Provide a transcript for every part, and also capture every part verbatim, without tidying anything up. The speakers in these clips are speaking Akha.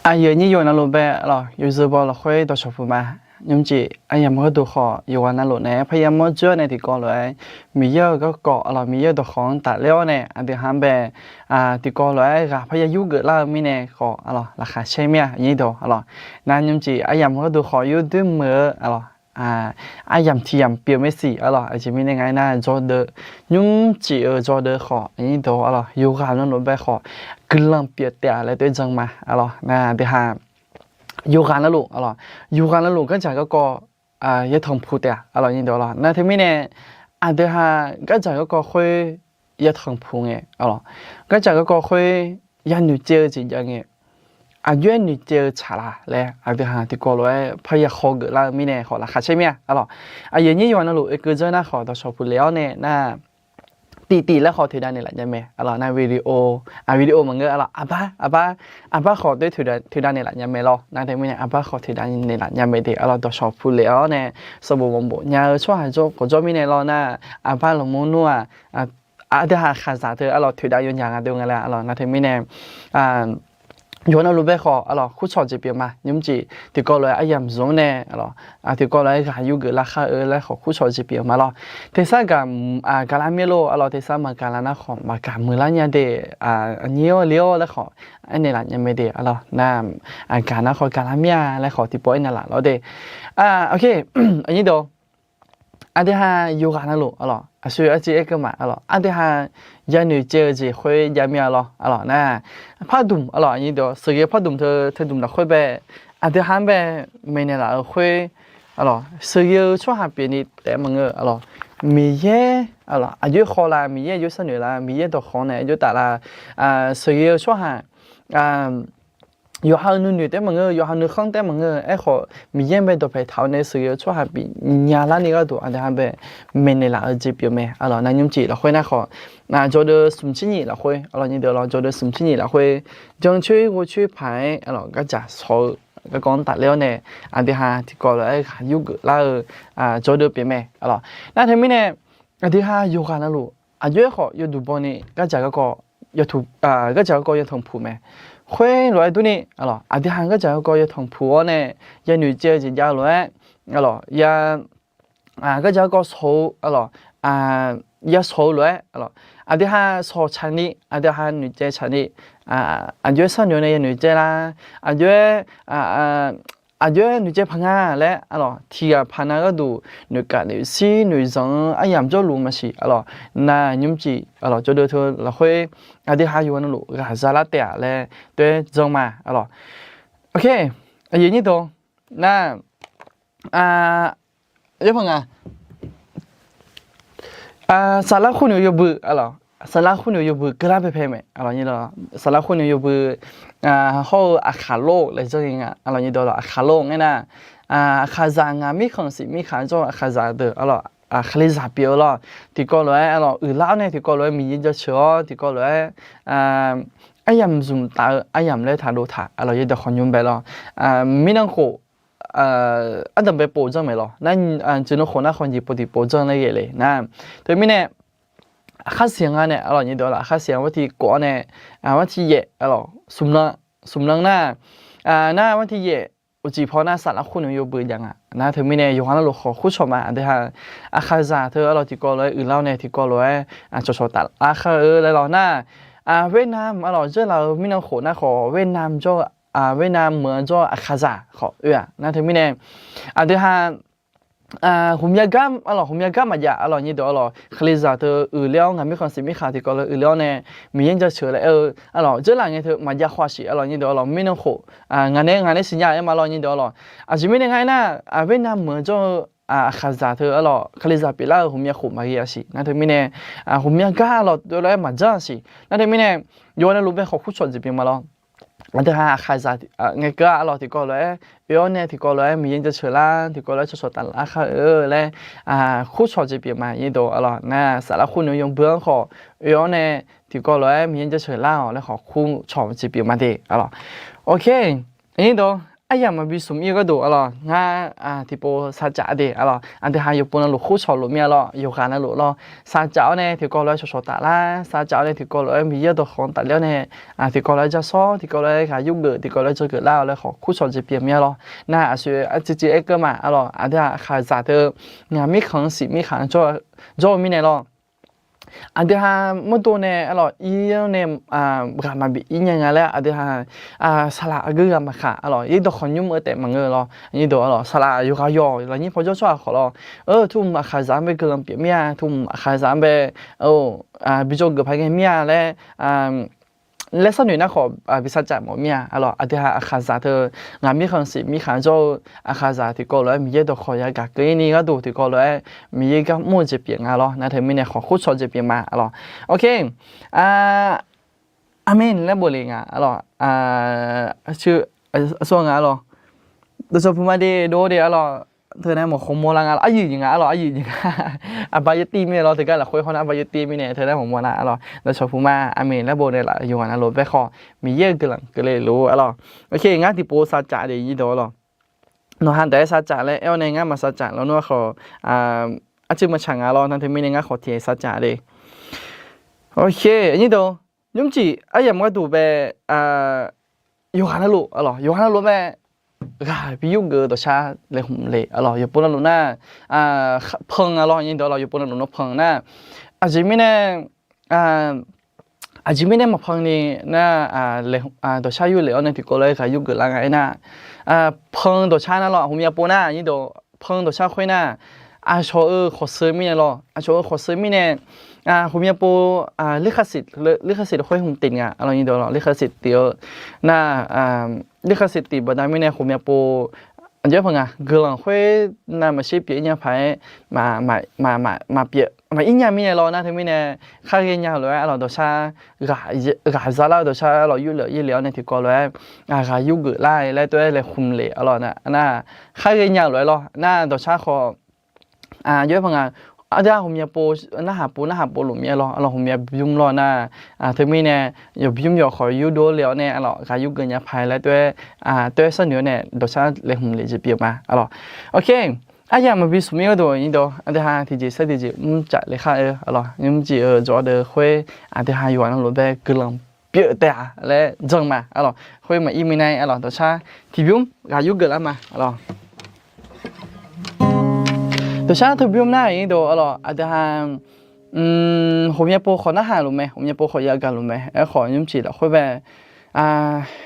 Aqyuif aqnyir yawqghaq navluf bae, aqlawq, yawzeu baw lafkhoer dawqshawq puq ma. Nymrcif aryamq gharduq khawf, yawqghaq navluf naeq-aer parya mawr dzoer-awr nae tiqkawv lof-aer, Miqyaer-euq garkawv, aqlawq, Miqyaer-euq dawqkawq-anr tafler-awr nae, aqdui ha-anr bae, tiqkawv lof-aer ghaq parya yurgeuf lar-eu mirnae khawf, aqlawq, laqkhaq caer mir-a, aqnyir dawq, aqlawq. Nar nymrcif aryamq gharduq khawf yurdoer muiq-eu, aqlawq, aryamq tiq yamq pyeuf mae siq, aqlawq. Aqjeq mirnae nga aernar, jawrdeuv, nymrcif-euq jawrdeuv khawf, aqnyir dawq, aqlawq, yawqghaq navluf bae khawf, guiqlanq pyeuf taef-a laer doer jan ma, aqlawq. Nar aqdui ha yawqghaq navluf, aqlawq, yawqghaq navluf gardzaq garkawv yatanq puq taef-a, aqlawq, aqnyir dawq, aqlawq. Nar teumirnae aqdui ha gardzaq garkawv khoer yatanq puq ngae, aqlawq, gardzaq garkawv khoer yanoeq caev-eu jeq jav ngae, aqjox-aer noeq caev-eu tsaq la laer aqdui ha tiqkawv lof-aer parya khawgeuf lar-eu mirnae khawf laqkhaq caer mir-a, aqlawq. Aqyuif aqnyir yawqghaq navluf oekeuv dzeur nar khawf dawqshawq puq lef-awr nae nar, tif tif laer khawf toeqdav naeqlaf nya mae, aqlawq. Nar video, video maqngeur, aqlawq, aqbar, aqbar, aqbar khawf doer toeqdav naeqlaf nya mae lawr. Nar teumirnae aqbar khawf toeqdav naeqlaf nya mae de, aqlawq, dawqshawq puq lef-awr nae sanqbof manqbof nya-eu tsawrhaq jawr khawf jawr mirnae lawr nar, aqbar laqmur nmr-aq, aqdui ha aqkhaqzaq teu, aqlawq, toeqdav yawnyaf nga dov nga laer, aqlawq. Nar teumirnae yawqghaq navluf bae khawf, aqlawq, kurcawq jeq pyeuf ma. Nymrcif tiqkawv lof-aer aryamq zmq-anr nae, aqlawq, tiqkawv lof-aer ghaq yurgeuf lar khar-eu laer khawf kurcawq jeq pyeuf ma lawr. Tersar gaq, gaqlar mir lor, aqlawq, tersar maqgaq lar nar khawf maqgaq muiqlar nya de, aqnyir-awr ler-awr laer khawf aernaeq laf nya mae de, aqlawq. Nar aqgaq nar khawf gaqlar mir-a laer khawf tiqpov aernaeq laf lawr de. Aqnyir dawq, aqdui ha yawqghaq navluf, aqlawq, aqsur arciv aerkeuv ma, aqlawq, aqdui ha yanoeq caev-eu jeq khoer jav mir-a lawr, aqlawq. Nar pardmq, aqlawq, aqnyir dawq, sheuqghae-eu pardmq teu, teudmq lafkhoer bae, aqdui ha-anr bae maeqnaeq laf-euq khoer, aqlawq, sheuqghae-eu tsawrhaq pyeufni taef maqngeur, aqlawq, Miqyaer, aqlawq, aqjox-aer khawv la, Miqyaer aqjox-aer sharnoeq la, Miqyaer dawqkawq nae aqjox taf la, sheuqghae-eu tsawrhaq yawqha-euq nuinoeq taef maqngeur, yawqha nuikhanr taef maqngeur, aerkhawf Miqyaer-anr bae dawqpae taq-awr nae sheuqghae-eu tsawrhaq bifnya larni gharduq aqdui ha bae maeqnaeq laf-eu jeq pyeuf mae, aqlawq. Nar nymrcif lafkhoer nar khawf, jawrdeuv smq tser nyif lafkhoer, aqlawq, aqnyir dawq, aqlawq, jawrdeuv smq tser nyif lafkhoer, jancoer ghovcoer paq-aer, aqlawq, gardzaq shawq-eu garkawv-anr tafler-awr nae, aqdui ha tiqkawv lof-aer ghaq yurgeuf lar-eu jawrdeuv pyeuf mae, aqlawq. Nar teumirnae aqdui ha yawqghaq navluf aqjox-aer khawf yawduq bawni gardzaq garkawv, gardzaq garkawv yatanq puq mae. Khoerlof-aer durni, aqlawq, aqdui ha gardzaq garkawv yatanq puq-awr nae yanoeq caev-eu jeq jav-eu lof-aer, aqlawq, ya gardzaq garkawv shawq-eu, aqlawq, ya shawq-eu lof-aer, aqlawq, aqdui ha shawq tsaqni, aqdui ha noeqcaev tsaqni, aqjox-aer sharnoeq-awr nae yanoeq caev la, aqjox-aer, aqjox-aer noeqcaev paq nga laer, aqlawq, tiqghaq paq nav gharduq noeqkaf noeqshir noeqzanq-eu aryamq jawrluf maqsiq, aqlawq. Nar nymrcif, aqlawq, jawrdeuv teu lafkhoer aqdui ha yawqha navluf ghaq za lar taef-a laer doer jan ma, aqlawq. Aqyuif aqnyir dawq, nar, aqjox paq nga, saflar khoer noeq-eu yawbui, aqlawq, saflar khoer noeq-eu yawbui keuvlar paepae mae, aqlawq, saflar khoer noeq-eu yawbui hawr-eu aqkhaq lor laer janr nga, aqlawq, aqkhaq lor ngae nar, aqkhaqzaq ngaq mirkhanq siq mirkhanq jawr-eu aqkhaqzaq deuq, aqlawq, aqkalizaq pyeuf-eu lawr, tiqkawv lof-aer, aqlawq, uiqlar-awr nae tiqkawv lof-aer Miqyaer jaceuq-awr tiqkawv lof-aer aryamq zmq taf-eu aryamq laer taqdov taq, aqlawq, yawdawq khawf nymr bae lawr, mirnan khof ardanqbae pov janr mae lawr. Nar, tsuif nan khof nar khawf nyiq pov tiq pov janr laer ghae le nar, teumirnae aqkhar siq nga nae, aqlawq, aqnyir dawq, aqkhar siq nga, artiq kof-awr nae, artiq yaef, aqlawq, smq lan, smq lan nar, nar artiq yaef uqcif paw nar saflar khoer noeq-eu yawbui jav nga. Nar teumirnae yawqha navluf khawf kurcawq ma, aqdui ha aqkhaqzaq teu, aqlawq, tiqkawv lof-aer uiqlar-awr nae tiqkawv lof-aer cawqcawq taf lar kar-eu laer lawr nar, Vietnam, aqlawq, dzeurlaf-eu mirnan khof nar khawf Vietnam jawr-eu, Vietnam meuq-anr jawr-eu aqkhaqzaq khawf oe-aq. Nar teumirnae aqdui ha ghawqmya gar, aqlawq, ghawqmya gar maqjav, aqlawq, aqnyir dawq, aqlawq, kalizaq teu uiqler-awr ngaq mirkhanq siq mirkhanq tiqkawv lof-aer uiqler-awr nae Miqyaer jaceuq laer aer-eu, aqlawq, dzeurlaf ngae teu maqjav khawf siq, aqlawq, aqnyir dawq, aqlawq, mirnan khof ngaq nae ngaq nae siqnya aer ma lawr, aqnyir dawq, aqlawq. Aqjeq mirnae nga aernar, Vietnam meuq-anr jawr-eu aqkhaqzaq teu, aqlawq, kalizaq pyeuflar-eu ghawqmya khof maqghae-a siq. Nar teumirnae ghawqmya gar, aqlawq, teu lof-aer maqjanr-a siq. Nar teumirnae yawqha navluf bae khawf kurcawq jeq pyeuf ma lawr. Aqdui ha aqkhaqzaq ngae keuv-a, aqlawq, tiqkawv lof-aer oe-awr nae tiqkawv lof-aer Miqyaer jaceuq lar, tiqkawv lof-aer cawqcawq taf lar kar-eu laer kurcawq jeq pyeuf ma, aqnyir dawq, aqlawq. Nar saflar khoer noeq-eu yawbui-anr khawf oe-awr nae tiqkawv lof-aer Miqyaer jaceuq lar-awq laer khawf kurcawq jeq pyeuf ma de, aqlawq. Ok, aqnyir dawq, aryamq maqbi smq ir-eu gharduq arlawq, ngar tiqpov sarcaf de arlawq. Aqdui ha yawqpov navluf khurshawq luf mir-a lawr, yawqghaq navluf lawr. Sarcaf-awr nae tiqkawv lof-aer shawqshawq taf lar, sarcaf-awr nae tiqkawv lof-aer Miqyaer dawqkawq tafler-awr nae, tiqkawv lof-aer ja sawr, tiqkawv lof-aer ghaq yurgeuf, tiqkawv lof-aer dzawgeuf lar-awq laer khawf khurshawq jeq pyeuf mir-a lawr. Nar aqsur aqciv civ aer keuv ma arlawq, aqdui ha aqkhaqzaq teu, ngaq mirkhanq-anr siq mirkhanq-anr jawr-eu mirnae lawr. Aqdui ha mawrdo nae arlawq ir-awr nae ghaq maqbif ir nya nga laer aqdui ha saqlaq aqgeu ghaq maqkhaq arlawq, ir dawqkawq nymr-eu taef maqngeur lawr. Aqnyir deuq arlawq, saqlaq yawqghaq yawq lafnyir paw jawr tsawrhaq khawf lawr, tmqmaq aqkhaqzaq-anr bae guiqlanq pyeuf mir-a, tmqmaq aqkhaqzaq-anr bae aqkhaqzaq-anr bae aqbijawr geuf paq ngae mir-a laer laer sharnoeq nar khawf bi sarcaf mawf mir-a arlawq. Aqdui ha aqkhaqzaq teu, ngaq mirkhanq siq mirkhanq jawr-eu aqkhaqzaq tiqkawv lof-aer Miqyaer dawqkawq yagaq keuv ir ni gharduq tiqkawv lof-aer Miqyaer gar mr-eu jeq pyeuf nga lawr. Nar teumirnae khawf khurshawq jeq pyeuf ma arlawq. Ok, aqmeq laer bof le nga arlawq. Aqsur nga arlawq, dawqcawq puq ma de dov de arlawq. Teunae mawq khawf mawrlar nga arlawq, aryuif nyiq nga arlawq, aryuif nyiq nga. Aqba yawtir mir-a lawr, teugar lafkhoer hawr nar aqba yawtir mirnae teunae mawq mawrlar arlawq. Dawqcawq puq ma, aqmeq laer bof nae laf yawqghaq navluf bae khawf Miqyaer-euq guiqlanq keuvle luf arlawq. Ok, ngar tiqpov sarcaf de nyir dawq arlawq. Nawq ha daef-aer sarcaf laer aer-awr nae ngar maqsarcaf lawnmr-a khawf, arcuiv maqtsaq nga lawr. Nar teumirnae ngar khawf tiq sarcaf de. Ok, nyir dawq, nymrcif aryamq gharduq bae yawqghaq navluf arlawq, yawqghaq navluf mae, ghaq bi yurgeuf-eu dawqshar laeqhmq le arlawq. Yawqpov navluf nar, pan-a lawr, nyir dawq arlawq, yawqpov navluf nawr pan nar, aqjeq mirnae aqjeq mirnae maqpan ni nar, dawqshar yurlef-awr nae tiqkawv lof-aer ghaq yurgeuf lar nga aernar, pan dawqshar nar lawr, aqhmqmya pov nar nyir dawq, pan dawqshar khoer nar, aqcawq-euq khawqsheu mirnae lawr, aqcawq-euq khawqsheu mirnae, aqhmqmya pov, ลิขสิทธิ์ khoer hmq tif nga arlawq, nyir dawq arlawq, ลิขสิทธิ์ tif-eu nar, ลิขสิทธิ์ tif baqda mirnae aqhmqmya pov, aqjox-aer paq nga guiqlanq khoer navmaqtser pyeuf ir nya paq-aer, maqpyeuf maqir nya mirnae lawr. Nar teumirnae khar ghaenya lof-aer arlawq, dawqshar ghaq zalar-eu dawqshar arlawq, yurlef yurlef-awr nae tiqkawv lof-aer ghaq yurgeuf lar laer tov-aer laeqhmq le arlawq. Nar khar ghaenya lof-aer lawr, nar dawqshar khawf aqjox-aer paq nga, aqdui aqhmqmya pov narhaq pov narhaq pov luf mir-a lawr, arlawq, aqhmqmya bymr lawr nar, teumirnae yawbymr yawqkhawq yurdov le-awr nae arlawq, ghaq yurgeuf nya paq laer tov-aer, tov-aer sharnoeq-awr nae dawqshar laeqhmq le jeq pyeuf ma arlawq. Ok, aryamq maqbi smq mir gharduq nyir dawq, aqdui ha tiqjeq saer tiqjeq mrcaf le khar-eu arlawq, nymrcif-eu jawr deuq khoer aqdui ha yawqghaq navluf bae guiqlanq pyeuf taef-a laer jan ma arlawq. Khoer maqir mirnae arlawq, dawqshar tiqbymr ghaq yurgeuf lar ma arlawq. Dawqshar tiqbymr nar nyir dawq arlawq, aqdui ha hmqmya pov khawf narhaq luf mae, hmqmya pov khawf yagaq luf mae. Aerkhawf nymrcif lafkhoer bae,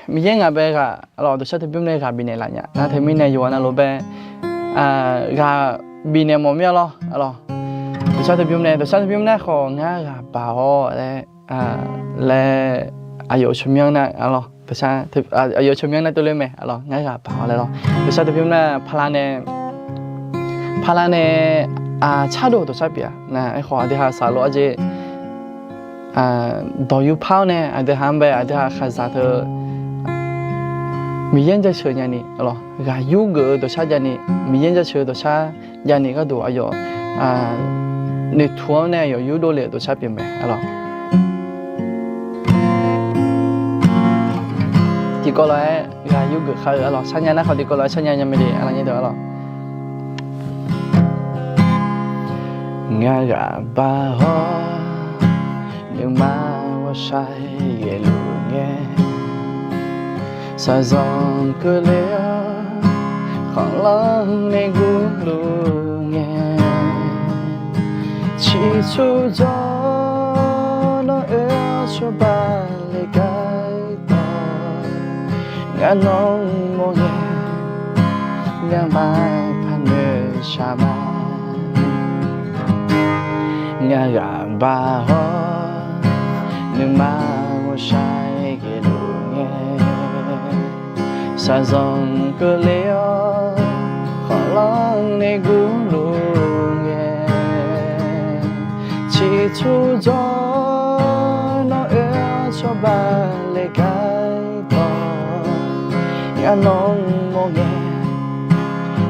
Miqyaer ngaq bae ghaq arlawq, dawqshar tiqbymr nae ghaq bifnaeq laf nya. Nar teumirnae yawqghaq navluf bae ghaq bifnaeq mawf mir-a lawr arlawq. Dawqshar tiqbymr nae, dawqshar tiqbymr nar khawf ngar ghaq baq-awr laer laer, aqyawf-euq tsawrmyanr nar arlawq, aqyawf-euq tsawrmyanr nar tov ler mae arlawq, ngar ghaq baq-awr laer lawr. Dawqshar tiqbymr nar paqla nae, paqla nae tsardov dawqshar pyeuf-a. Nar aerkhawf aqdui ha saqlof-aer jeq dawq yur par-awr nae aqdui ha-anr bae aqdui ha khaqzaq teu Miqyaer-anr jaceuq nyani arlawq, ghaq yurgeuf-eu dawqshar javni, Miqyaer-anr jaceuq-eu dawqshar javni gharduq aqyawf noeqtmq-anr nae aqyawf yurdov le-euq dawqshar pyeuf mae arlawq. Tiqkawv lof-aer ghaq yurgeuf khar-eu arlawq, sharnya nar khawf tiqkawv lof-aer sharnya nya mae de arlawq, nyir deuq arlawq. Ngar ghaq baq-awr nuima ghawqshaq ghaeluf ngae, shaqzanq keuvle-awr khanqlanr nae gurluf ngae, ciqcurjawr nawr oe-awr cawba le gar dawq, ngar nawr mawr ngae, ngamaf paq noeqshaq ma. Ngar ghaq baq-awr nuima ghawqshaq ghaeluf ngae, shaqzanq keuvle-awr khanqlanr nae gurluf ngae, ciqcurjawr nawr oe-awr cawba le gar dawq, ngar nawr mawr ngae,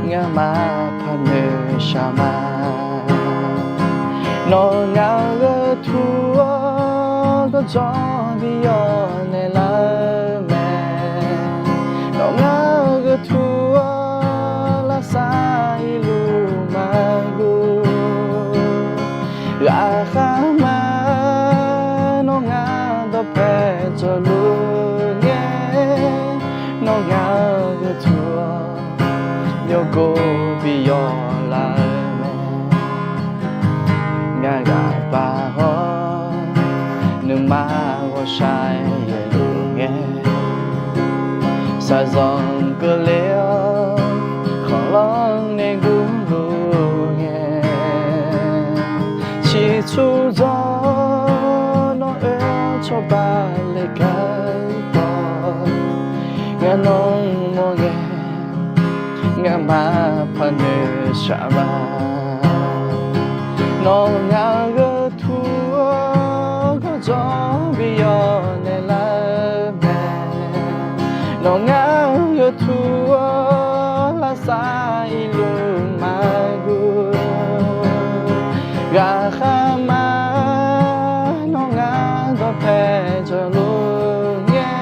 ngamaf paq noeqshaq ma. Nawr ngaq-euq gheutaq-awr gawrjawr bi yawf naeqlar-eu mae. Nawr ngaq-euq gheutaq Jawrluf ngae, nawr ngar-eu geutuv-awr yawgor bi yawlaf-eu mae. Ngar ghaq baq hawr nuima ghawqshaq yaeqluf ngae, shaqzanq keuvle-awr khanqlanr nae gurluf ngae, ciqcur dzawr nawr oe-awr cawba le gar tawq, ngar nawr mawr ngae, ngamaf paqnoeq shaq ma. Nawr ngar-eu geutuv-awr gawqjawr bi yawnaeq lar-eu mae. Nawr ngar-eu geutuv-awr lavsav irluf maqguv. Ghaqkhaer ma, nawr ngar dawqpae jawrluf ngae,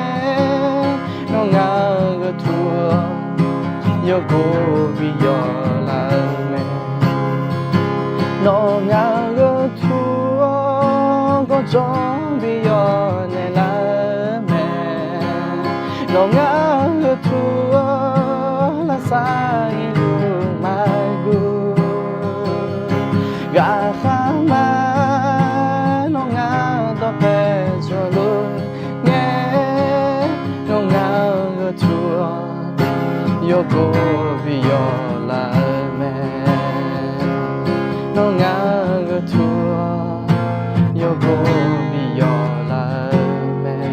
nawr ngar-eu geutuv-awr yawgor bi yawlaf-eu mae. Nawr ngar-eu geutuv-awr gawqjawr bi yawnaeq lar-eu mae. Nawr ngar-eu geutuv-awr lavsav irluf maqguv. Ghaqkhaer ma, nawr ngar dawqpae jawrluf ngae, nawr ngar-eu geutuv-awr yawgor bi yawlaf-eu mae. Nawr ngar-eu geutuv-awr yawgor bi yawlaf-eu mae.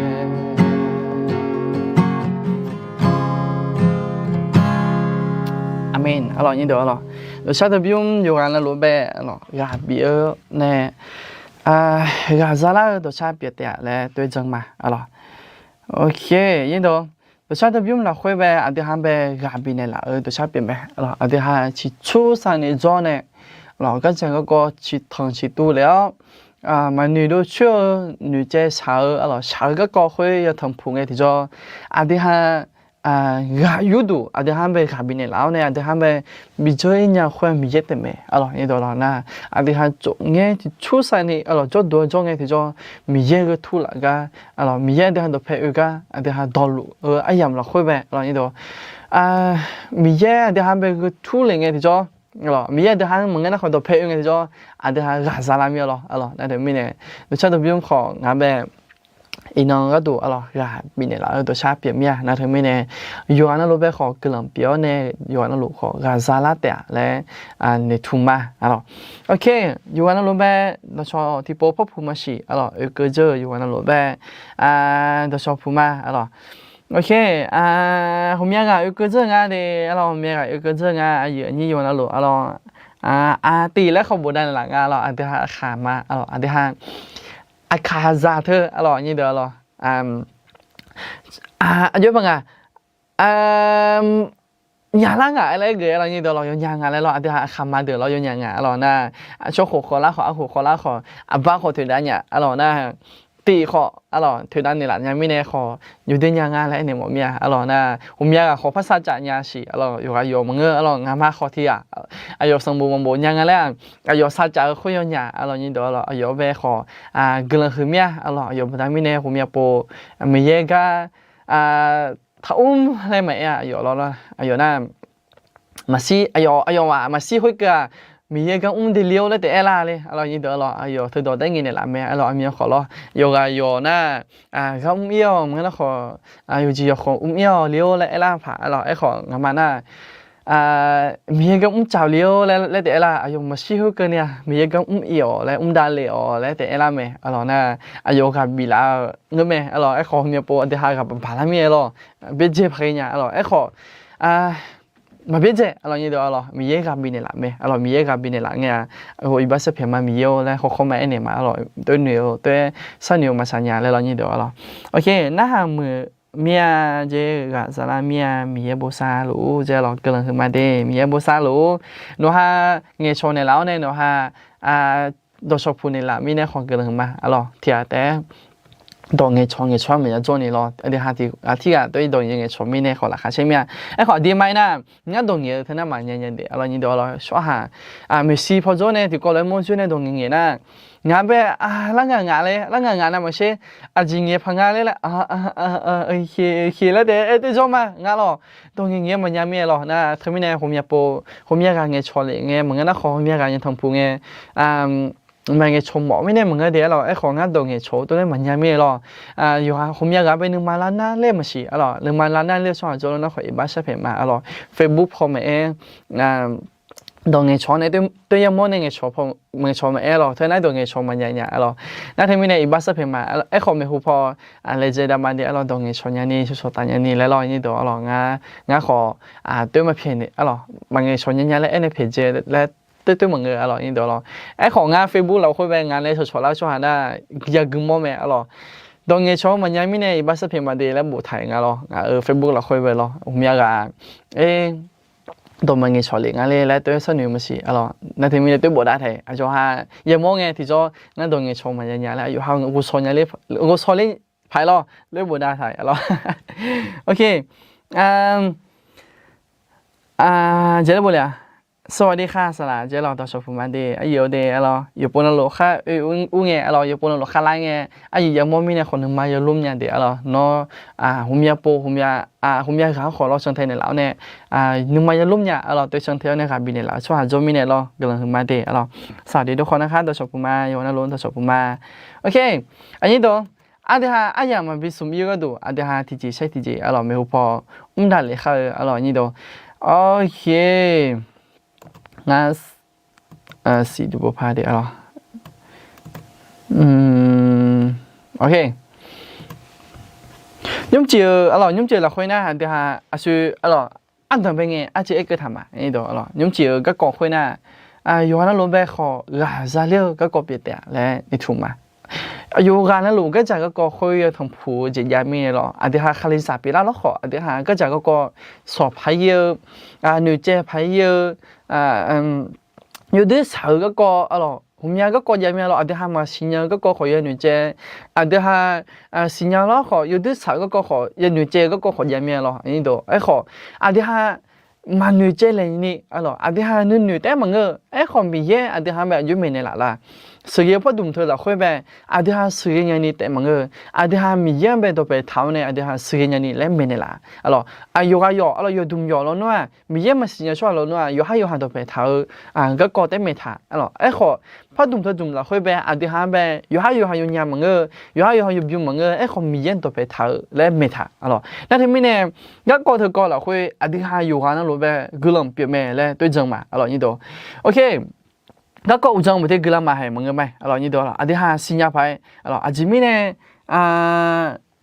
Aqmeq. Arlawq nyir deuq arlawq, dawqshar teu bymr yawqghaq navluf bae arlawq ghaq bif-eu nae ghaq zalar-eu dawqshar pyeuf taef-a laer toer janr ma arlawq. Oke, nyir deuq, dawqshar teu bymr lafkhoer bae aqdui ha bae ghaq bifnaeq laf-eu dawqshar pyeuf mae arlawq. Aqdui ha ciqcur saqnaeq jawr nae arlawq, gardzaq garkawv ciqtanq ciqtuv lef-awr maqnoeq dov coer-eu noeqcaev shaq-eu arlawq, shaq-eu garkawv khoer yatanq puq ngae tiqjawr, aqdui ha ghaq yurduq aqdui ha bae ghaq bifnaeq laf-awr nae aqdui ha bae bijawr-ir nya khoer-aq Miqyaer taef mae arlawq. Nyir deuq arlawq nar, aqdui ha tsofngaer ciqcur saqnaeq arlawq jawrduq-eu jawr ngae tiqjawr, Miqyaer-eu geutuv laf gar arlawq, Miqyaer aqdui ha dawqpae oe gar aqdui ha dawqluf-eu aryamq lafkhoer bae arlawq. Nyir deuq, Miqyaer aqdui ha bae geutuv lef ngae tiqjawr arlawq, Miqyaer aqdui ha maqngeur nar khawf dawqpae oe ngae tiqjawr, aqdui ha ghaq zalar mir-a lawr arlawq. Nar teumirnae dawqshar teu bymr khawf ngaq bae iqnan gharduq arlawq ghaq bifnaeq laf-eu dawqshar pyeuf mir-a. Nar teumirnae yawqghaq navluf bae khawf guiqlanq pyeuf-awr nae yawqghaq navluf khawf ghaq zalar taef-a laer noeqtmq ma arlawq. Oke, yawqghaq navluf bae dawqshawq tiqpov pawrpuq maqsiq arlawq oekeuv dzeur-eu yawqghaq navluf bae dawqshawq puq ma arlawq. Oke, ghawqmya ghaq oekeuv dzeur-eu nga de arlawq, ghawqmya ghaq oekeuv dzeur-eu nga, aqyuif aqnyir yawqghaq navluf arlawq, aqtif laer khawf bofdav naeq laf nga arlawq, aqdui ha aqkaq ma arlawq, aqdui ha aqkaq zaq teu arlawq, nyir deuq arlawq, aqjox baq nga nyaq lar ngaq laer geuf arlawq, nyir deuq arlawq, yawnyaf ngaq laer lawr, aqdui ha aqkaq ma deuq lawr, yawnyaf ngaq arlawq nar, tsawrkhof khawf lar khawf, arkhawf khawf lar khawf, aqbar khawf toeqdav nya arlawq nar, tif khawf arlawq toeqdav naeqlaf nya mirnae khawf, yawdoer nya nga laer aernaeq mawf mir-a arlawq nar, ghawqmya ghaq khawf par sarcaf nya siq arlawq, yawqghaq yawq maqngeur arlawq, ngamaf khawf tiq ghaq aqyawf sanqbof manqbof nya nga laer-aq, aqyawf sarcaf-eu khoer yawnyaf arlawq, nyir deuq arlawq, aqyawf bae khawf guiqlanq huiq mir-a arlawq, aqyawf baqda mirnae ghawqmya pov Miqyaer gar taqmr laer maqaer-a, aqyawf lawr aqyawf nar maqshir, aqyawf aqyawf-aq maqshir khoerkeuv-aq, Miqyaer gar mr de le-awr laer taef aerlar le arlawq, nyir deuq arlawq, aqyawf teudawq daef ngaeq naeqlaf mae arlawq, aqmyan khawf lawr, yawqghaq yawq nar gar mr ir-awq maqngeur nar khawf, yawqjeq yawqkhawf mr ir-awq le-awr laer aerlar paq arlawq, aerkhawf ngamaf nar Miqyaer gar mr caf le-awr laer taef aerlar, aqyawf maqshir khoerkeuv ni-aq Miqyaer gar mr ir-awq laer mr davle-awq laer taef aerlar mae arlawq nar, aqyawf ghaq biflaf-eu ngeur mae arlawq, aerkhawf ghawqmya pov aqdui ha ghaq baq baq lar mir-a lawr, byaerdzae paq ghae nya arlawq, aerkhawf maqbyaerdzae arlawq, nyir deuq arlawq, Miqyaer ghaq bifnaeq laf mae arlawq, Miqyaer ghaq bifnaeq laf ngae-a, iqbax saerpyaeq ma Miqyaer-or laer khawkhaw ma aernaeq ma arlawq, toer noeq-eu toer sharnoeq-eu maqsaq nya laer lawr, nyir deuq arlawq. Oke, narhaq muiq mir-a, jeq ghaq zalar mir-a, Miqyaer bosav luf-ur, jeq lawq guiqlanq huiqma de, Miqyaer bosav luf-ur, nawqha ngaeqcawq naeqlaf-awr nae nawqha dawqshawq puq naeqlaf mirnae khawf guiqlanq huiqma arlawq, tiq ghaq taef-aer dawq ngaeqcawq ngaeqcawq-aer maqya jawr ni lawr. Aqdui ha tiq ghaq tirghaq dawr-ir dawq ngaeqcawq mirnae khawf laqkhaq caer mir-a. Aerkhawf aqdui ma-ir nar, ngar dawq ngaeq-eu teu nar maqnya nya de, aqlawq nyiq dawq aqlawq. Tsawrhaq, maeqshi pawjawr nae tiqkawv lof-aer mawr jawr nae dawq ngaeq ngaeq nar, ngaq bae, lar ngaq ngaq laer, lar ngaq ngaq nav maqsher, aqjeq ngaeq paq nga laer laer, kheq laer taef-aer doer jawr ma nga lawq. Dawq ngaeq ngaeq-aer maqnya mir-aer lawq. Nar teumirnae ghawqmya pov, ghawqmya ghaq ngaeqcawq lef ngae maqngeur nar khawf, ghawqmya ghaq ngaeq tanqpuq ngae, maqngaeq cawq mawf mirnae maqngeur de aqlawq. Aerkhawf ngar dawq ngaeqcawq-eu tov laer maqnya mir-aer lawq. Yawqha ghawqmya ghaq bae nuima lar nar laer maqsiq aqlawq. Nuima lar nar laer tsawrhaq jawr lar nar khawf iqbax sharpaeq ma aqlawq. Facebook paw maqaer, dawq ngaeqcawq nae toer yamawr nae ngaeqcawq maqaer lawq. Teunar dawq ngaeqcawq maqnya nya aqlawq. Nar teumirnae iqbax sharpaeq ma. Aerkhawf maeqhu paw laejae davma de aqlawq. Dawq ngaeqcawq nya ni shawq shawq taf nya ni laer lawq nyiq dawq aqlawq. Ngar, ngar khawf toer maqpyaeq ni aqlawq. Maqngaeq shawq nya nya laer aernae pyaeqdzae laer toer toer maqngeur aqlawq nyiq dawq lawq. Aerkhawf ngar Facebook lafkhoer bae nga laer shawq shawq lar tsawrhaq nar, ya guimawr mae aqlawq. Dawq ngaeqcawq maqnya mirnae iqbax sharpaeq ma de laer boftaq-euq nga lawq. Ngaq-euq Facebook lafkhoer bae lawq. Ghawqmya ghaq, e, dawq maqngaeq cawq lef nga le laer toer sharnoeq maqsiq aqlawq. Nar teumirnae toer bofdav taq-euq aqyawf ha yamawr ngae tiqjawr ngar dawq ngaeqcawq maqnya nya laer aqyawf ha ghovshaw nya le, ghovshaw le paq-aer lawr, loer bofdav taq-euq aqlawq. Ok. Jeq laer bofle-aq, สวัสดีค่ะ saqlaq jeq lawq dawqshawq puq ma de aqyuif-eu de aqlawq. Yawqpov navluf khar oe ur ngae aqlawq, yawqpov navluf khar lar ngae, aqyuif yamawr mirnae khawf nuima yalor nya de aqlawq. Nawr, ghawqmya pov, ghawqmya ghaq-anr khawf lawr cantae naeqlaf-awr nae, nuima yalor nya aqlawq. Toer cantae-awr nae ghaq bifnaeq laf-eu tsawrhaq jawr mirnae lawr guiqlanq huiqma de aqlawq. Saqdeq dov khawf nar khar dawqshawq puq ma, yawqha navluf dawqshawq puq ma. Ok. Aqnyir dawq, aqdui ha aryamq maqbi smq ir-eu gharduq aqdui ha tiqjeq saer tiqjeq aqlawq maeqhu paw mr daqlef khar-eu aqlawq aqnyir dawq. Ok. Ngar siq duq bof par de aqlawq. Ok. Nymrcif-eu aqlawq, nymrcif lafkhoer nar aqdui ha aqshoe aqlawq, ardanq bae ngae arciv aerkeuv taq ma. Nymrcif-eu garkawv khoer nar, yawqha navluf bae khawf ghaq zaler-eu garkawv pyeuf taef-a laer noeqtmq ma. Aqyawf ghaq navluf gardzaq garkawv khoer-eu tanqpuq-eu jeq jav mirnae lawr, aqdui ha Kalizaq pyeuflar lawr khawf aqdui ha gardzaq garkawv sawq paq ir-eu, noeqcaev paq ir-eu, yawdoer shaq-eu garkawv aqlawq, ghawqmya garkawv jav mir-a lawr. Aqdui ha maqsiq nya-eu garkawv khawf yanoeq caev, aqdui ha siqnya lawr khawf yawdoer shaq-eu garkawv khawf yanoeq caev-eu garkawv khawf jav mir-a lawr. Aerkhawf aqdui ha maqnoeq caev laeqni aqlawq, aqdui ha nuinoeq taef-aer maqngeur-eu. Aerkhawf Miqyaer aqdui ha bae aqjox maeqnaeq laf la? Sheuqghae-eu pardmq teu lafkhoer bae aqdui ha sheuqghae nyani taef maqngeur-eu. Aqdui ha Miqyaer-anr bae dawqpae taq-awr nae aqdui ha sheuqghae nyani laer maeqnaeq laf aqlawq. Aqyawf ghaq yawf aqlawq, yawqdmq yawf lawnmr-aq, Miqyaer maqsiq nya tsawrhaq lawnmr-aq, yawqhar yawqha dawqpae taq-eu garkawv taef maeq taq aqlawq. Aerkhawf pardmq teu dmq lafkhoer bae aqdui ha-anr bae yawqhar yawqha yawnya maqngeur-eu, yawqhar yawqha yawbym maqngeur-eu. Aerkhawf Miqyaer dawqpae taq-eu laer maeq taq aqlawq. Nar teumirnae garkawv teu kawv lafkhoer aqdui ha yawqghaq navluf bae guiqlanq pyeuf mae laer toer jan ma aqlawq nyiq dawq. Ok. Garkawv uqdzan maqte guiqlanq maqhaiq maqngeur ma aqlawq nyiq dawq. Aqdui ha siqnya paq-aer aqlawq, aqjeq mirnae,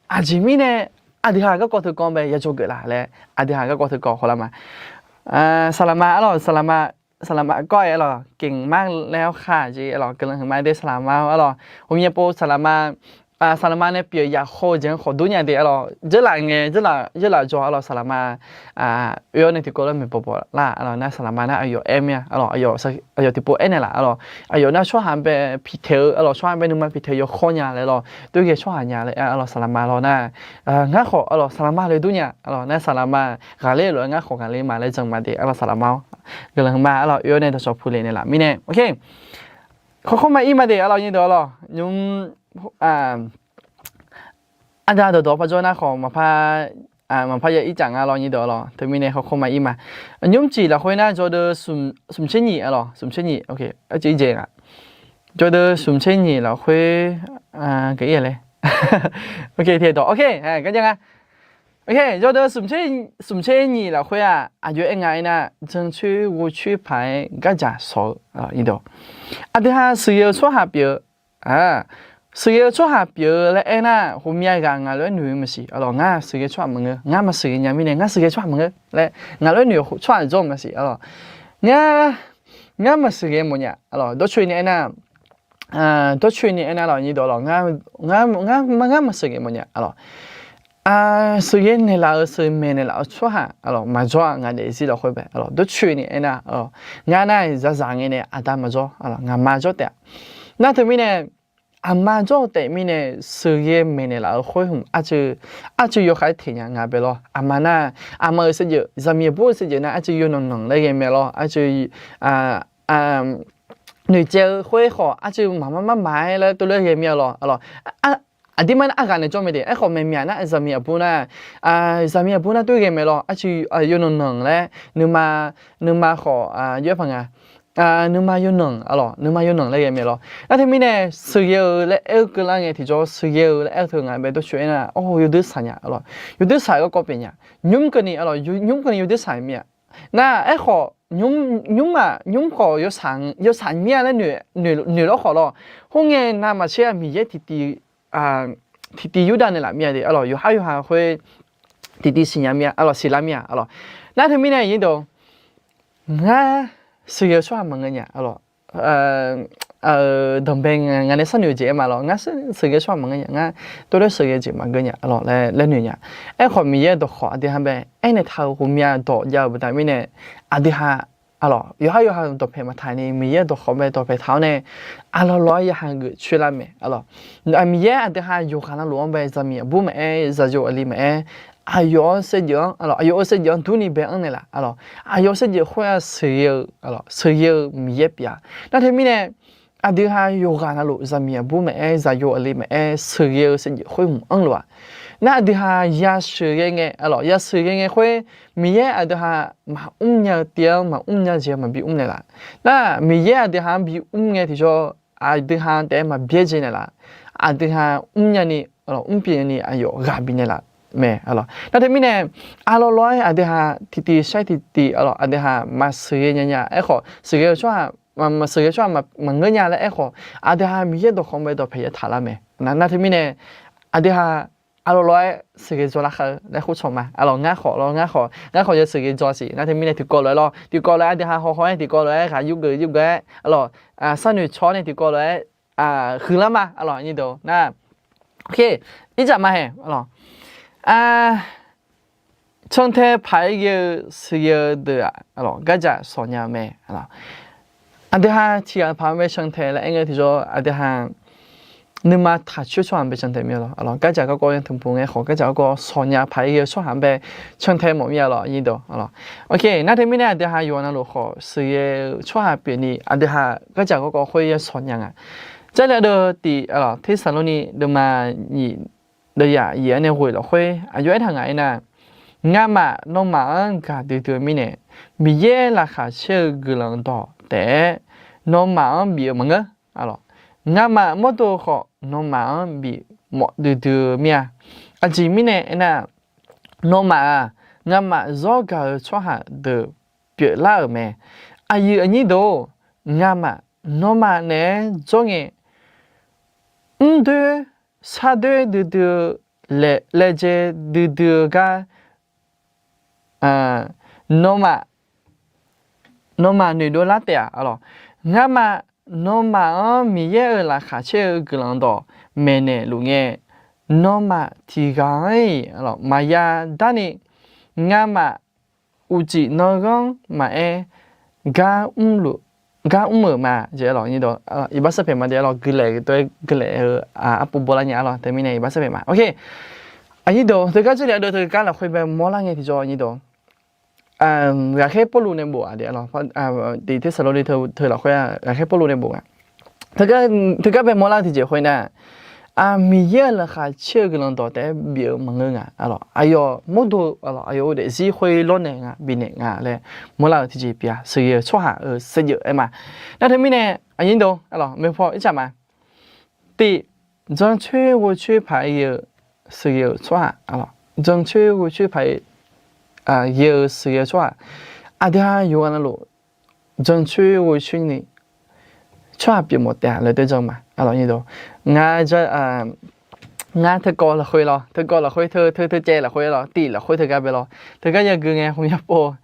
aqjeq mirnae aqdui ha garkawv teu kawv bae yajawr geuf la laer aqdui ha garkawv teu kawv khawf lar ma. Saqlaqma aqlawq, saqlaqma, saqlaqma kawv-aer aqlawq, geqmar laer-awr khaq jeq aqlawq, guiqlanq huiqma de saqlaqma-awr aqlawq. Ghawqmya pov saqlaqma, saqlaqma nae pyeuf yaqkhawf-eu jeq-anr khawf dur nya de aqlawq. Dzeurlaf ngae dzeurlaf, dzeurlaf jawr aqlawq saqlaqma oe-awr nae tiqkawv lar maeqbawq bawq lar aqlawq. Nar saqlaqma nar aqyawf aer mir-a aqlawq, aqyawf tiqpov aernaeq laf aqlawq. Aqyawf nar tsawrhaq bae piqtaeq-eu aqlawq, tsawrhaq bae nuima piqtaeq-eu yawkhaw nya laer lawq, toer ghae tsawrhaq nya laer aqlawq saqlaqma lawr nar, ngar khawf aqlawq saqlaqma laer dur nya aqlawq. Nar saqlaqma ghaqler-eu lof-aer ngar khawf ghaqler ma laer jan ma de aqlawq saqlaqma-awr. Guiqlanq huiqma aqlawq, oe-awr nae dawqshawq puq lef naeq laf mirnae. Ok. Khawkhaw maqir ma de aqlawq nyiq dawq aqlawq. Nymr aqda dawqdawq parjawr nar khawf maqpar, maqpar ya ir caf nga lawr nyiq dawq lawr. Teumirnae khawkhaw maqir ma. Nymrcif lafkhoer nar jawrdeuv smq tser nyiq aqlawq, smq tser nyiq. Ok. Arciv ir dzaeq nga. Jawrdeuv smq tser nyiq lafkhoer, gaq ir-a laer. Ok, tiq dawq. Ok, gar jav nga. Ok, jawrdeuv smq tser nyiq lafkhoer-aq aqjox aer nga aernar, jancoer ghovcoer paq-aer gardzaq shawq-eu nyiq dawq. Aqdui ha sheuqghae-eu tsawrhaq pyeuf-eu, sheuqghae-eu tsawrhaq pyeuf-eu laer aernar, ghawqmya ghaq ngaq lof-aer noeq-eu maqsiq aqlawq. Ngar sheuqghae tsawrhaq maqngeur, ngar maqsheuqghae nya mirnae ngar sheuqghae tsawrhaq maqngeur laer ngaq lof-aer noeq-eu tsawrhaq jawr maqsiq aqlawq. Ngar, ngar maqsheuqghae mawfnya aqlawq. Dawrcoeni aernar, dawrcoeni aernar lawq nyiq dawq lawq, ngar maqsheuqghae mawfnya aqlawq. Sheuqghae naeqlaf-eu sheuqmaeq naeqlaf-eu tsawrhaq aqlawq maqjawr-a. Ngaq daefzir lafkhoer bae aqlawq, dawrcoeni aernar aqlawq, ngar nar-aq zaqzaq ngae nae aqda maqjawr aqlawq, ngaqma jawr taef-a. Nar teumirnae aqma jawr-eu taef mirnae sheuqghae maeqnaeq laf-euq khoer hmq arcuiv, arcuiv yawkhav-aer teq nya nga bae lawr. Aqma nar, aqma-euq saevdzeuf, zaqmiq aqbur-eu saevdzeuf nar arcuiv yawnanq nanq laer ghae mae lawr. Arcuiv noeqtsaev-eu khoer khawf arcuiv maqmar marmar-aer laer tov laer ghae mir-a lawr. Aqdirmar nar arghaq naeq jawr mae de. Aerkhawf maeqmyaq nar zaqmiq aqbur nar, zaqmiq aqbur nar tov ghae mae lawr. Arcuiv yawnanq nanq laer nuima, nuima khawf yaw-aer paq nga. Nuima yawnanq, nuima yawnanq laer ghae mae lawr. Nar teumirnae sheuqghae-eu laer aer-eu keuvlar ngae tiqjawr sheuqghae-eu laer aer-eu teu nga bae dawrcoeni nar, or, yawdui saq nya lawr. Yawdui saq-eu garkawv pyeuf nya. Nymr keuvni lawr, nymr keuvni yawdui saq mir-a. Nar aerkhawf nymr, nymr-aq nymr khawf yawsaq mir-a laer noeq lawr khawf lawr. Khoerngae navmaqtser-aq Miqyaer tiqtiv, tiqtiv yurdav naeqlaf mir-a de. Aqlawq yawqhar yawqha khoer tiqtiv siqnya mir-a, aqlawq siqlar mir-a aqlawq. Nar teumirnae aqnyir deuq, ngar sheuqghae-eu tsawrhaq maqngeur nya aqlawq. Danqbae ngaq nae sharnoeq-eu jeq aer ma lawr. Ngar sheuqghae tsawrhaq maqngeur nya, ngar tov laer sheuqghae jeq maqgeur nya aqlawq laer noeq nya. Aerkhawf Miqyaer-euq dawqkhawq aqdui ha bae aernaeq taq-euq ghawqmya dawq jav-euq baqda mirnae, aqdui ha aqlawq yawqhar yawqha dawqpae maqtaq ni Miqyaer-euq dawqkhawq bae dawqpae taq-awr nae, aqlawq lawq-aer yaqhaq geuf coer lar mae aqlawq. Miqyaer aqdui ha yawqghaq navluf-anr bae zaqmiq aqbur maqaer, zaqyo aqli maqaer, aqyawf-anr saevdzeuf-anr aqlawq, aqyawf-euq saevdzeuf-anr durni bae anr naeqlaf aqlawq. Aqyawf saevdzeuf khoer-aq sheuqghae-eu aqlawq, sheuqghae-eu Miqyaer pyeuf-a. Nar teumirnae aqdui ha yawqghaq navluf zaqmiq aqbur maqaer, zaqyo aqli maqaer, sheuqghae-eu saevdzeuf khoer hmq anr lof-a. Nar aqdui ha yasheuqghae ngae aqlawq, yasheuqghae ngae khoer Miqyaer aqdui ha maqmr nya-eu tiv-anr maqmr nya jeq-anr maqbi mr naeqlaf. Nar Miqyaer aqdui ha-anr bi mr ngae tiqjawr aqdui ha taef-aer maqbyaer jeq naeqlaf. Aqdui ha mr nyani, mr pyeuf nyani aqyawf ghaq bifnaeq laf mae aqlawq. Nar teumirnae aqlawq lawq-aer aqdui ha tiqtiv shaer tiqtiv aqlawq aqdui ha maqsheuqghae nya nya. Aerkhawf sheuqghae-eu tsawrhaq, maqsheuqghae-eu tsawrhaq maqngeur nya laer aerkhawf aqdui ha Miqyaer dawqkhawq bae dawqpae yaftaq lar mae. Nar teumirnae aqdui ha aqlawq lawq-aer sheuqghae dzaw lar kha-eu laer khoer tsawq ma aqlawq. Ngar khawf lawr, ngar khawf, ngar khawf ya sheuqghae dzaw siq. Nar teumirnae tiqkawv lof-aer lawr, tiqkawv lof-aer aqdui ha haw haw-aer tiqkawv lof-aer ghaq yurgeuf yurgeuf-aer aqlawq, sharnoeq caw-awr nae tiqkawv lof-aer huiqlar ma aqlawq. Nar irdzaq ma hae aqlawq. Cantae paq-aer ghae-eu sheuqghae-eu deuq-aq aqlawq gardzaq sawq nya-eu mae. Aqdui ha tiqghaq paq-anr bae cantae laer aer ngae tiqjawr aqdui ha nuima taqcoer tsawrhaq-anr bae cantae mir-a lawq. Gardzaq garkawv yantmq puq ngae khawf gardzaq garkawv sawq nya paq-aer ghae-eu tsawrhaq-anr bae cantae mawf mir-a lawq. Aqnyir deuq aqlawq. Oke, nar teumirnae aqdui ha yawqghaq navluf khawf sheuqghae-eu tsawrhaq pyeufni aqdui ha gardzaq garkawv khoer ya sawq nya nga. Jarlif ardeuv tiq aqlawq Tersaqlorni deuvma nyiq deuvzaq yif-anr nae ghoeq lafkhoer aqjox aertaq ngaq aernar, ngamaf nawmaf-anr gaqdui dui-eu mirnae, Miqyaer laqkhaq caer-eu guiqlanq dawq taef-aer nawmaf-anr bif-eu maqngeur. Ngamaf mawrdo khawf nawmaf-anr bif mawf duidui-eu mir-a. Aqjeq mirnae aernar, nawmaf-aq, ngamaf zawr gaq-eu tsawrhaq deuq pyeuflar-euq mae. Aqyuif aqnyir deuq-or, ngamaf nawmaf naeq-aer jawr ngae, mrdoer shardoer duidui-eu, laejae duidui-eu gar nawmaf, nawmaf noeqdov lar taef-a. Ngamaf nawmaf-anr Miqyaer-euq laqkhaq caer-eu guiqlanq dawq maeqnaeq luf ngae, nawmaf tiqghaq-anr-iq maqya darni ngamaf uqcif nanrghanr maqaer, gar mr-euq ma. Iqbax sarpaeq ma de aqlawq, guiqlaef tov-aer guiqlaef-eu arpov bawlar nya aqlawq. Teumirnae iqbax sarpaeq ma. Oke, aqnyir deuq teugar jarlif ardeuv teugar lafkhoer bae mawrlar ngae tiqjawr aqnyir deuq ghaqkhaer Pawrluv nae bof-aq de aqlawq. Tiq Tersaqlorni teu lafkhoer ghaqkhaer Pawrluv nae bof nga. Teugar bae mawrlar-eu tiqjeq khoernar, Miqyaer-euq laqkhaq caer-eu guiqlanq dawq taef-aer bif-eu maqngeur nga aqlawq. Aqyawf mawrdo aqlawq, aqyawf-euq daefzir khoer lawrnaeq nga bifnaeq nga laer mawrlar-eu tiqjeq pyeuf-a. Sheuqghae-eu tsawrhaq-euq saevdzeuf aer ma. Nar teumirnae aqnyir deuq aqlawq, maeqpaw ircaf ma. Tiq, jancoer ghovcoer paq-aer ghae-eu sheuqghae-eu tsawrhaq aqlawq, jancoer ghovcoer paq-aer ghae-eu sheuqghae-eu tsawrhaq, aqdui ha yawqghaq navluf jancoer ghovcoer ni tsawrhaq pyeufmawf taef-a laer dawr jan ma aqlawq. Ngar, ngar teukawv lafkhoer lawr, teukawv lafkhoer teu teu teucaev lafkhoer lawr, tiq lafkhoer teugar bae lawr, teugar yagui ngae ghawqmya pov,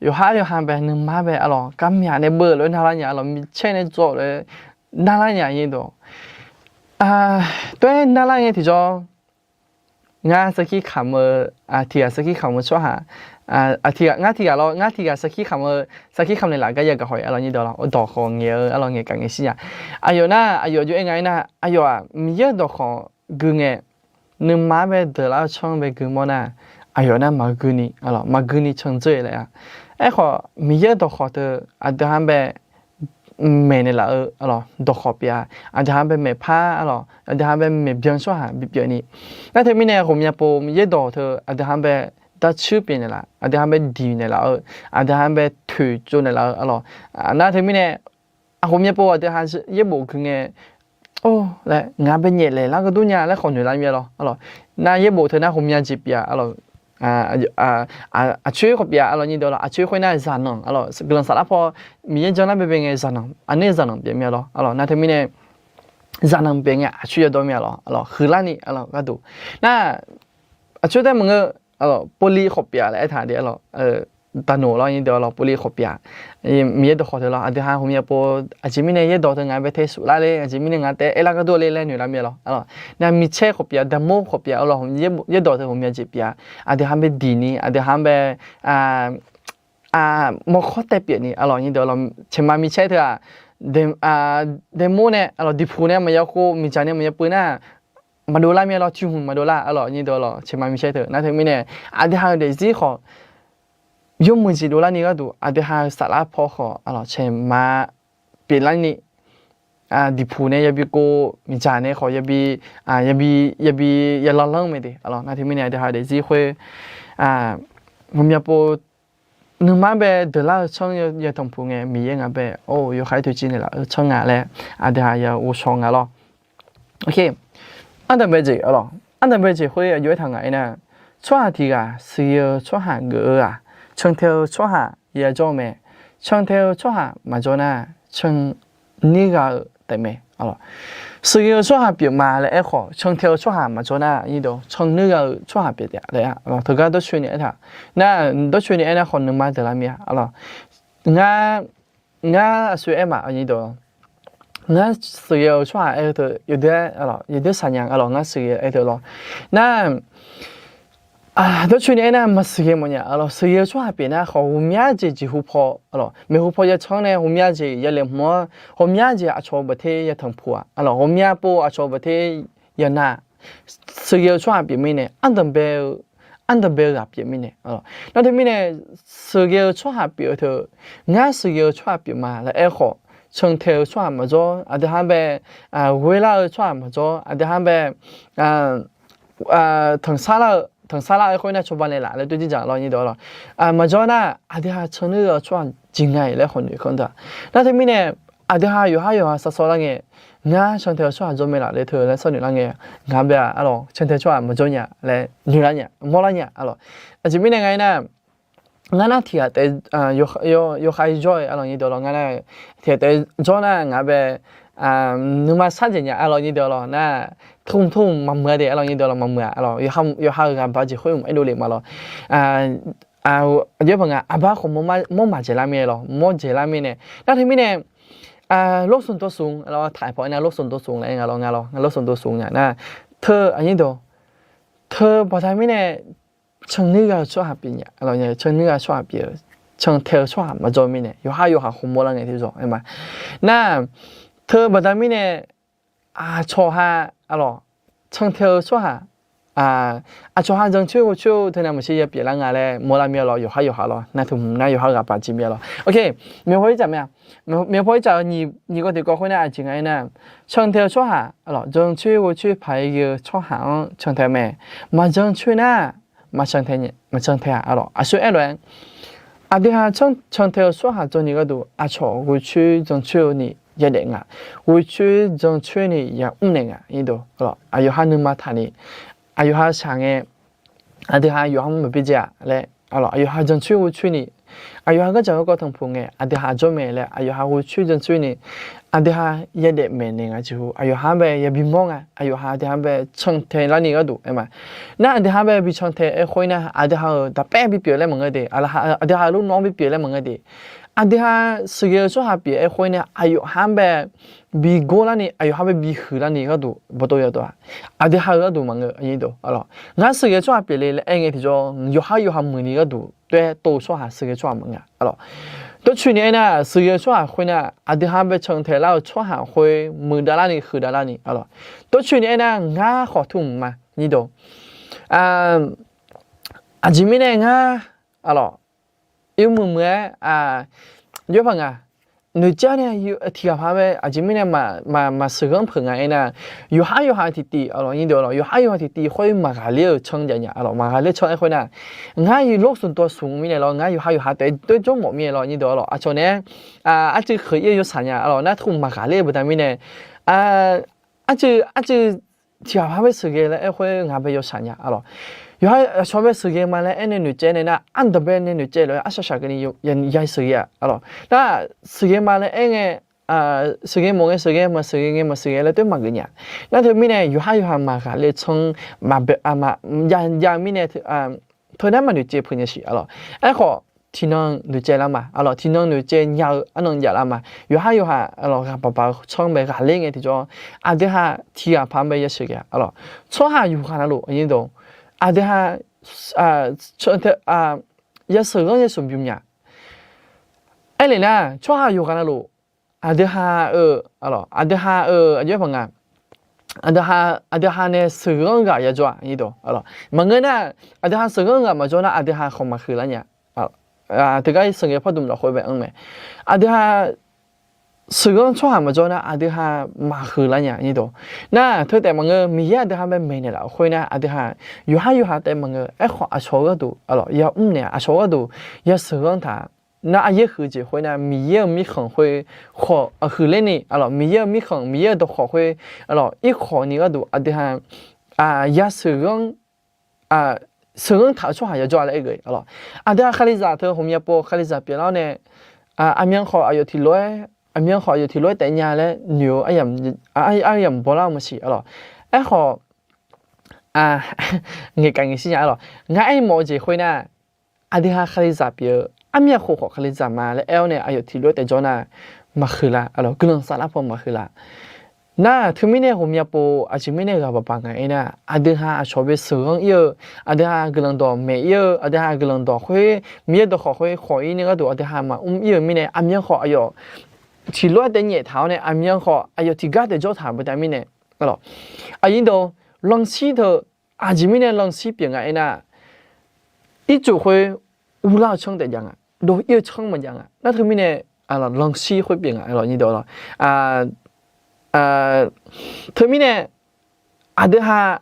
yawqhar yawqha bae nuima bae aqlawq, garmyaq nae beuv lof-aer narlar nya aqlawq, micaer nae dzawv lof-aer narlar nya aqnyir deuq. Tov-aer narlar ngae tiqjawr Ngar sarkir kamq-eu, tiq ghaq sarkir kamq-eu tsawrhaq, tiq ghaq, ngar tiq ghaq lawr, ngar tiq ghaq sarkir kamq-eu, sarkir kamq naeqlaf gar yagaq haw-iq arlawr nyir dawq lawr, dawq khawf ngaeq-eu arlawr ngaeq kaf ngaeq shir nya. Aqyawf nar, aqyawf jov-aer nga-aer nar, aqyawf-aq Miqyaer-euq dawq khawf gui ngae, nuima-anr bae deuqlar-eu tsanr bae gui mawr nar, aqyawf nar maqgui ni, maqgui ni candzeur-eu laer-a. Aerkhawf Miqyaer-euq dawq khawf teu aqdui ha-anr bae maeqnaeq laf-eu arlawr dawq khawf pyeuf-a. Aqdui ha-anr bae maeqpar arlawr, aqdui ha-anr bae maeqbyan tsawrhaq bipyeuf ni. Nar teumirnae ghawqmya pov Miqyaer dawq teu aqdui ha-anr bae darcuir pyeuf naeqlaf, aqdui ha-anr bae diq naeqlaf-eu, aqdui ha-anr bae toeqtsov naeqlaf-eu arlawr. Nar teumirnae ghawqmya pov aqdui ha yaerbof gui ngae, or laer ngaq bae nyaef laeq lar gharduq nya laer khawf noeq lar mir-a lawr arlawr. Nar yaerbof teu nar ghawqmya jeq pyeuf-a arlawr. Aqcoer khawf pyeuf-a arlawr nyir dawq lawr, aqcoer khoer nar zaqnanq arlawr, guiqlanq saflar paw Miqyaer janlar baebae ngae zaqnanq, aqnaer zaqnanq pyeuf mir-a lawr arlawr. Nar teumirnae zaqnanq pyeuf ngae aqcoer yawdawr mir-a lawr arlawr, huiqlar ni arlawr gharduq. Nar aqcoer taef maqngeur, arlawr povli khawf pyeuf-a laer aertaq de arlawr. Daqnoq lawr nyir dawq lawr povli khawf pyeuf-a. Miqyaer dawq khawf teu lawr aqdui ha ghawqmya pov aqjeq mirnae yaerdawq teu ngaq bae tae suflar le, aqjeq mirnae ngaq taef aerlar gharduq le laer noeq lar mir-a lawr arlawr. Nar micaer khawf pyeuf-a, daqmor khawf pyeuf-a arlawr, yaerdawq teu ghawqmya jeq pyeuf-a. Aqdui ha-anr bae diq ni, aqdui ha-anr bae mawrkhawr taev pyeuf ni arlawr nyir dawq lawr, caeqma micaer teu-aq, daemor nae arlawr, diqpuq nae maqya khov, miqdzaq nae maqya puiv nar, maqdov lar mir-a lawr, cuihmq maqdov lar arlawr nyir dawq lawr, caeqma micaer teu. Nar teumirnae aqdui ha-euq daefzir khawf yawmuiq jeq dovlar ni gharduq aqdui ha-euq saflar paw khawf arlawr caeqma pyeuflar ni, diqpuq nae yabi kov, miqdzaq nae khawf yabi, yabi, yabi yalanr lanr mae de arlawr. Nar teumirnae aqdui ha-euq daefzir khoer ghawqmya pov nuima-anr bae deuqlar-eu tsanr ya tanqpuq ngae, Miqyaer ngaq bae or yawkhav-aer toeqciv naeqlaf-eu tsanr nga laer aqdui ha ya ghovshaw nga lawr. Ardanqbae jeq arlawr, ardanqbae jeq khoer aqjox aertaq ngaq aernar, tsawrhaq tiq ghaq siqyoeq-eu tsawrhaq geuf-eu-aq, cantae-eu tsawrhaq yajawr-eu mae. Cantae-eu tsawrhaq maqjawr nar, can nuir gha-eu taef mae. Siqyoeq-eu tsawrhaq pyeuf ma laer aerkhawf, cantae-eu tsawrhaq maqjawr nar, can nuir gha-eu tsawrhaq pyeuf taef laer teugar dawrcoeni aertaq. Nar dawrcoeni aernar khawf nuima deuqlar mir-a arlawr. Ngar, ngar aqsur aer ma, ngar siqyoeq-eu tsawrhaq aer-eu teu yawdoer, yawdoer saqnya arlawr, ngar siqyoeq aer teu lawr. Nar dawrcoeni aernar maqsiqyoeq mawfnya arlawr, siqyoeq-eu tsawrhaq pyeuf nar khawf ghawqmya jeq jeqhu paw arlawr, maeqhu paw yacanr nae ghawqmya jeq yalaeq hmq-anr, ghawqmya jeq aqcawq-eu baqter yatanq puq-aq arlawr, ghawqmya pov aqcawq-eu baqter yanav, siqyoeq-eu tsawrhaq pyeuf mirnae, ardanqbae-eu, ardanqbae-eu ghaq pyeuf mirnae. Nar teumirnae, siqyoeq-eu tsawrhaq pyeuf-eu teu, ngar siqyoeq-eu tsawrhaq pyeuf ma laer aerkhawf, cantae-eu tsawrhaq maqjawr, aqdui ha-anr bae ghoerlar-eu tsawrhaq maqjawr, aqdui ha-anr bae tanqsar lar-eu, tanqsar lar-eu khoer nar cawba naeqlaf laer dov jirdzaq lawr nyir dawq lawr. Maqjawr nar aqdui ha can nuir gha-eu tsawrhaq jeq nga-iq laer khawf noeq keuv-anr daq. Nar teumirnae, aqdui ha yawqhar yawqha sar sawr lar ngae, ngar cantae-eu tsawrhaq jawr mae laf laer teu laer sawr noeq lar ngae, ngaq bae-aq arlawr cantae tsawrhaq maqjawr nya laer noeq lar nya, mawr lar nya arlawr. Aqjeq mirnae nga aernar, ngar nar tiq ghaq taef, yawkhav jawr-eu arlawr nyir dawq lawr, ngar nar tiq ghaq taef jawr nar ngaq bae nuima sar dzaeq nya arlawr nyir dawq lawr, nar tmr tmr maqmuiq-a de arlawr nyir dawq lawr, maqmuiq-a arlawr, yawqha-euq ghaq ba jeq khoer mq aerdov le ma lawr. Aqjox-aer paq nga, aqbar khawf mawr maq dzaeq lar mir-a lawr, mawr dzaeq lar mirnae, nar teumirnae, โลกส่วนตัวสูง lawr, taq paw aernar โลกส่วนตัวสูง laer nga lawr, nga lawr, nga โลกส่วนตัวสูง nya nar, teu aqnyir dawq, teu baqda mirnae, can nuir gha-eu tsawrhaq pyeuf nya, can nuir gha-eu tsawrhaq pyeuf-eu, cantae-eu tsawrhaq maqjawr mirnae, yawqhar yawqha khawf mawr lar ngae tiqzawq aer ma. Nar, teu baqda mirnae, aqcawq ha, arlawr, cantae-eu tsawrhaq, aqcawq ha jancoer ghovcoer-eu teunav maqshir ya pyeuflar nga laer mawrlar mir-a lawr, yawqhar yawqha lawr, nar teu hmq nar yawqhar ghaq baq jeq mir-a lawr. Oke, maeqhu paw-ir tsaf mae-a. Maeqhu paw-ir tsaf-eu nyiq gawr tiqgawr khoer nar aqjeq nga aernar, cantae-eu tsawrhaq, arlawr, jancoer ghovcoer paq-aer ghae-eu tsawrhaq-anr cantae mae. Maqjancoer nar, maqcan tae-a arlawr. Aqsur aerlof-aer, aqdui ha cantae-eu tsawrhaq jawr ni gharduq aqcawq ghovcoer jancoer-eu ni yadaef nga. Ghovcoer jancoer ni yamr naeq nga. Aqyawf ha nuima taq ni, aqyawf ha shaq ngae, aqdui ha yawqha mr maqbi jae-a laer, aqyawf ha jancoer ghovcoer ni, aqyawf ha gardzaq garkawv tanqpuq ngae aqdui ha jawr mae laer, aqyawf ha ghovcoer jancoer ni, aqdui ha yadaef maeqnaeq nga jeqhu, aqyawf ha bae yabi mawr nga, aqyawf ha aqdui ha bae cantae lar ni gharduq aer ma. Nar aqdui ha bae bi cantae aer khoer nar, aqdui ha-euq daqpaer bipyeuf laer maqngeur de, aqdui ha-euq lufnawr bipyeuf laer maqngeur de. aqdui ha sheuqghae-eu tsawrhaq pyeuf-aer khoer nae aqyawf ha-anr bae bi gor larni, aqyawf ha bae bi huiq larni gharduq bawdov yadov-a. Aqdui ha-eu gharduq maqngeur, aqnyir deuq, alawq. Ngar sheuqghae-eu tsawrhaq pyeuf le laer aer ngae tiqjawr, yawqhar yawqha muiqni gharduq doer tov-eu tsawrhaq sheuqghae tsawrhaq maqngeur, alawq. Dawrcoeni aernar, sheuqghae-eu tsawrhaq khoer nar, aqdui ha bae can tae lar-eu tsawrhaq khoer muiqdav larni huiqdav larni, alawq. Dawrcoeni aernar, ngar khawf tmr ma, nyir deuq, aqjeq mirnae ngar, alawq, yawmuiq muiq-aer, jawr paq nga, noeqcaer nae tiqghaq paq-aer aqjeq mirnae maqsheuqghanr peuq nga aernar, yawqhar yawqha tiqtiv, alawq, nyir deuq, alawq, yawqhar yawqha tiqtiv khoer maqghaqler-eu canr jav nya, alawq, maqghaqler canr aer khoer nar, ngar yawlor smq dawq smq mirnae lawr, ngar yawqhar yawqha taef doer jawr mawf mirnae lawr, nyir deuq, alawq, aqcawq nae-aer, arcuiv kheuq ir-eu yawshaq nya, alawq, nar tmr maqghaqler-eu baqda mirnae, arcuiv, arcuiv tiqghaq paq-aer sheuqghae laer aer khoer ngaq bae yawshaq nya, alawq. Yawqha aqcawq bae sheuqghae ma laer aer nae noeqcaer nae nar, ardanq bae nae noeqcaer lof-aer arshaq shaq keuvni ya sheuqghae-a, alawq. Nar sheuqghae ma laer aer ngae, sheuqghae mawf ngae sheuqghae, maqsheuqghae ngae maqsheuqghae laer doer maqgeuf nya. Nar teumirnae yawqhar yawqha maqghaqler canr, maqbae, maqjav mirnae, teunar maqnoeqcaev peuq nya siq, alawq. Aerkhawf, tiqnan noeqcaev lar ma, alawq, tiqnan noeqcaev nya-eu arnan jav lar ma. Yawqhar yawqha, alawq, ghaq baq baq-eu canr bae ghaqler ngae tiqjawr, aqdui ha tiqghaq paq-aer bae yasheuq ghae, alawq. Tsawrhaq yawqghaq navluf, aqnyir deuq, aqdui ha yasheuqghanr yasheuq bymr nya. Aerlef nar, tsawrhaq yawqghaq navluf, aqdui ha-eu, alawq, aqdui ha-eu aqjox-aer paq nga, aqdui ha nae sheuqghanr ghaq yajawr-a, nyir deuq, alawq. Maqngeur nar, aqdui ha sheuqghanr ghaq maqjawr nar, aqdui ha khawf maqhuiq lar nya. Teugar sheuqghae pardmq lafkhoer bae anr mae. Aqdui ha sheuqghanr tsawrhaq maqjawr nar, aqdui ha maqhuiq lar nya, nyir deuq. Nar teu taef maqngeur, Miqyaer aqdui ha bae maeqnaeq laf-eu khoer nar, aqdui ha yawqhar yawqha taef maqngeur, aerkhawf aqcawq-eu gharduq, alawq, yamr naeq-a, aqcawq-eu gharduq yasheuqghanr taq. Nar aryaer huiq jeq khoer nar, Miqyaer-euq mirkhanq khoer khawf huiqler ni, alawq, Miqyaer-euq mirkhanq, Miqyaer-euq dawqkhawq khoer, alawq, irkhawf ni gharduq aqdui ha yasheuqghanr, sheuqghanr taq-eu tsawrhaq yajawr-a laer aer geuf, alawq. Aqdui ha Kalizaq teu ghawqmya pov Kalizaq pyeuflar-awr nae, aqmyan khawf aqyawf tiqlof-aer, aqmyan khawf aqyawf tiqlof-aer taef nya laer noeq-eu aryamq bawlar-eu maqsiq, alawq. Aerkhawf, ngaeqkaf ngaeqshir nya, alawq. Ngar aer mawf-eu jeq khoer nar, aqdui ha Kalizaq pyeuf-eu, armyav khof khawf Kalizaq ma laer aer-awr nae aqyawf tiqlof-aer taef jawr nar, maqhuiq la, alawq, guiqlanq saflar paw maqhuiq la. Nar teumirnae ghawqmya pov aqjeq mirnae ghaq baq baq nga aernar, aqdui ha aqcawq bae sheuqghanr ir-eu, aqdui ha guiqlanq dawq maeq ir-eu, aqdui ha guiqlanq dawq khoer, Miqyaer dawqkhawq khoer khawf ir ni gharduq aqdui ha maqmr ir-eu mirnae, aqmyan khawf aqyawf tiqlof-aer taef nyaef taq-awr nae, aqmyan khawf aqyawf tiqgar taef jawr taq-euq baqda mirnae, alawq, aqnyir deuq, lanqshir teu, aqjeq mirnae lanqshir pyeuf nga aernar, ircuf khoer uvlar-eu canr taef jav nga, dov ir-eu canr maqjav nga. Nar teumirnae, lanqshir khoer pyeuf nga, alawq, nyir deuq, alawq. Teumirnae, aqdui ha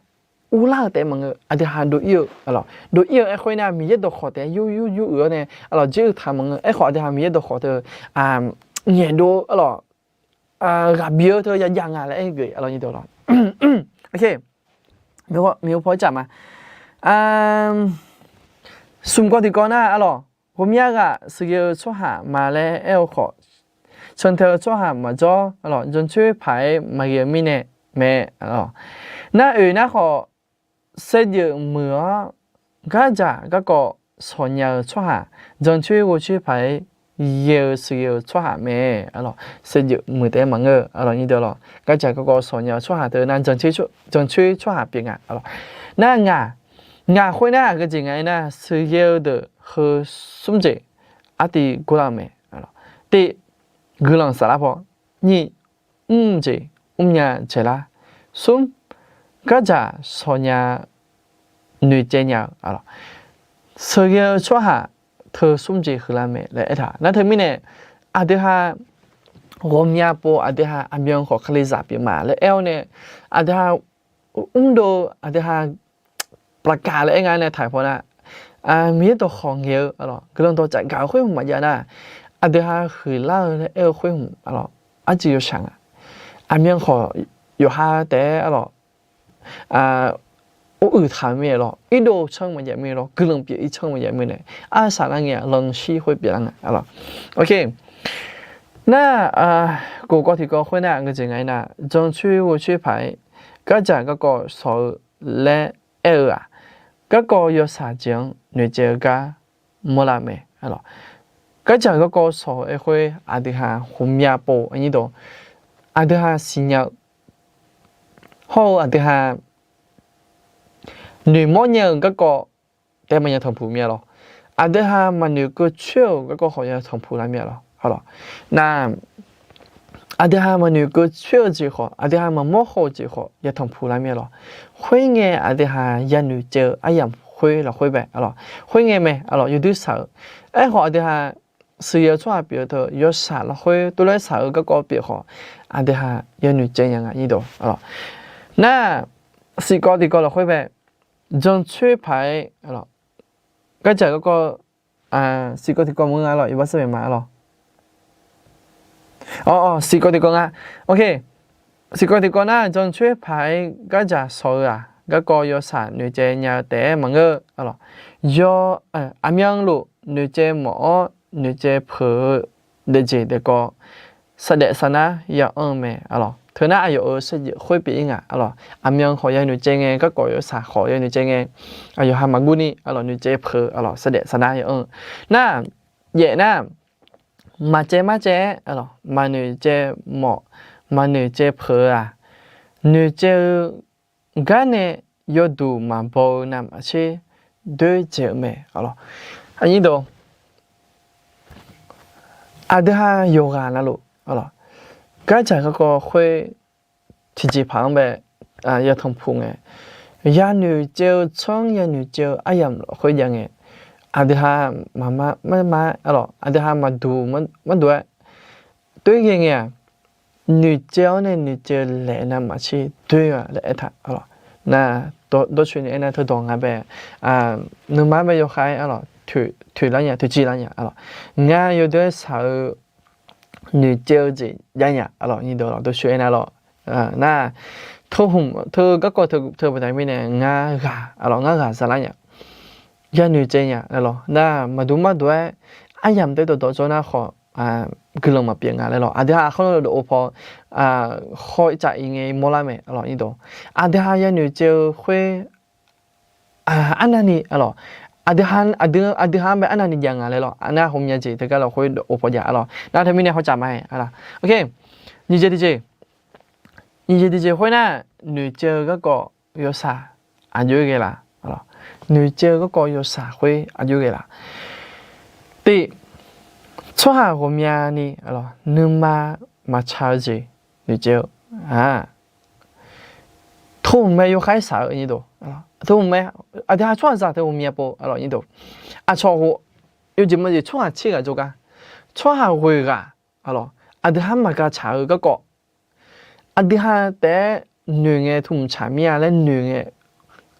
uvlar-eu taef maqngeur, aqdui ha dov ir-eu, alawq, dov ir-eu aer khoer nar, Miqyaer dawqkhawq taef yur yur yur uiq-awr nae, alawq, jir uiq taq maqngeur. Aerkhawf aqdui ha Miqyaer dawqkhawq teu nyaef dov, alawq, ghaq bi-eu teu yajav nga laer aer geuf, alawq, nyir deuq, alawq. Miqyaer paw caf ma. Smq kawv tiqkawv nar, alawq, ghawqmya ghaq sheuqghae-eu tsawrhaq ma laer aer-eu khawf, cantae-eu tsawrhaq maqjawr, alawq, jancoer paq-aer maqghae-eu mirnae mae, alawq. Nar oeq nar khawf, saevdzeuf muiq-awr, gardzaq garkawv shawq nya-eu tsawrhaq, jancoer ghovcoer paq-aer ghae-eu sheuqghae-eu tsawrhaq mae, alawq, saevdzeuf muiq taef-aer maqngeur, alawq, nyir deuq, alawq, gardzaq garkawv shawq nya-eu tsawrhaq teu nar, jancoer tsawrhaq pyeuf nga, alawq. Nar ngaq, ngaq khoer nar aqgeu jeq nga aernar, sheuqghae-eu deuq heu smr jeq artiv gorlar-eu mae, alawq. Tiq, guiqlanq saflar paw. Nyiq, mr jeq mrnya dzaeqlar. Smr, gardzaq shawq nya noeqcaev nya-eu, alawq, sheuqghae-eu tsawrhaq teu smr jeq huiqlar mae laer aertaq. Nar teumirnae, aqdui ha ghawqmya pov aqdui ha aqmyan khawf Kalizaq pyeuf ma laer aer-awr nae, aqdui ha mrdov-eu aqdui ha plavkav laer aer nga nae taq paw nar, Miqyaer dawqkhawq ngaeq-eu, alawq, guiqlanq dawqtsaf gaq-eu khoer hmq maqjav nar, aqdui ha huiqlar-eu laer aer-eu khoer hmq, alawq, arcuiv yawshaq nga. Aqmyan khawf yawqha taef-aer, alawq, uruiq taq-eu mirnae, alawq, irdov canr maqjav mirnae, alawq, guiqlanq pyeuf ir canr maqjav mirnae, arsaq lar ngae-aq lanqshir khoer pyeuflar nga, alawq. Nar, kof kawv tiqkawv khoer nar aqgeu jeq nga aernar, jancoer ghovcoer paq-aer gardzaq garkawv shawq-eu laer aer-eu-aq, garkawv yawshaq jeq-anr noeqcaev-eu gar mawrlar mae, alawq. Gardzaq garkawv sawq-eu aer khoer aqdui ha ghawqmya pov aqnyir dawq, aqdui ha siqnya-eu hawr-eu aqdui ha noeqmawr nya-eu garkawv taef-aer maqya tanqpuq mir-a lawq. Aqdui ha maqnoeq keuv coer-euq garkawv khawf ya tanqpuq lar mir-a lawq. Nar, aqdui ha maqnoeq keuv coer-eu jeq khawf, aqdui ha maqmawr haw-eu jeq khawf ya tanqpuq lar mir-a lawq. Khoerngae aqdui ha yanoeq caev-eu aryamq khoer lafkhoer bae-a lawq. Khoerngae mae-a lawq, yawdui shaq-eu. Aerkhawf aqdui ha sheuqyaw-eu tsawrhaq pyeuf-eu teu yawshaq lafkhoer tuvlar shaq-eu garkawv pyeuf khawf, aqdui ha yanoeq caev nya nga nyir dawq-a lawq. Nar, siqkawv tiqkawv lafkhoer bae, jancoer paq-aer gardzaq garkawv, siqkawv tiqkawv maqngeur nga lawq, iqbax sar maeq ma-a lawq. Awq, siqkawv tiqkawv nga. Siqkawv tiqkawv nar, jancoer paq-aer gardzaq sawq-eu-aq, garkawv yawshaq noeqcaev nya-eu taef-aer maqngeur-a lawq. Yaw, aqmyanluf noeqcaev mawf-awr noeqcaev peuq-eu daefjeq daefkawv saqdaef saqnar ya anr-eu mae-a lawq. Teunar aqyawf-euq sarjaef khoer pyeuf-ir nga-a lawq. Aqmyan khawf ya noeqcaev ngae, garkawv yawshaq khawf ya noeqcaev ngae, aqyawf ha maqgurni-a lawq, noeqcaev peuq-a lawq, saqdaef saqnar ya anr-eu. Nar, jaef nar, maqcaev marcaev-aer-a lawq, maqnoeqcaev mawf, maqnoeqcaev peuq-eu-aq, noeqcaev-eu gar nae yawduq maqbaw-eu navmaqtser doer dzaeq-eu mae-a lawq. Aqnyir dawq, aqdui ha yawqghaq navluf-a lawq, gardzaq garkawv khoer tiqjeqpaq-anr bae ya tanqpuq ngae, yanoeq caev-eu tsanr yanoeq caev-eu aryamq lafkhoer jav ngae, aqdui ha maqma, maqma-aer-a lawq, aqdui ha maqduq, maqduq-aer toer ghae ngae-aq, noeqcaev-awr nae noeqcaev laeq navmaqtser doer-a laer aertaq-a lawq. Nar, dawrcoeni aernar teudawq nga bae, nuima bae yawkhav-aer-a lawq, toeqlar nya, toeqciv lar nya-a lawq. Ngar yawdoer-aer shaq-eu noeqcaev-eu jeq jav nya-a lawq, nyir dawq lawq, dawrcoeni aernar lawq. Nar, teu hmq teu garkawv teu baqda mirnae ngar ghaq-a lawq, ngar ghaq za lar nya, yanoeq caev nya-a lawq. Nar, maqduq maqduq-aer aryamq taef dawqdawq jawr nar khawf, guiqlanq maqpyeuf nga laer lawq. Aqdui ha aqkhawr dawqov paw khawr caf-ir ngae mawrlar mae-a lawq, nyir dawq. Aqdui ha yanoeq caev-eu khoer arnavni-a lawq, aqdui ha, aqdui ha-anr bae arnavni jav nga laer lawq. Aqnar ghawqmya jeq teugar lafkhoer dawqov paw jav-a lawq. Nar teumirnae hawcaf ma-aer-a lawq. Nyiq jeq tiqjeq, nyiq jeq tiqjeq khoernar, noeqcaev-eu garkawv yawshaq aqjox-aer ghae laf-a lawq. Noeqcaev-eu garkawv yawshaq khoer aqjox-aer ghae laf. Tiq, tsawrhaq ghawqmyani-a lawq, nuima maqtsaq-eu jeq noeqcaev-eu, teu hmq mae yawkhav-aer shaq-eu nyir dawq, teu hmq mae, aqdui ha tsawrhaqzaq teu ghawqmya pov-a lawq, nyir dawq. Aqcawq khof yawjeq majeq tsawrhaq tser ghaq jawrgar, tsawrhaq ghoeq ghaq-a lawq, aqdui ha maqgaq tsaq-eu garkawv, aqdui ha taef-aer noeq ngae teu hmq tsaq mir-a laer noeq ngae,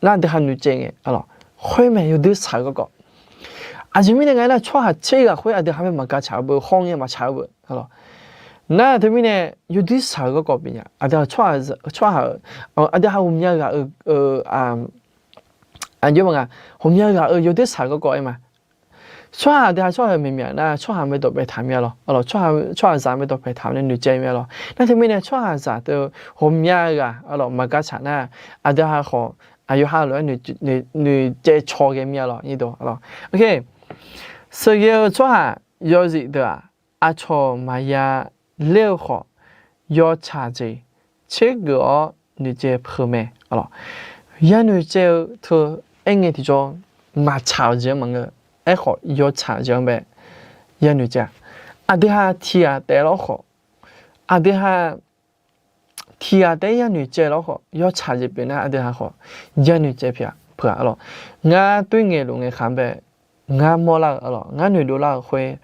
nar aqdui ha noeqcaev ngae-a lawq, khoer mae yawdoer shaq-eu garkawv. Aqjeq mirnae nga aernar, tsawrhaq tser ghaq khoer aqdui ha bae maqgaq tsaq-eu beu, khawr ngae maqtsaq-eu beu-a lawq. Nar teumirnae yawdoer shaq-eu garkawv pyeuf nya. Aqdui ha tsawrhaq, aqdui ha ghawqmya ghaq-eu, aqjox ma nga, ghawqmya ghaq-euq yawdoer shaq-eu garkawv aer ma. Tsawrhaq aqdui ha tsawrhaq-euq maeqmyaq nar, tsawrhaq mae dawq paeq taq mir-a lawq, tsawrhaqzaq mae dawq paeq taq-awr nae noeqcaev mir-a lawq. Nar teumirnae tsawrhaqzaq teu ghawqmya ghaq-a lawq maqgaq tsaq nar, aqdui ha khawf aqyawf ha lof-aer noeqcaev caw ghae mir-a lawq, nyir dawq-a lawq. Sheuqghae-eu tsawrhaq yawzif deuq-aq, aqcawq maqya ler-eu khawf, yawtsaq jeq tsergeuf-awr noeqcaev peuq mae-a lawq. Yanoeq caev-eu teu aer ngae tiqjawr, maqtsaq-euq jeq-anr maqngeur, aerkhawf yawtsaq-euq jeq-anr bae yanoeq caev-a. Aqdui ha tiq ghaq taef lawr khawf, aqdui ha tiq ghaq taef-aer yanoeq caev lawr khawf, yawtsaq jeq pyeuf nar aqdui ha khawf yanoeq caev peuq-a lawq. Ngar toer ngaeqluf ngaeqkaq bae ngar mawrlar-eu-a lawq, ngar noeqdov lar-eu khoer,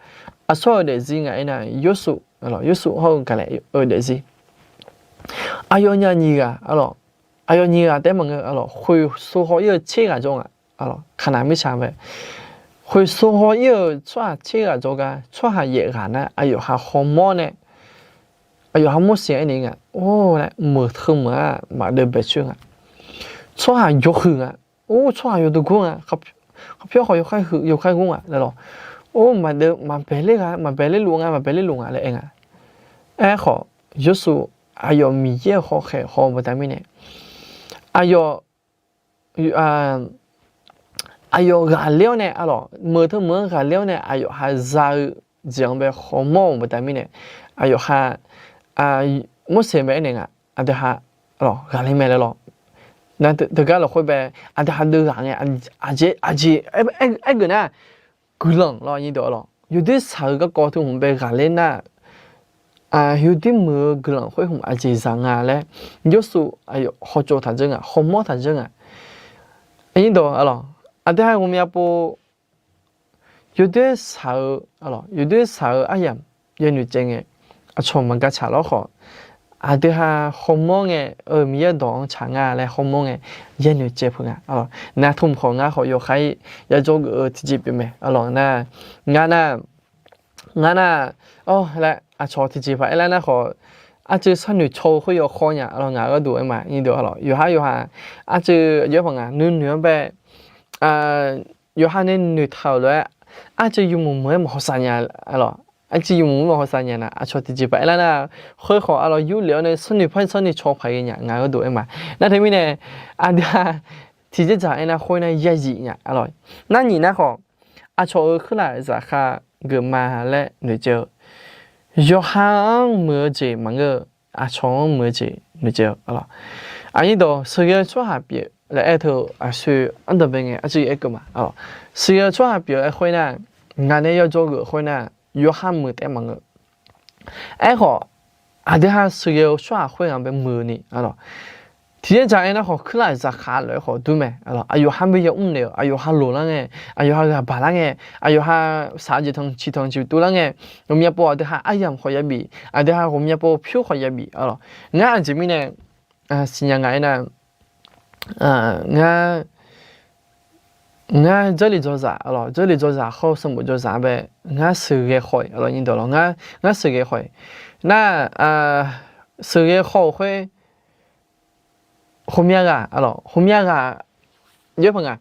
aqsur-euq daefzir nga aernar, Yorsuv-a lawq, Yorsuv hawr-eu Gaqlaef-euq daefzir. Aqyawfnyaf nyiq ghaq-a lawq, aqyawf nyiq ghaq taef-aer maqngeur-a lawq, khoeqsov haw-ir-eu tser ghaq jawr nga-a lawq, Kaqnaq mirtsaq bae. Khoeqsov haw-ir-euq tsawrhaq tser ghaq jawrgar tsawrhaq yaef ghaq nar aqyawf ha hawmawr nae, aqyawf ha mawr siq-aer ni nga, or laer meuq teu meuq-aq maqdeuv baecoer nga. Tsawrhaq yawhuiq nga, or tsawrhaq yawdov gor nga, khawpyawr khawf yawkhaer ghur nga laer lawq. Or maqdeuv, maqbaeq ler ghaq, maqbaeq ler luf nga, maqbaeq ler luf nga laer aer nga. Aerkhawf, Yorsuv aqyawf Miqyaer-euq hawkhaeq haw-eu baqda mirnae, aqyawf aqyawf ghaqler-awr nae-a lawq, meuq teu meuq-anr ghaqler-awr nae aqyawf ha za-eu jeq-anr bae hawmawr-euq baqda mirnae, aqyawf ha, Morseq bae aernaeq nga, aqdui ha, lawq, ghaqler mae laer lawq. Nar teugar lafkhoer bae, aqdui ha deuv ghaq ngae, aqjeq, aqjeq, aer, aergeuf nar, guiqlanq lawq, nyirdeuq lawq, yawdoer shaq-eu garkawv teu hmq bae ghaqler nar, yawdoer muiq-eu guiqlanq khoer hmq aqjeq zaq nga laer, Yorsuv aqyawf hawtsov taq dzeur nga, hawmawr taq dzeur nga. Nyirdeuq lawq, aqdui ha ghawqmya pov yawdoer shaq-eu, yawdoer shaq-eu aryamq yanoeq caev ngae, aqcawq maqgar tsaq lawr khawf, aqdui ha hawmawr ngae, eu, Miqyaer dawq-anr tsaq nga laer hawmawr ngae, yanoeq caev peuq nga. Nar tmq khawf ngar khawf yawkhav-ir yajawr geuf-eu tiqjeq pyeuf mae. Aqlawq nar, ngar nar, ngar nar, awr laer aqcawq tiqjeq paq aerlar nar khawf, arcuiv sharnoeq caw-eu khoer yawkhawr nya. Aqlawq ngaq-euq gharduq aer ma, nyirdeuq lawq, yawqhar yawqha arcuiv aqjox-aer paq nga nuinoeq-anr bae, yawqha nae noeqtaq-euq lof-aer, arcuiv yawmuiq muiq-aer maqhaw saq nya. Aqlawq, arcuiv yawmuiq muiq-aer maqhaw saq nya nar, aqcawq tiqjeq paq aerlar nar, khoer khawf aqlawq yurlef-awr nae sharnoeq par sharnoeq caw paq ghae nya, ngaq-euq gharduq aer ma. Nar teumirnae, aqdui ha tiqjeq dzaq aernar khoer nar yazif nya. Aqlawq, nar nyiq nar khawf, aqcawq-euq kuirlaf zaqkhav geufma laer noeqtsaev-eu, yawqha-anr muiq-eu jeq maqngeur-eu, aqcawq-anr muiq-eu jeq noeqtsaev-eu. Aqnyir dawq sheuqghae-eu tsawrhaq pyeuf laer aer teu-eu aqsoe ardanqbae ngae arcuiv aerkeuv ma. Sheuqghae-eu tsawrhaq pyeuf-eu aer khoer nar, ngaq nae yawjawr geuf khoer nar, yawqha muiq taef maqngeur. Aerkhawf, aqdui ha sheuqghae-eu tsawrhaq khoerghaq bae muiq-eu ni, tiqjeq dzaq aernar khawf kuirlaf zaqkhav lof-aer khawf dur mae. Aqlawq, aqyawqha bae yamr naeq-eu, aqyawqha loq lar ngae, aqyawqha ghaq baq lar ngae, aqyawqha shaq-eu jeq tanq ciq tanq ciq tuvlar ngae, ghawqmya pov aqdui ha aryamq khawf yabif, aqdui ha ghawqmya pov pyur khawf yabif. Aqlawq, ngar aqjeq mirnae siqnya nga aernar, ngar, ngar Jarlif dzawzaq, Jarlif dzawzaq hawr-eu sanqbof dzawzaq bae, ngar sheuqghae khawf-iq, ngar sheuqghae khawf-iq, nar, sheuqghae khawf-euq khoer, ghawqmya ghaq, ghawqmya ghaq jawr paq nga.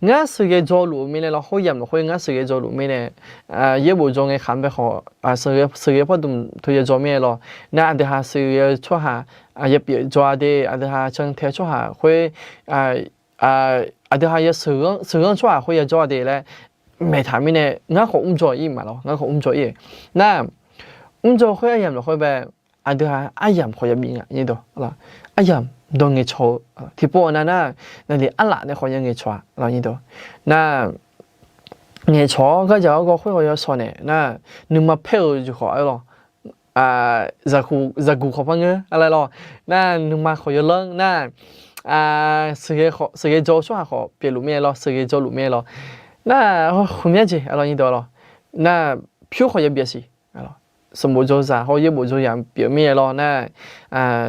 Ngar sheuqghae dzaw luf-eu mirnae lawr, khoeryamq lafkhoer ngar sheuqghae dzaw luf mirnae, yaerbof dzaw ngae khaq bae khawf, sheuqghae pardmq teu ya dzaw mirnae lawr, nar aqdui ha sheuqghae-eu tsawrhaq yapyeuf dzaw-a de, aqdui ha cantae tsawrhaq khoer, aqdui ha ya sheuqghanr tsawrhaq khoer ya jawr-a de laer maeqtaq mirnae, ngar khawf mrdzaw-ir ma lawr, ngar khawf mrdzaw-ir-eu. Nar, mrdzaw khoer aryamq lafkhoer bae, aqdui ha aryamq khawf yabif nga, aryamq dawq ngaeqcawq-eu, tiqpov-a nav nar, naqli arlaf nae khawf ya ngaeqcawq-a, nar, ngaeqcawq-awr gardzaq-awr gawr khoer khawf yawshawq naeq nar, nuima paer-eu jeq khawf aer lawr, zaqguq khawf par ngeur laer lawr, nar nuima khawf yawlanr nar, sheuqghae dzaw-eu tsawrhaq khawf pyeufluf mirnae lawr, sheuqghae dzaw luf mirnae lawr, nar, ghawqmya jeq, aqlawq nyirdawq lawr, nar, pyur khawf yabif-a siq. Sanqbof dzaw zaq hawr yaerbof dzaw zaq pyeuf mirnae lawr nar,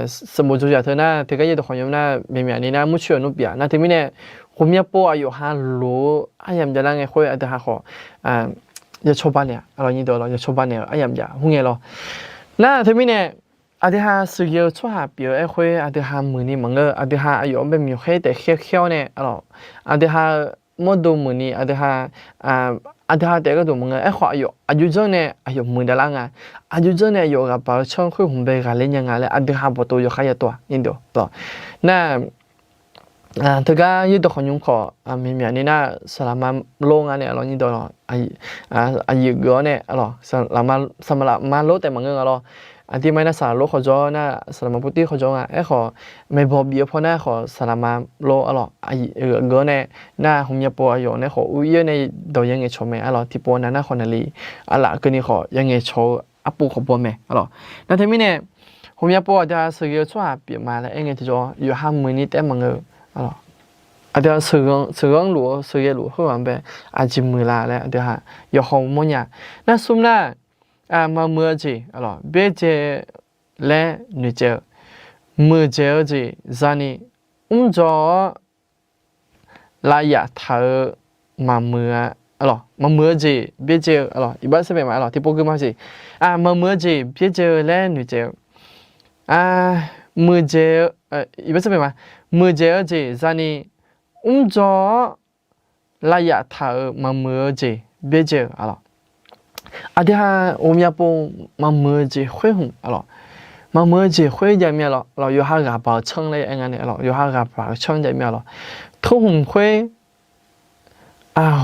sanqbof dzaw zaq teu nar teugar yaerdawq khawf nymr nar, myaqmyaq ni nar murcoer-euq nmr pyeuf-a nar teumirnae, ghawqmya pov aqyawf ha loq-eu aryamq javlar ngae khoer aqdui ha khawf, ya cawba naeq-a, aqlawq nyirdawq lawr, ya cawba naeq-eu aryamq jav mr ngae lawr. Nar teumirnae, aqdui ha sheuqghae-eu tsawrhaq pyeuf-eu aer khoer aqdui ha muiqni maqngeur, aqdui ha aqyawf-anr bae myawq khaer taef khaer khaer-awr nae, aqdui ha mawrdo muiqni, aqdui ha, aqdui ha taef gharduq maqngeur. Aerkhawf aqyawf aqjox janr nae aqyawf muiqdavlar nga, aqjox janr nae aqyawf ghaq baq-eu tsanr khoer hmq bae ghaqler nya nga laer aqdui ha bawqtov yawkhav yatov-aq, nyirdawq lawr. Nar, teugar yaerdawq khawf nymr khawf, myaqmyaq ni nar saqlaqma lor nga nae, aqlawq nyirdawq lawr, aqyuif geuf-awr nae, saqlaqma lor taef maqngeur nga lawr. Aqdirma nar saqlaq lor khawf jawr nar, saqlaqma puvtir khawf jawr nga. Aerkhawf, maeqbawq bif-eu paw nar khawf saqlaqma lor, aqlawq, aqyuif geuf-awr nae, nar ghawqmya pov aqyawf nae khawf ur-ir-awr nae dawq ya ngaeqcawq mae, aqlawq tiqpov nav nar khawf naqli aqlaf keuvni khawf ya ngaeqcawq-eu arpov khawf baw mae, aqlawq. Nar teumirnae, ghawqmya pov aqdui ha sheuqghae-eu tsawrhaq pyeuf ma laer aer ngae tiqjawr, yawqha muiqni taef maqngeur-eu, aqdui ha sheuqghanr luf-eu sheuqghae luf-eu khoerghaq bae aqjeq muiqla laer aqdui ha yawhaw mawrnya. Nar smr nar, maqmuiq-eu jeq byaerdzae-eu laer noeqtsaev-eu, muiqdzaeq-eu jeq zani mrdzaw-awr lavyaf taq-eu maqmuiq-a, maqmuiq-eu jeq byaerdzae-eu, iqbax sarbae ma, tiqpov gui ma siq, maqmuiq-eu jeq byaerdzae-eu laer noeqtsaev-eu, muiqdzaeq-eu, iqbax sarbae ma, muiqdzaeq-eu jeq zani mrdzaw-awr lavyaf taq-euq maqmuiq-eu jeq byaerdzae-eu, aqdui ha ghawqmya pov maqmuiq-eu jeq khoer hmq, maqmuiq-eu jeq khoer jav mir-a lawr, yawqha ghaq baq-eu tsanr laer aer nga nae, yawqha ghaq baq-eu tsanr jav mir-a lawr, tov hmq khoer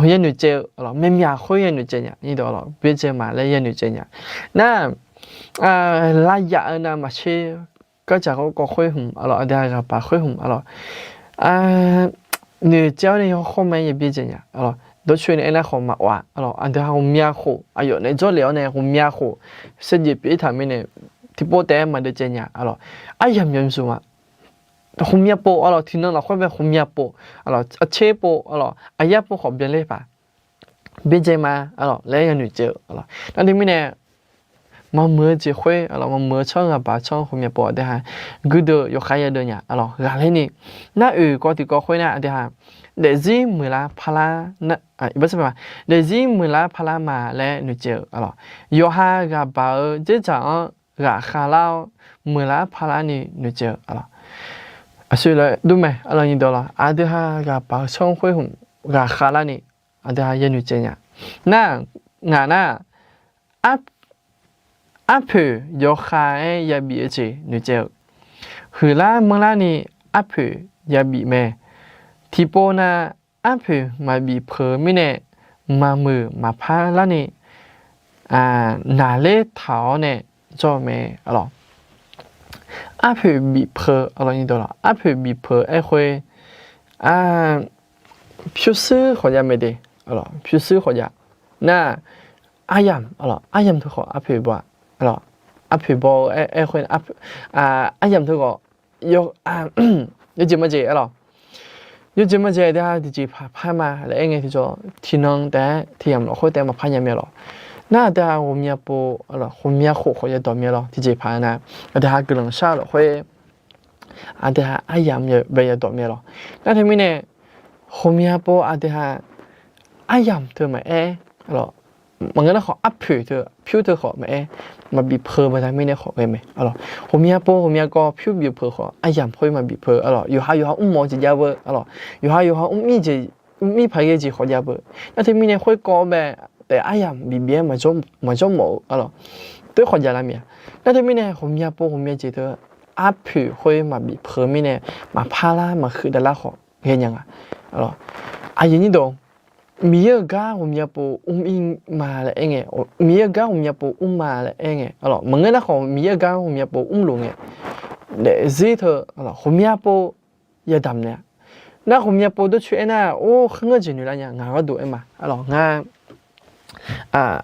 yanoeq caev-eu, aqlawq, myavmyaq khoer yanoeq caev nya, nyiqdawq, aqlawq, byaerdzae ma laer yanoeq caev nya. Nar, laryaf-eu navmaqtser, gardzaq garkawv khoer hmq, aqlawq, aqdui-aq ghaqbaq khoer hmq, aqlawq, noeqcaev-awr nae yawkhawr ma-aer ya byaerdzae nya, aqlawq, dawrcoeni aernar khawf maqawf-a, aqlawq, aqdui-aq ghawqmya khof, aqyawf naeq-aer dzawrle-awr nae ghawqmya khof, saevdzeuf pyeuf-ir taq mirnae, tiqpov taef-aer maqdeuv caev nya, aqlawq, aryamq yamq zmq-a. Ghawqmya pov, aqlawq, tiqnan lafkhoer bae ghawqmya pov, aqlawq, aqtser pov, aqlawq, aqyar pov khawf byanler paq byaerdzae ma, aqlawq, laer yanoeq caev-eu, aqlawq. Nar teumirnae, maqmuiq-eu jeq khoer, aqlawq, maqmuiq-eu tsanr ghaqbaq tsanr ghawqmya pov aqdui-aq, guirdeuv yawkhav yadeuv nya, aqlawq, ghaqler ni. Nar oeq kawv tiqkawv khoer nar aqdui-aq, daefzir muiqlar parlar, daefzir muiqlar parlar ma laer noeqcaev-eu, aqlawq, yawqha ghaqbaq-eu dzerdzaq-anr ghaqkhav lar-awr, muiqlar parlar ni noeqcaev-eu, aqlawq, aqsur lof-aer dur mae, aqlawq, nyiqdawq, aqlawq, aqdui-aq ghaqbaq-eu tsanr khoer hmq ghaqkhav lar ni, aqdui-aq yanoeq caev nya. Nar, ngaq nar, arpoeq yawkhav-aer yabif-eu jeq noeqcaev-eu, huiqlar manrlar ni arpoeq yabif mae. Tiqpov nav arpoeq maqbif peuq-eu mirnae, maqmuiq maqpar larni naqler taq-awr nae jawr-eu mae, aqlawq. Arpoeq bif peuq, aqlawq, nyiqdawq, arpoeq bif peuq-eu aerkhoer, pyurshuir khawf jav mae de, pyurshuir khawf jav. Nar, aryamq, aqlawq, aryamq teukhawf arpoeq baw-a, aqlawq, arpoeq baw-eu aerkhoer, aryamq teukhawf, yawjeq majeq, aqlawq, yawjeq majeq aqdui-aq tiqjeqpaq par ma laer aer ngae tiqjawr, tiqnan taef-aer tiqyamq lafkhoer taef-aer maqpar nya mae lawq. Nar aqdui-aq ghawqmya pov, aqlawq, ghawqmya khof khawf yadawq mae lawq. Tiqjeqpaq nar, aqdui-aq guiqlanq shar-eu lafkhoer, aqdui-aq aryamq bae yadawq mae lawq. Nar teumirnae, ghawqmya pov aqdui-aq aryamq teu maqaer, aqlawq, maqngeur nar khawf arpoeq teu pyur teu khawf maqaer, maqbif peuq baqda mirnae khawf ghae mae, aqlawq. Ghawqmya pov ghawqmya kawv pyur bif peuq khawf aryamq khoer maqbif peuq, aqlawq, yawqha yawqha mrmawf-eu jeq jav beu, aqlawq, yawqha yawqha mrmir paq ghae jeq khawf jav beu. Nar teumirnae khoerkawv bae taef aryamq bif bif-aer maqjawr mawf-eu, aqlawq, teu khawf jav lar mae-a. Nar teumirnae ghawqmya pov ghawqmya jeq teu arpoeq khoer maqbif peuq mirnae, maqpar lar maqhuiq dav lar khawf ghae nya nga. Aqyuif nyir dawq, Miqyaer-euq gar ghawqmya pov mr-ir ma laer aer ngae, Miqyaer-euq gar ghawqmya pov mr ma laer aer ngae, aqlawq, maqngeur nar khawf Miqyaer-euq gar ghawqmya pov mrluf ngae, daefzir teu, aqlawq, ghawqmya pov yadamq naeq-a. Nar ghawqmya pov dawrcoer aernar, or, kharngeur jeq noeq lar nya ngaq gharduq aer ma, aqlawq, ngar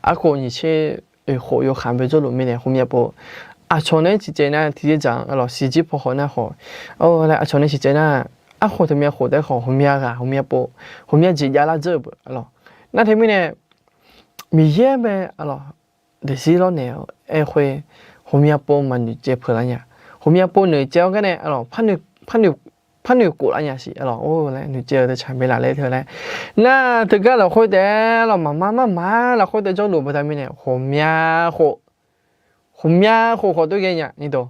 arkhof nyiq tser oeq khof yawkhanq bae jawrluf mirnae ghawqmya pov aqcawq nae ciqcaev nar tiqjeq dzaq-anr, aqlawq, siqjir paw khawf nar khawf, or laer aqcawq nae ciqcaev nar, arkhof teumirnae khof taef khawf ghawqmya ghaq ghawqmya pov, ghawqmya jeq javlar dzeur-eu beu, aqlawq. Nar teumirnae Miqyaer mae, aqlawq, daefzir lawrnaeq-eu aerkhoer, ghawqmya pov maqnoeq caev peuq lar nya. Ghawqmya pov noeq caev-awr garnae, aqlawq, parnoeq khof lar nya siq, aqlawq, or laer noeq caev-eu teu tsaq mae laf laer teu laer. Nar teugar lafkhoer taef-aer, aqlawq, maqma marma lafkhoer taef jawrluf baqda mirnae ghawqmya khof, ghawqmya khof khawf tov ghae nya ni dawq.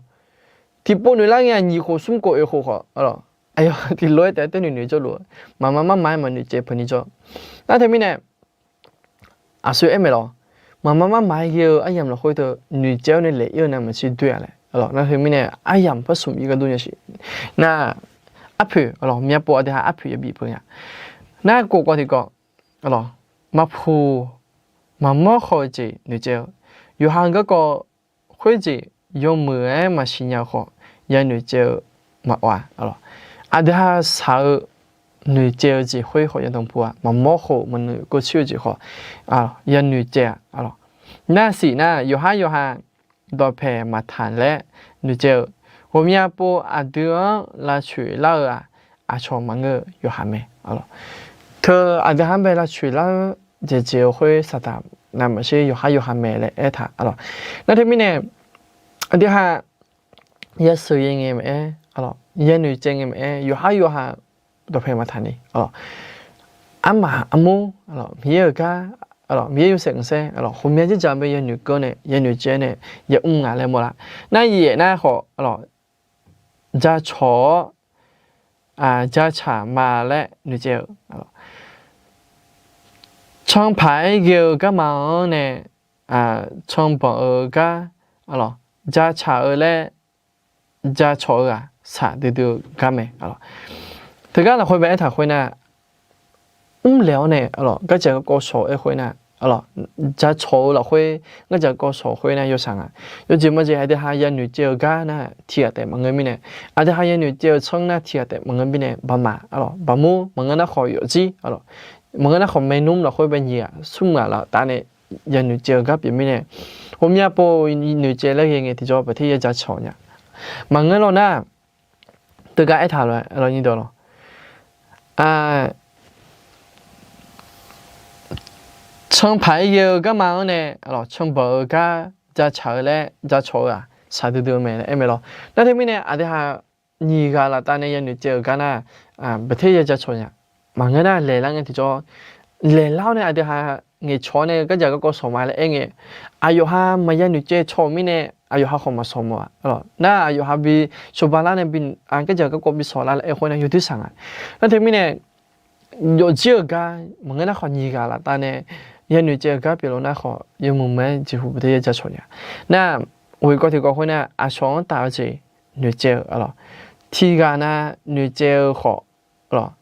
Tiqpov noeq lar ngae-aq nyiq khof smr khof oeq khof khawf, aqlawq, aqyawf tiqlof-aer taef-aer tov noeq noeq jawrluf, maqma marma-aer maqnoeq caev peuq ni jawr. Nar teumirnae aqsur aer mae lawq, maqma marma-aer ghae-eu aryamq lafkhoer teu noeq caev-awr nae laeq-ir-eu navmaqtser doer-a laer, aqlawq, nar teumirnae aryamq par smq ir gar dur nya siq. Nar arpoeq, aqlawq, myavpov aqdui-aq arpoeq yabif peuq nya. Nar kof kawv tiqkawv, aqlawq, maqpuq maqmawr khawf-eu jeq noeq caev-eu, yawqha garkawv khoerjeq yawmuiq-aer maqsiq nya-eu khawf, yanoeq caev-eu maqawf-a, aqlawq, aqdui-aq shaq-eu noeq caev-eu jeq khoer khawf yadanq pu-a, maqmawr khawf maqnoeq keuv coer-eu jeq khawf, yanoeq caev-a, aqlawq. Nar siq nar yawqhar yawqha dawqpaeq maqtaq laer noeq caev-eu, ghawqmya pov aqdui-anr lavcoeq lar-eu-aq, aqcawq maqngeur-eu yawqha mae, aqlawq. Teu aqdui-aq bae lavcoeq lar-eu jeq jeq-eu khoer saqtaq navmaqtser yawqhar yawqha mae laer aertaq, aqlawq. Nar teumirnae aqdui-aq yasheuq yaer ngae maqaer, aqlawq, yanoeq caev ngae maqaer, yawqhar yawqha dawqpaeq maqtaq ni, aqlawq, armaf armur, aqlawq, Miqyaer-euq gar, aqlawq, Miqyaer yawshaef khanqsaer, aqlawq, ghawqmya dzerdzaq bae yanoeq keuv nae yanoeq caev nae yamr nga laer mawrlar. Nar yaef nar khawf, aqlawq, jacawq-awr jacaq ma laer noeqcaev-eu, canpaq-aer ghae-eu garma-anr nae canbanq-eu gar, jacaq-eu laer jacawq-eu-aq shaq duidui-eu gar mae, aqlawq. Teugar lafkhoer bae aertaq khoernar, mrlaeq-awr nae, arlawq, gardzaq garkawv shawq-eu aer khoer nar, arlawq, jacawq-eu lafkhoer, gardzaq garkawv shawq khoer nar yawshaq nga. Yawjeq majeq aqdui ha yanoeq caev-eu gar nar tiqghaq taef maqngeur mirnae, aqdui ha yanoeq caev-eu tsanr nar tiqghaq taef maqngeur mirnae, baqmaf, arlawq, baqmur, maqngeur nar khawf yawfjir, arlawq, maqngeur nar khawf maernmr lafkhoer bae nyiq ghaq smr ghaq laftav nae yanoeq caev-eu gar pyeuf mirnae, ghawqmya pov noeqcaev laer ghae ngae tiqjawr baqter ya jacawq nya. Maqngeur lawq nar, teugar aertaq lof-aer, arlawq, nyiq dawq lawq, canpaq-aer ghae-eu garma-anr nae, arlawq, canbawq-eu gar jacaq-eu laer jacawq-eu-aq shaqdui dui-eu mae laer aer mae lawr. Nar teumirnae aqdui ha nyiq ghaq laftav nae yanoeq caev-euq gar nar, baqter ya jacawq nya. Maqngeur nar laeqlar ngae tiqjawr, laeqlar-awr nae aqdui ha ngaeqcawq-awr nae gardzaq garkawv shawq ma laer aer ngae, aqyawf ha maqya noeqcaev caw-euq mirnae, aqyawf ha khawf maqshawq mawf-a, arlawq. Nar aqyawf ha bi shawba lar nae bi, gardzaq garkawv bi shawq lar laer aer khoer nar yawdoer shaq nga. Nar teumirnae yawfjir-euq gar maqngeur nar khawf nyiq ghaq laftav nae yanoeq caev-eu gar pyeuf lof nar khawf yawmuiq muiq-aer jeqhu baqter ya jacawq nya. Nar, ghoeqkawv tiqkawv khoer nar aqcawq-anr taf-eu jeq noeqcaev-eu, arlawq, tiqghaq nav noeqcaev-eu khawf, arlawq,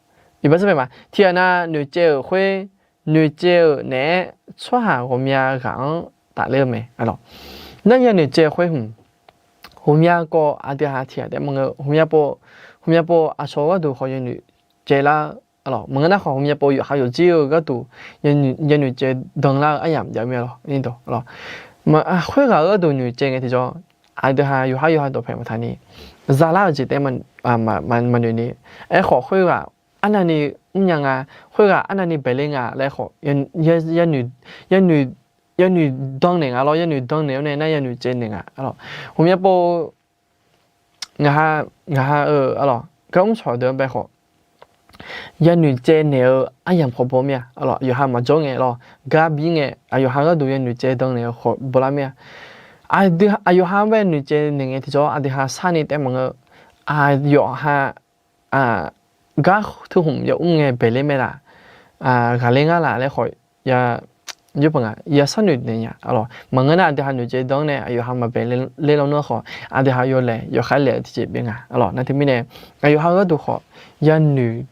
iqbax sar paeq ma, tiqghaq nav noeqcaev-euq khoer, noeqcaev-euq naeq-aer tsawrhaq ghawqmya ghaq-anr tafler-eu mae, arlawq. Nar yanoeq caev khoer hmq, ghawqmya kawv aqdui ha tiqghaq taef maqngeur, ghawqmya pov, ghawqmya pov aqcawq-eu gharduq khawf yanoeq caev lar-eu, arlawq, maqngeur nar khawf ghawqmya pov yawqha yawfjir-eu gharduq yanoeq caev danlar-eu aryamq jav mir-a lawr, arlawq. Khoerghaq-eu gharduq noeqcaev ngae tiqjawr, aqdui ha yawqha yawqha dawqpae maqtaq ni, zalar-euq jeq taef maqnoeq ni, aerkhawf khoerghaq arnavni mrnya nga, khoerghaq arnavni baeqler nga laer khawf, yanoeq dan naeq nga lawr, yanoeq dan naeq-awr nae nar yanoeq caev naeq nga, arlawq. Ghawqmya pov ngaq ha, ngaq ha-euq, arlawq, gar mr cawq deuq-anr bae khawf, yanoeq caev naeq-eu aryamq khawf baw mir-a, arlawq, yawqha maqjawr ngae lawr, gar bir ngae, aqyawf ha gharduq yanoeq caev dan naeq-eu khawf bawlar mir-a. Aqdui, aqyawf ha-anr bae noeqcaev naeq ngae tiqjawr aqdui ha sharni taef maqngeur, aqyawf ha gar teu hmq ya mr ngae baeqler mae laf, ghaqler ngar laf laer khawf, ya sharnoeq naeq nya, arlawq. Maqngeur nar aqdui ha noeqcaev dan-anr nae aqyawf ha maqbaeq ler lawnmr-a khawf, aqdui ha yawlaeq yawkhaer laeq-eu tiqjeq pyeuf nga, arlawq. Nar teumirnae aqyawf ha gharduq khawf yanoeq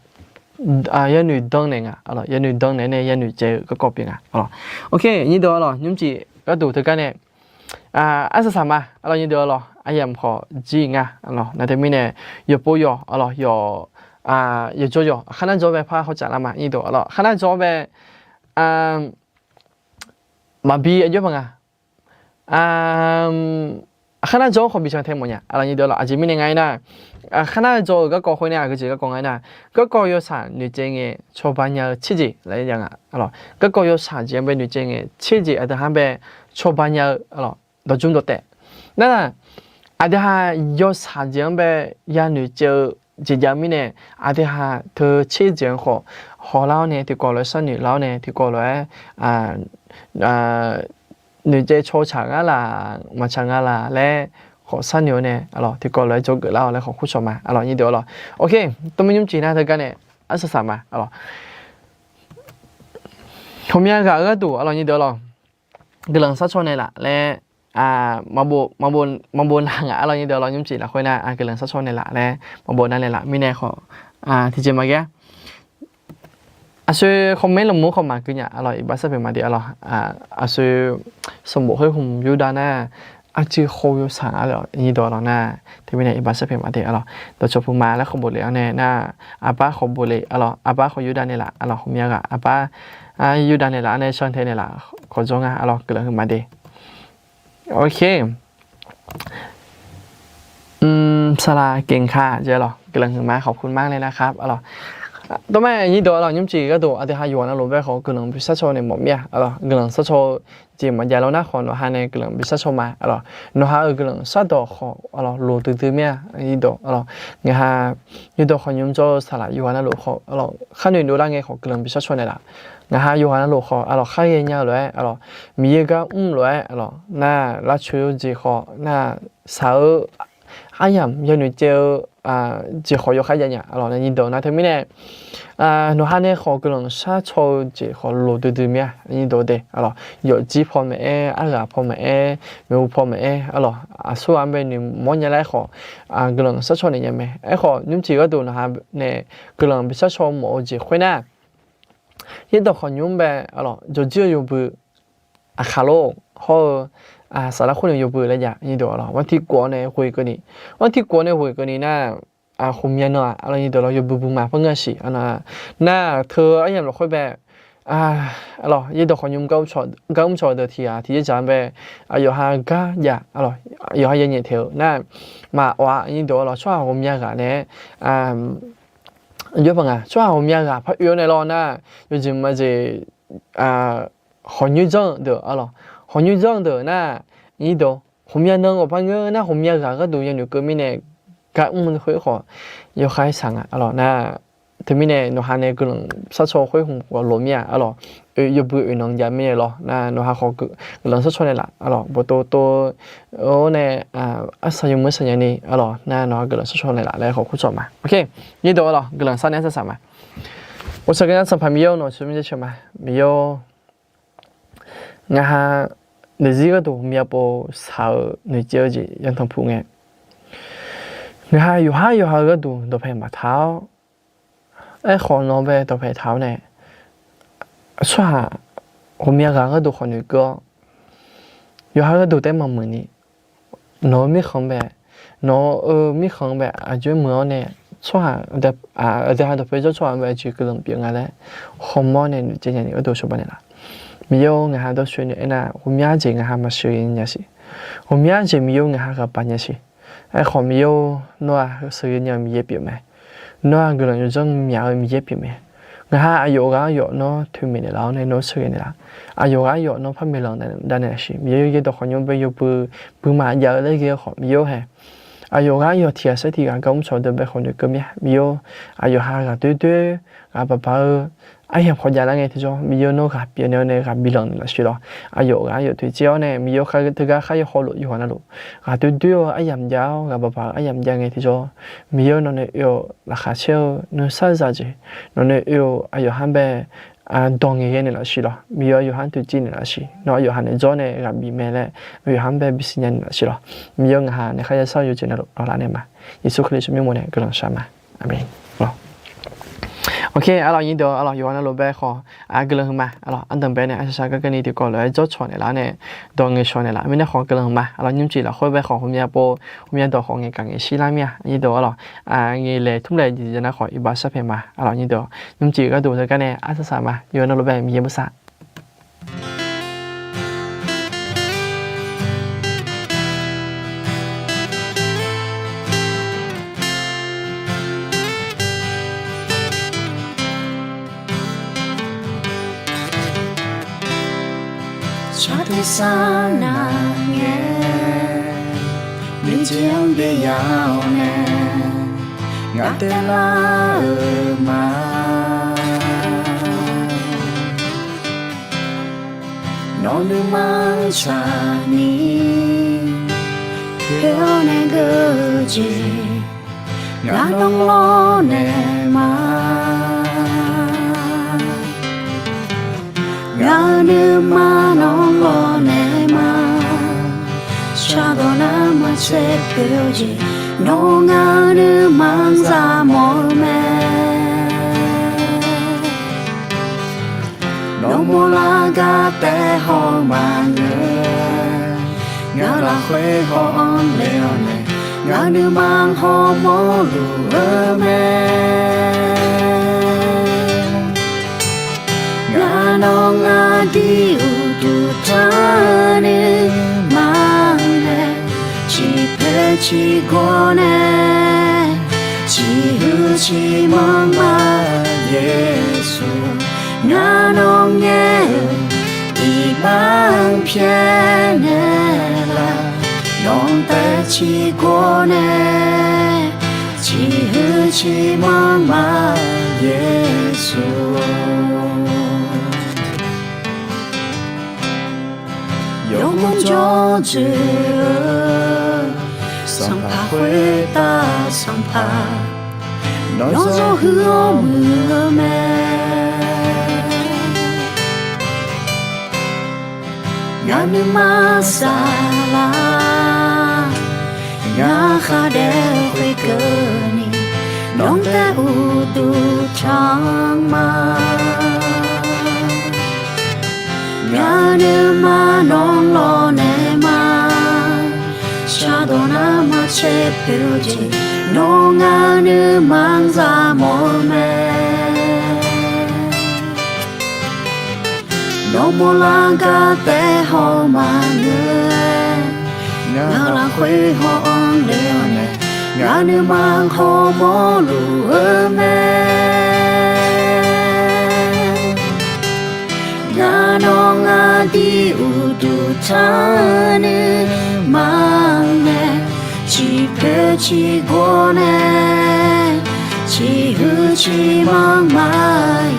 dan naeq nga, arlawq, yanoeq dan naeq nae yanoeq caev-eu garkawv pyeuf nga, arlawq. Ok, nyiq deuq, arlawq, nymrcif gharduq teugar nae arsaq saq ma, arlawq, nyiq deuq, arlawq, aryamq khawf jir nga, arlawq. Nar teumirnae yawqpov yawq, arlawq, yawq, yawqjawr yawq, aqkar nar jawr bae par hawtsaf lar ma, nyiq deuq, arlawq, aqkar nar jawr bae maqbi aqjox paq nga. Aqkar nar jawr-anr khawf bi can tae mawf nya, arlawq, nyiq deuq, arlawq. Aqjeq mirnae nga aernar, aqkar nar jawr-euq garkawv khoer nae aqgeu jeq garkawv nga aernar, garkawv yawshaq noeqcaev ngae cawba nya-eu tserjeq laer ya nga, arlawq. Garkawv yawshaq jeq-anr bae noeqcaev ngae tserjeq aqdui ha-anr bae cawba nya-eu, arlawq, dawqjmr dawqtaef. Nar, aqdui ha yawshaq jeq-anr bae yanoeq caev-eu jeq jav mirnae, aqdui ha teu tserjeq-anr khawf hawlar-awr nae tiqkawv lof-aer sharnoeq lar-awr nae tiqkawv lof-aer noeqcaev caw tsaq ngar laf maqtsaq nga laf laer khawf sharnoeq-awr nae, arlawq, tiqkawv lof-aer dzawgeuf lar-awq laer khawf kur shawq ma, arlawq, nyiq deuq, arlawq. Ok, tmr nymrcif nar teugar nae arsaq saq ma, arlawq. Hawqmya ghaq-eu gharduq, arlawq, nyiq deuq, arlawq, guiqlanq sharcaw naeqlaf laer maqbof nav ngaq, arlawq, nyiq deuq, arlawq, nymrcif lafkhoer nar guiqlanq sharcaw naeqlaf laer maqbof nav naeqlaf mirnae khawf, tiqjeq maqghae-a. Aqsur khawf maer lmq-anr khawf maqgui nya, arlawq, iqbax sarpaeq maqde, arlawq. Aqsur sanqbof khoer hmq yurdav nar, arcuiv khov yawshaq, arlawq, nyiq deuq, arlawq, nar teumirnae iqbax sarpaeq maqde, arlawq. Dawqcawq puq ma laer khawf bof lef-awr nae nar, aqbar khawf bof lef, arlawq, aqbar khawf yurdav naeqlaf, arlawq, hawqmya ghaq aqbar yurdav naeqlaf-awr nae shantae naeqlaf khawf jawr nga, arlawq, guiqlanq huiqma de. Ok. อืม saqlaq เก่งค่ะ jeq, arlawq, guiqlanq huiqma, ขอบคุณมากเลยนะครับ arlawq. Tawr ma nyiq deuq, arlawq, nymrcif gharduq aqdui ha yawqghaq navluf bae khawf guiqlanq bi sharcaw naeq mawf mir-a, arlawq, guiqlanq sharcaw jeq maqjav lar nar khawf nawqha nae guiqlanq bi sharcaw ma, arlawq. Nawqha-euq guiqlanq shardawq khawf, arlawq, loq duidui mir-a, nyiq deuq, arlawq. Ngaq ha nyiq deuq khawf nymr jawr-eu saqlaq yawqghaq navluf khawf, arlawq, kharnoeq dov lar ngae khawf guiqlanq bi sharcaw naeqlaf. Ngaq ha yawqghaq navluf khawf, arlawq, khar ghaenya-eu lof-aer, arlawq, Miqyaer gar mr lof-aer, arlawq, nar lavcoeq-eu jeq khawf nar, shaq-eu aryamq yanoeq caev-eu jeq khawf yawkhav jav nya, arlawq, nyiq deuq, nar teumirnae nawqha nae khawf guiqlanq sharcaw-eu jeq khawf loq duidui mir-a, nyiq deuq de, arlawq. Yawfjir paw maqaer, arghaq paw maqaer, maeqhu paw maqaer, arlawq, aqsur ghaq-anr bae noeqmawr nya laer khawf guiqlanq sharcaw naeq nya mae. Aerkhawf nymrcif gharduq nawqha nae guiqlanq bi sharcaw mawf-eu jeq khoer nar, Yaerdawq khawqnymr bae, aqlawq, jawrjir-eu yawbui, aqkaq lor, hawr-eu, saflar khoer nae yawbui laer jav, aqnyir deuq, aqlawq, วันที่เก้า nae ghoe keuvni, วันที่เก้า nae ghoe keuvni nar, ghawqmya nan-aq, aqlawq, aqnyir deuq, aqlawq, yawbui bui ma par ngeur-a siq, aqlawq, nar teu aryamq lafkhoer bae, aqlawq, yaerdawq khawqnymr gar mrcawq-eu deuq tiq ghaq tiq yaerdzaq-anr bae, aqyawf ha gar jav, aqlawq, yawqha yanyaef taeq-eu nar, maqawf-a, aqnyir deuq, aqlawq, tsawrhaq ghawqmya ghaq nae-a, jawr paq nga, tsawrhaq ghawqmya ghaq par oe-awr nae lawr nar, yawjeq maqjeq, hawqnyoer janr-eu deuq, aqlawq, hawqnyoer janr-eu deuq nar, aqnyir deuq, ghawqmya nan ghawq par ngeur nar, ghawqmya ghaq gharduq yanoeq keuv mirnae gar mr khoer khawf, yawkhav saq nga, aqlawq, nar, teumirnae nawqha nae guiqlanq sharcaw khoer hmq khawf loq mir-a, aqlawq, yawbui oeq nan jav mirnae lawr nar, nawqha khawf guiqlanq sharcaw naeqlaf, aqlawq, bawqtov tov-awr nae, arsaq yawmuiq arsaq nyani, aqlawq, nar nawqha guiqlanq sharcaw naeqlaf laer khawf kur cawq ma. Aqnyir deuq, aqlawq, guiqlanq sharnaeq arsaq saq ma. Ghawqshaq gaqnya Sanqpaq Miqyaer-awr, nawq-euq tsawrmyanr jaceuq ma. Miqyaer-awr, ngaq ha daefzir gharduq ghawqmya pov shaq-eu noeqtsaev-eu jeq yantanq puq ngae, ngaq ha yawqhar yawqha-eu gharduq dawqpae maqtaq-awr, aerkhawf nawq bae dawqpae taq-awr nae, tsawrhaq ghawqmya ghaq gharduq khawf noeqkeuv-awr, yawqha gharduq taef maqmuiq ni, nawq-euq mirkhanq bae, nawq-euq mirkhanq bae aqjox-aer muiq-awr nae, tsawrhaq, aqdui ha dawqpae jawr tsawrhaq-anr bae aqjeq guiqlanq pyeuf nga laer hawmawr nae noeqtsaev nya ni gharduq shawrbav naeqlaf. Miqyaer-awr, ngaq ha dawrcoeni aernar, ghawqmya jeq ngaq ha maqsheuq nya siq. Ghawqmya jeq Miqyaer-awr, ngaq ha ghaqbaq nya siq. Aerkhawf Miqyaer-awr, nawr-aq sheuqghae nya-eu Miqyaer pyeuf mae. Nawr-aq guiqlanq yawdzanr myaq-eu Miqyaer pyeuf mae. Ngaq ha aqyawf ghaq-anr yawf nawr toeqmaeq naeqlaf-awr nae nawr sheuqghae naeqlaf. Aqyawf ghaq-anr yawf nawr par maeqlanq davnaeq laf siq. Miqyaer-awr, yaerdawq khawqnymr bae yawbui buima jav-eu laer ghae-eu khawf, Miqyaer-awr hae, aqyawf ghaq-anr yawf tiq ghaq saer tiq ghaq gar mrcawq deuq bae khawf noeqkeuv mir-a. Miqyaer-awr, aqyawf ha ghaq doer doer, ghaq baq baq-eu, aryamq khawf jav lar ngae tiqjawr, Miqyaer-awr, nawr ghaq pyeuf naeq-awr nae ghaq bi lanq naeq laf siq lawr. Aqyawf ghaq-anr yawf toeqciv-awr nae, Miqyaer-awr, khar teugar khar yaw hawluf yawqghaq navluf, ghaq doer doer-awr aryamq jav-awr ghaq baq baq-eu aryamq jav ngae tiqjawr, Miqyaer-awr, nawq nae oe-euq laqkhaq caer-eu nuisar zaq jeq, nawq nae oe-euq aqyawf ha bae dawq ngaeq ghae naeqlaf siq lawr. Miqyaer-awr, aqyawf ha-anr toeqciv naeq laf siq. Nawr aqyawf ha nae jawr nae ghaq bif mae laer aqyawf ha-anr bae bisiq nya naeqlaf siq lawr. Miqyaer-awr, ngaq ha nae khar yashar-eu yawjeq navluf dawqlaf naeq ma. Yeqsur Kali tsawrmyanr mawr nae guiqlanq shar ma. Aqmeq. Ok, aqlawq, aqnyir deuq, aqlawq, yawqghaq navluf bae khawf, guiqlanq huiqma. Aqlawq, ardanqbae nae arshaq shaq gar garni tiqkawv lof-aer jawr cawq naeqlaf-awr nae, dawq ngaeq shawq naeqlaf. Mirnae khawf guiqlanq huiqma. Aqlawq, nymrcif lafkhoer bae khawf ghawqmya pov, ghawqmya dawq khawf ngaeqkaq ngaeq shir lar mir-a. Aqnyir deuq, aqlawq, ngaeq laeq tmr laeq jeq nar khawf iqbax sharpaeq ma. Aqlawq, aqnyir deuq, nymrcif gharduq teugar nae arsaq saq ma. Yawqghaq navluf bae Miqyaer bosav Sar tersar nar ngae, miqjeq-anr byav-awr nae, ngaq taev lar-euq ma. Nawq nuima-anr tsaqni, khoer-awr nae geur-eu jeq, ngaq nawr lawrnaeq ma. Ngaq-euq nuima nawr lawrnaeq ma. Shardawq nar maqtser pyeuf-eu jeq, nawr ngaq-euq nuima-anr zaq mawf-eu mae. Nawr mawrlar gar taef haw maqngeur, ngaq lafkhoer haw-anr le-awr nae, ngaq nuima hawmawr luf-eu mae. Ngaq nawq ngaq dui uqduq tanr nuima nae, ciqpoeq ciqgawr nae, ciqhuiq ciqmanr ma. Yeqsur, ngaq nawq ngaer-eu iqbax-anr pyaeqnae laf, nawq taef ciqgawr nae, ciqhuiq ciqmanr ma. Yeqsur, yawmuiq jawr dzoeq-eu, Sanqpaq khoertav Sanqpaq, nawr zawr huiq-awr muiq-eu mae. Ngaq nuima saflar, ngaq khar daef khoerkeuvni, nawq taef uqduq tanq ma. caer pyeuf-eu jeq, nawr ngar nuima-anr zaq mawf-eu mae. Nawr mawrlar gar taef haw maqngeur-aer, ngar lafkhoer haw-anr le-awr nae, ngar nuima-anr hawmawr luf-eu mae. Ngar nawr ngar dir uqduq taq nuima-anr nae, ciqpoeq ciqgor nae, ciqhuiq ciqmanr ma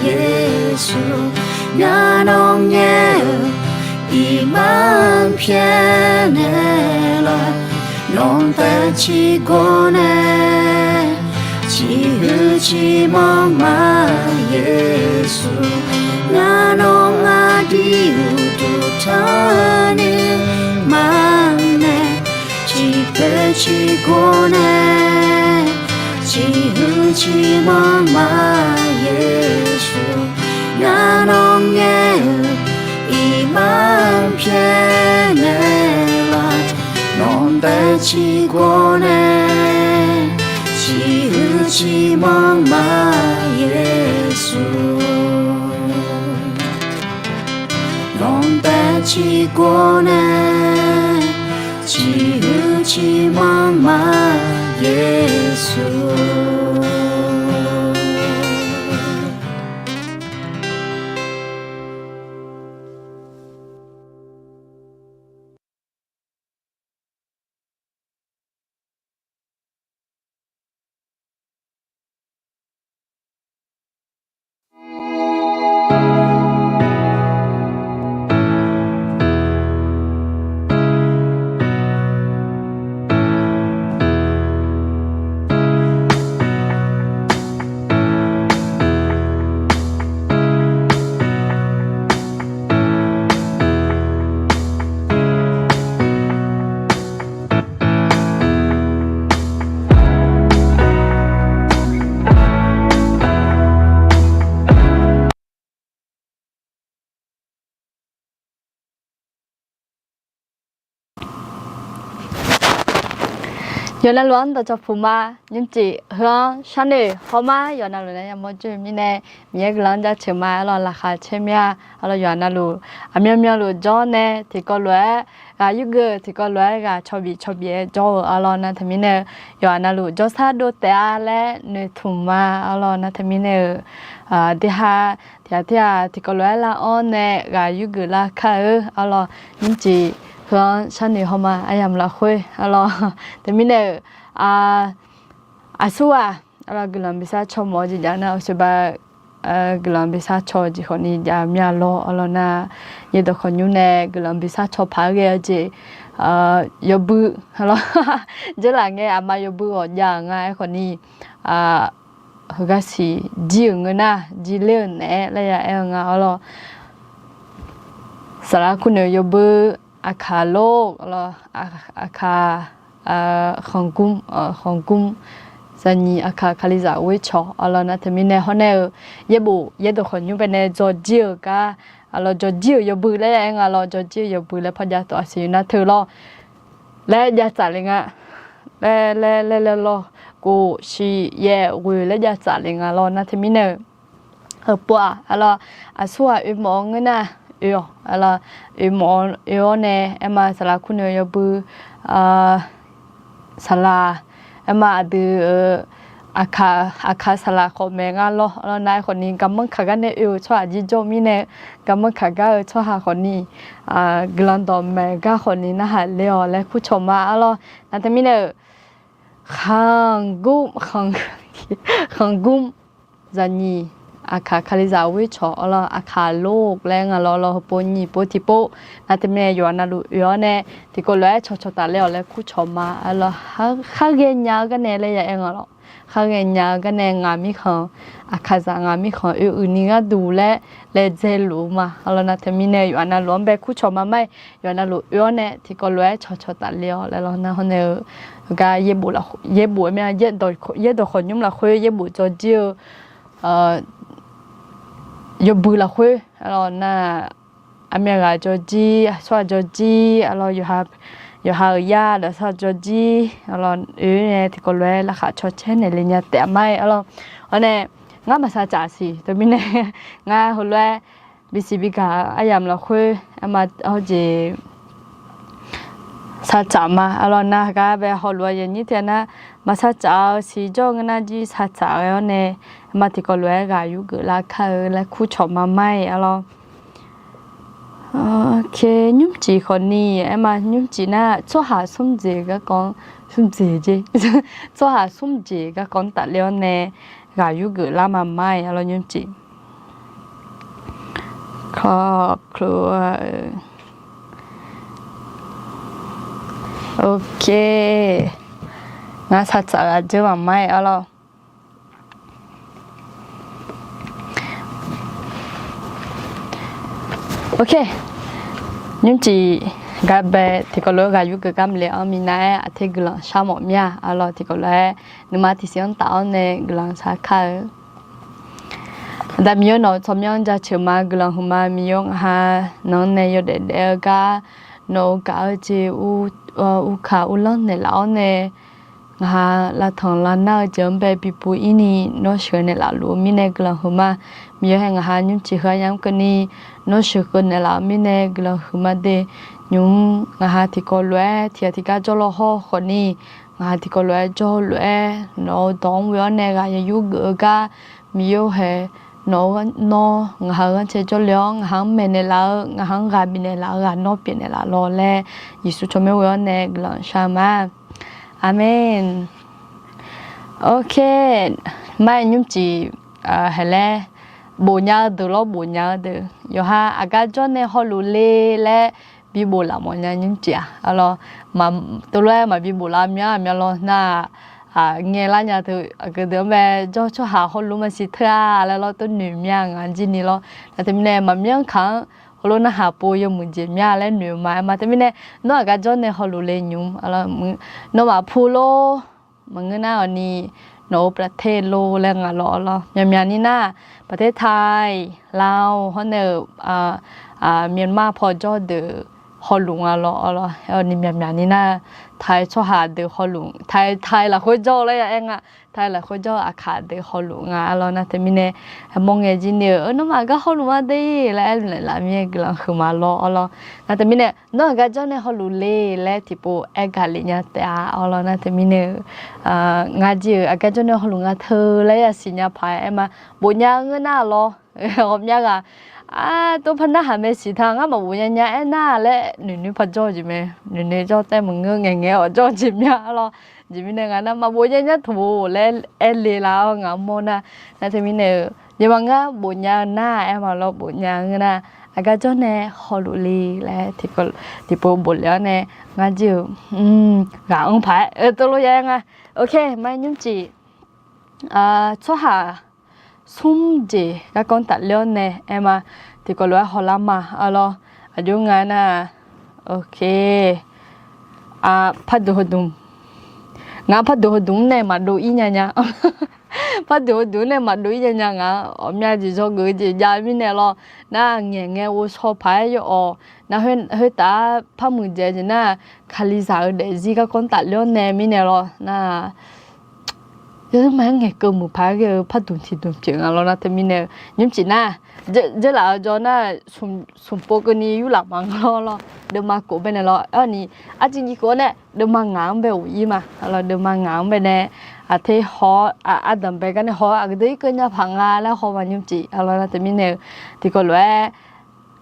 Yeqsur. Ngar nawr ngaer-eu iqbax-anr pyaeqnaeq laf, nawq-anr taef ciqgor nae, ciqhuiq ciqmanr ma Yeqsur. Ngar nawr ngar dir uqduq taq nuima-anr nae, ciqpoeq ciqgor nae, ciqhuiq ciqmanr ma Yeqsur. Ngar nawr ngaer-eu iqbax-anr pyaeqnaeq laf, nawq-anr taef ciqgor nae, ciqhuiq ciqmanr ma Yeqsur. Nawq-anr taef ciqgor nae, ciqhuiq ciqmanr ma Yeqsur. Yawqha navluf-anr dawqcawq puq ma. Nymrcif heu-anr sharnoeq hawma. Yawqha navluf nae yamawr jawr-eu mirnae, Miqyaer guiqlanq-anr jaceuq ma. Arlawr, laqkhaq caer mir-a. Arlawr, yawqha navluf aqmyanmyanluf jawr nae tiqkawv lof-aer ghaq yurgeuf, tiqkawv lof-aer ghaq cawbif cawbif-aer jawr-eu. Arlawr, nar teumirnae-eu yawqha navluf jawrshar dov taef-a laer noeqtmq ma. Arlawr, nar teumirnae-eu aqdui ha tiqghaq tirghaq tiqkawv lof-aer lar-awr nae ghaq yurgeuf lar kar-eu. Arlawr, nymrcif heu-anr sharnoeq hawma. Aryamq lafkhoer, arlawr, teumirnae-euq aqsurghaq, arlawr, guiqlanq bi sar caw mawf-eu jeq jav nar, aqsur ba guiqlanq bi sar caw-eu jeq khawfni jav mir-a lawr. Arlawr, nar yaerdawq khawqnymr nae guiqlanq bi sar caw paq-aer ghae-eu jeq, yawbui, arlawr, dzeurlaf ngae aqma yawbui ghawq jav-euq nga. Aerkhawfni heugar siq jir-euq ngeur nar, jir ler-eu naeq-aer laer ya aer-eu nga. Arlawr, saqlaq kurnoeq yawbui, aqkaq lor, arlawr, aqkaq khanqgmr, khanqgmr, zaqnyiq aqkaq kalizaq ghoer cawq. Arlawr, nar teumirnae hawr nae-eu yaerbof yaerdawq khawqnymr baenae dzawjir-euq gar, arlawr, dzawjir-euq yawbui laer ya aer nga lawr, dzawjir-euq yawbui laer parjav tawf aqsiq nar teu lawr laer jav tsaf le nga. Laer laer laer laer lawr, kof shiq yaeq ghoeq laer jav tsaf le nga lawr. Nar teumirnae-eu heupov-aq, arlawr, aqsurghaq oe mawf-awr ngeur nar, oe-awq, arlawr, oe mawf-awr, oe-awr nae aerma saqlaq kurnoeq yawbui, saqlaq, aerma aqdui-euq aqkaq, aqkaq saqlaq khawf maeq nga lawr. Arlawr, nar aerkhawfni garmanr kaq gar nae oe-eu tsawrhaq jir jawr-eu mirnae, garmanr kaq gar-eu tsawrhaq khawfni guiqlanq dawqmaeq gar khawfni narhaq ler-awq laer kurcawq ma. Arlawr, nar teumirnae-euq khanqgmr, khanqgmr, zaqnyiq aqkaq kalizaq ghoer cawq. Arlawr, aqkaq lor laer nga lawr. Arlawr, heupov nyiq pov tiqpov, nar teumirnae yawqha navluf oe-awr nae tiqkawv lof-aer cawqcawq tafler-awq laer kurcawq ma. Arlawr, khar ghaenya-eu gar nae laer ya aer nga lawr. Khar ghaenya-eu gar nae ngaq mirkhanq, aqkaqzaq ngaq mirkhanq oe uiqni gharduq laer laedzae luf-eu ma. Arlawr, nar teumirnae yawqha navluf-anr bae kurcawq ma. Mar-iq yawqha navluf oe-awr nae tiqkawv lof-aer cawqcawq tafler-awq laer lawr. Nar hawr nae-eu gar yaerbof, yaerbof-aer mir-a, yaerdawq khawqnymr lafkhoer yaerbof dzawjir-eu yawbui lafkhoer, arlawr, nar aqmyav ghaq dzawjir, aqsurghaq dzawjir, arlawr, yawqha yawqha-euq yar daqsar jawrjir arlawr, oe nae tiqkawv lof-aer laqkhaq cawcaer naeq le nya taef-a ma-aer arlawr. Awr nae, ngar maqsar tsaf siq teumirnae, ngar heulof-aer bisiq bigaq aryamq lafkhoer aerma hawjeq sar tsaf ma arlawr. Nar gar bae hawluf-a yanyir taef nar, maqsar tsaf-eu siq jawr-eu ngeur nar jir sar tsaf ghae-awr nae, aerma tiqkawv lof-aer ghaq yurgeuf lar kar-eu laer kurcawq ma ma-aer arlawr. Nymrcif khawfni aerma nymrcif nar tsawrhaq smr jeq garkawv, smr jeq jeq, tsawrhaq smr jeq garkawv-anr tafler-awr nae ghaq yurgeuf lar ma ma-aer arlawr nymrcif. Kawv, kawv, ok. Ngar sar tsaf ghaq dzeur ma ma-aer arlawr. Ok. Nymrcif gar bae tiqkawv lof-aer ghaq yurgeuf gar maqle-anr minav-aer aqter guiqlanq shar mawf mir-a arlawr. Tiqkawv lof-aer nuima tiqsiq-anr taf-awr nae guiqlanq shar kar-eu. Aqda Miqyaer nawq-eu tsawrmyanr jaceuq ma. Guiqlanq huiqma Miqyaer ngaq ha, nawq-anr nae yawdaef daef-eu gar, nawq-eu gaq-eu jeq uvkaq uvlanr naeqlaf-awr nae, ngaq ha lavtanq lavnar-eu jeq-anr bae bibuv ir ni nawr sheuq naeqlaf luf-eu mirnae guiqlanq huiqma. Miqyaer hae ngaq ha nymrcif heu aryamr keuvni nawr sheuq keuv naeqlaf-eu mirnae guiqlanq huiqma de. Nymq-mr ngaq ha tiqkawv lof-aer tiqghaq tiqgar jawrlawr hawr khawfni, ngaq ha tiqkawv lof-aer jawr-eu lof-aer nawq-eu dawq-anr ghoe-awr nae ghaq yayur geuf-eu gar, Miqyaer hae nawq-eu nawr ngaq ha-eu ghanrcae jawrle-awr ngaq ha-anr maeqnaeq laf-eu, ngaq ha-anr ghaq bifnaeq laf-eu ghaq nawr pyeufnaeq laf lawq laer, Yeqsur tsawrmyanr ghoe-awr nae guiqlanq shar ma. Aqmeq. Ok. Mar-aer nymrcif haeq laer, bofnya-eu deuq lawr bofnya-eu deuq yawqha aqgar jawr nae hawluf le laer bibof laf mawfnya nymrcif-aq arlawr. Teulof-aer maqbi bof laf myanr aqmyan lawr nar-aq, ngaeq lar nya teu aqgeu deuq-anr bae jawr tsawrhaq hawluf maqsiq teu-a laer lawr tov noeq mya ngaq jir ni lawr. Nar teumirnae maqmyanr kaq-anr heulof narhaq pov yawmuiq jeq mya laer noeq-eu ma aer ma. Teumirnae nawr aqgar jawr nae hawluf le nymq, nawmaf pu lor. Maqngeur nar-awq ni, nawq-eu ประเทศ lor laer nga lawr arlawr. Myaqmyaq ni nar, ประเทศไทย, Lao hawr nae-euq Myanmar paw jawr deuq hawluf nga lawr arlawr. Aer-awq ni myaqmyaq ni nar, Thai tsawrhaq deuq hawluf, Thai, Thai lafkhoer jawr-eu laer ya aer nga. Thai lafkhoer jawr-eu Aqkaq deuq hawluf nga arlawr. Nar teumirnae, mawr ngae jir ni-euq, nawmaf gar hawluf ma de laer aer naeq laf mir-aer guiqlanq huiqma lawr arlawr. Nar teumirnae, nawr aqgar jawr nae hawluf le laer tiqpov aer gaq lef nya taef-a arlawr. Nar teumirnae-euq, ngar jir-euq aqgar jawr nae hawluf nga teu laer yasiq nya paq-aer aer ma. Bofnya ngeur nar lawr, ghawqmya ghaq, a, tov par narhaq mae siq ta ngar maqbof nya nya aer nar laer noeqnoeq par jawr-eu jeq mae. Noeqnoeq jawr taef maqngeur ngaeq ngaeq-awq jawr-eu jeq mya arlawr. Jeq mirnae nga nar maqbof nya nya toq laer aer le laf-awr ngaq mawr nar. Nar teumirnae-euq, yawma ngar bofnya-eu nar aer ma lawr bofnya ngeur nar, aqgar jawr nae hawluf le laer tiqpov bof lef-awr nae, ngar jir-euq, ghaq-anr paq-aer tov lof ya aer nga. Ok, mar nymrcif tsawrhaq smr jeq garkawv-anr tafler-awr nae aer ma, tiqkawv lof-aer hawlar ma arlawr. Aqjox nga nar, ok, pardmq heudmq, ngaq pardmq heudmq-anr nae maqdov ir nya nya. Pardmq heudmq-anr nae maqdov ir nya nya ngaq-anr ghawqmya jeq dzawgeuf-eu jeq jav mirnae lawr. Nar ngaeq ngae ghovshaw paq-aer yawawq nar, khoertav-ar par muiqdzaeq jeq nar, Kalizaq-eu daefzir garkawv-anr tafler-awr nae mirnae lawr nar, yawzmr maqaer ngaeqkeuv muiq paq-aer ghae-eu pardmq tiqdmq pyeuf nga lawr. Nar teumirnae-eu nymrcif nar, dzeurlaf-eu jawr nar, smq pov keuvni yurlaf maqngeur lawr lawr, deuvma kof baenae lawr. Aer-awq ni, arciv nyiq keuv-awr nae deuvma ngaq-anr bae ghof ir ma. Deuvma ngaq-anr baenae, aqter haw-awr, ardanq bae gar nae haw-awr aqgeu deuq irkeuv nya paq nga laer haw ma nymrcif arlawr. Nar teumirnae-eu, tiqkawv lof-aer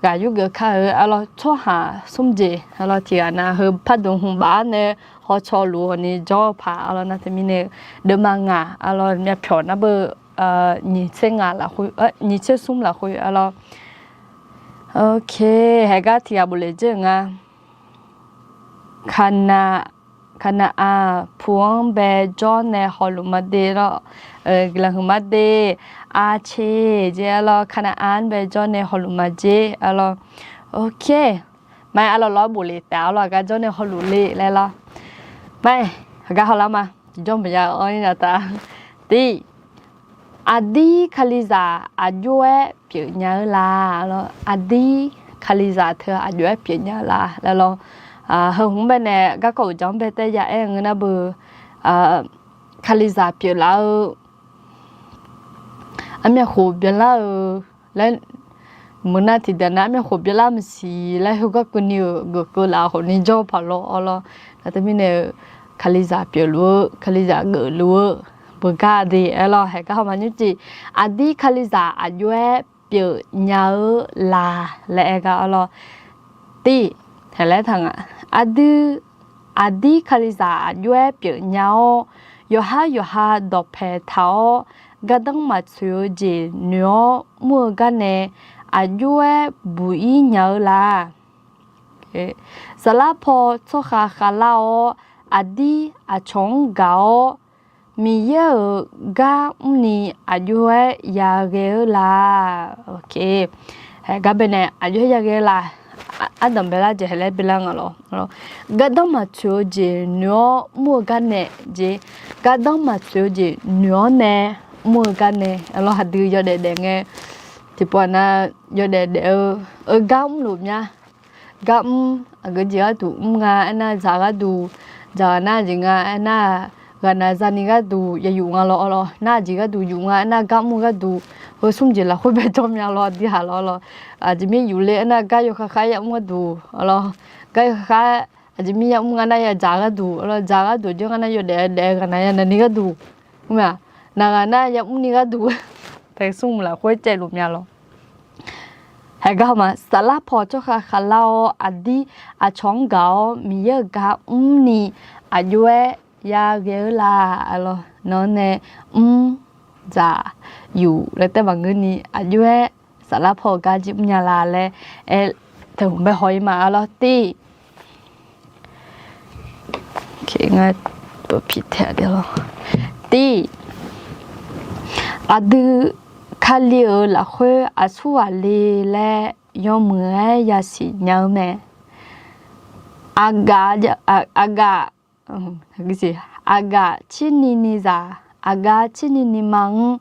ghaq yurgeuf kar-eu arlawr, tsawrhaq smr jeq arlawr, tiqghaq nav heu pardmq hmq baf-awr nae hawcaw luf-awq ni jawr-eu paq arlawr. Nar teumirnae-eu, deuvma ngaq arlawr, myavpyawq nar beu, nyiq tser ngaq lafkhoer, nyiq tser smr lafkhoer arlawr. Ok, haegar tiqghaq bof le dzeur-euq nga. Kana, Kanav-aq pu-anr bae jawr nae hawluf ma de lawr. Guiqlanq huiqma de, arcer jeq arlawr, Kanav-aq-anr bae jawr nae hawluf ma jer arlawr. Ok, ma arlawr lawr bof le taef arlawr, aqgar jawr nae hawluf le laer lawr. Ma, aqgar hawlar ma, tiqjawr maqya-eu anr-ir nya taef. Tiq, aqdir Kalizaq aqjox-aer pyeufnya-eu la lawr. Aqdir Kalizaq teu aqjox-aer pyeufnya-eu la laer lawr. Heu hmq baenae garkawv uqdzan-anr bae taef ya aer ngeur nar beu, Kalizaq pyeuflar-eu, armyavkhof byanlar-eu laer, meuq nar tiqdeuq nar armyavkhof byanlar maqsiq laer heugar keuvni-euq geuf keuv laf khawfni jawr paq lawr-awr lawr. Nar teumirnae-eu, Kalizaq pyeufluf-eu, Kalizaq geufluf-eu, beugar de aer lawr. Haeq gar hawma nymrcif, aqdir Kalizaq aqjox-aer pyeufnya-eu la laer aer gar-awr lawr. Tir, haeq laer taq nga. Aqdui, aqdir Kalizaq aqjox-aer pyeufnya-awr, yawqhar yawqha dawqpae taq-awr, gardanr maqtsoeq-eu jeq noeq-awr mr-eu gar nae aqjox-aer buq-ir nya-eu la. Saflar paw tsawrkhav khavlar-awr, aqdir aqcawq-anr gaq-awr, Miqyaer-euq gar mrni aqjox-aer yaghae-eu la. Haeq gar baenae aqjox-aer yaghae-eu la. Ardanq baelar jeq haeq laer baelar nga lawr. Gardanr maqtsoeq-eu jeq noeq-awr mr-eu gar nae jeq, gardanr maqtsoeq-eu jeq noeq-awr nae mr-eu gar nae, aqlawr haqdui yawdaef daef ngae, tiqpov aqnav yawdaef daef-eu, eu gar mrluf mya. Gar mr, aqgeu jeq gharduq mr nga aernar, dzaq gharduq, dzaq ghaq nar jeq nga aernar, ghaqnav zani gharduq yayuf nga lawr-awr lawr, nar jeq gharduq yuf nga aernar, gar mr gharduq, heu smr jeq lafkhoer bae jawr mya lawr, aqdui haq lawr-awr lawr. Aqjeq mir yufler aernar, gar yawkhav khav yamr gharduq-awr lawr, gar yawkhav khav, aqjeq mir yamr nga nar yadzaq gharduq-awr lawr, dzaq gharduq jawr nga nar yawdaef daef ghaqnav yanav ni gharduq, mr ma, naq ghaq nar yamr ni gharduq, tae smr lafkhoer caevluf mya lawr. Haeq gar hawma, saflar paw tsawrkhav khavlar-awr, aqdir aqcawq-anr gaq-awr Miqyaer-euq gar mrni aqjox-aer yaghae-eu la. Aqlawr nawr nae mr, dzaq, yuf laer taef maqngeurni aqjox-aer saflar paw-eu gar jir mrnya la laer aer, teu hmq bae haw-ir ma. Aqlawr tir, ngar, tir, aqdui Kali-euq lafkhoer aqsur ghaq le laer yawmuiq-aer yasiq nya-eu mae. Aqgaf, aqgaf, aqgaf cirni ni zaq, aqgaf cirni ni ma-anr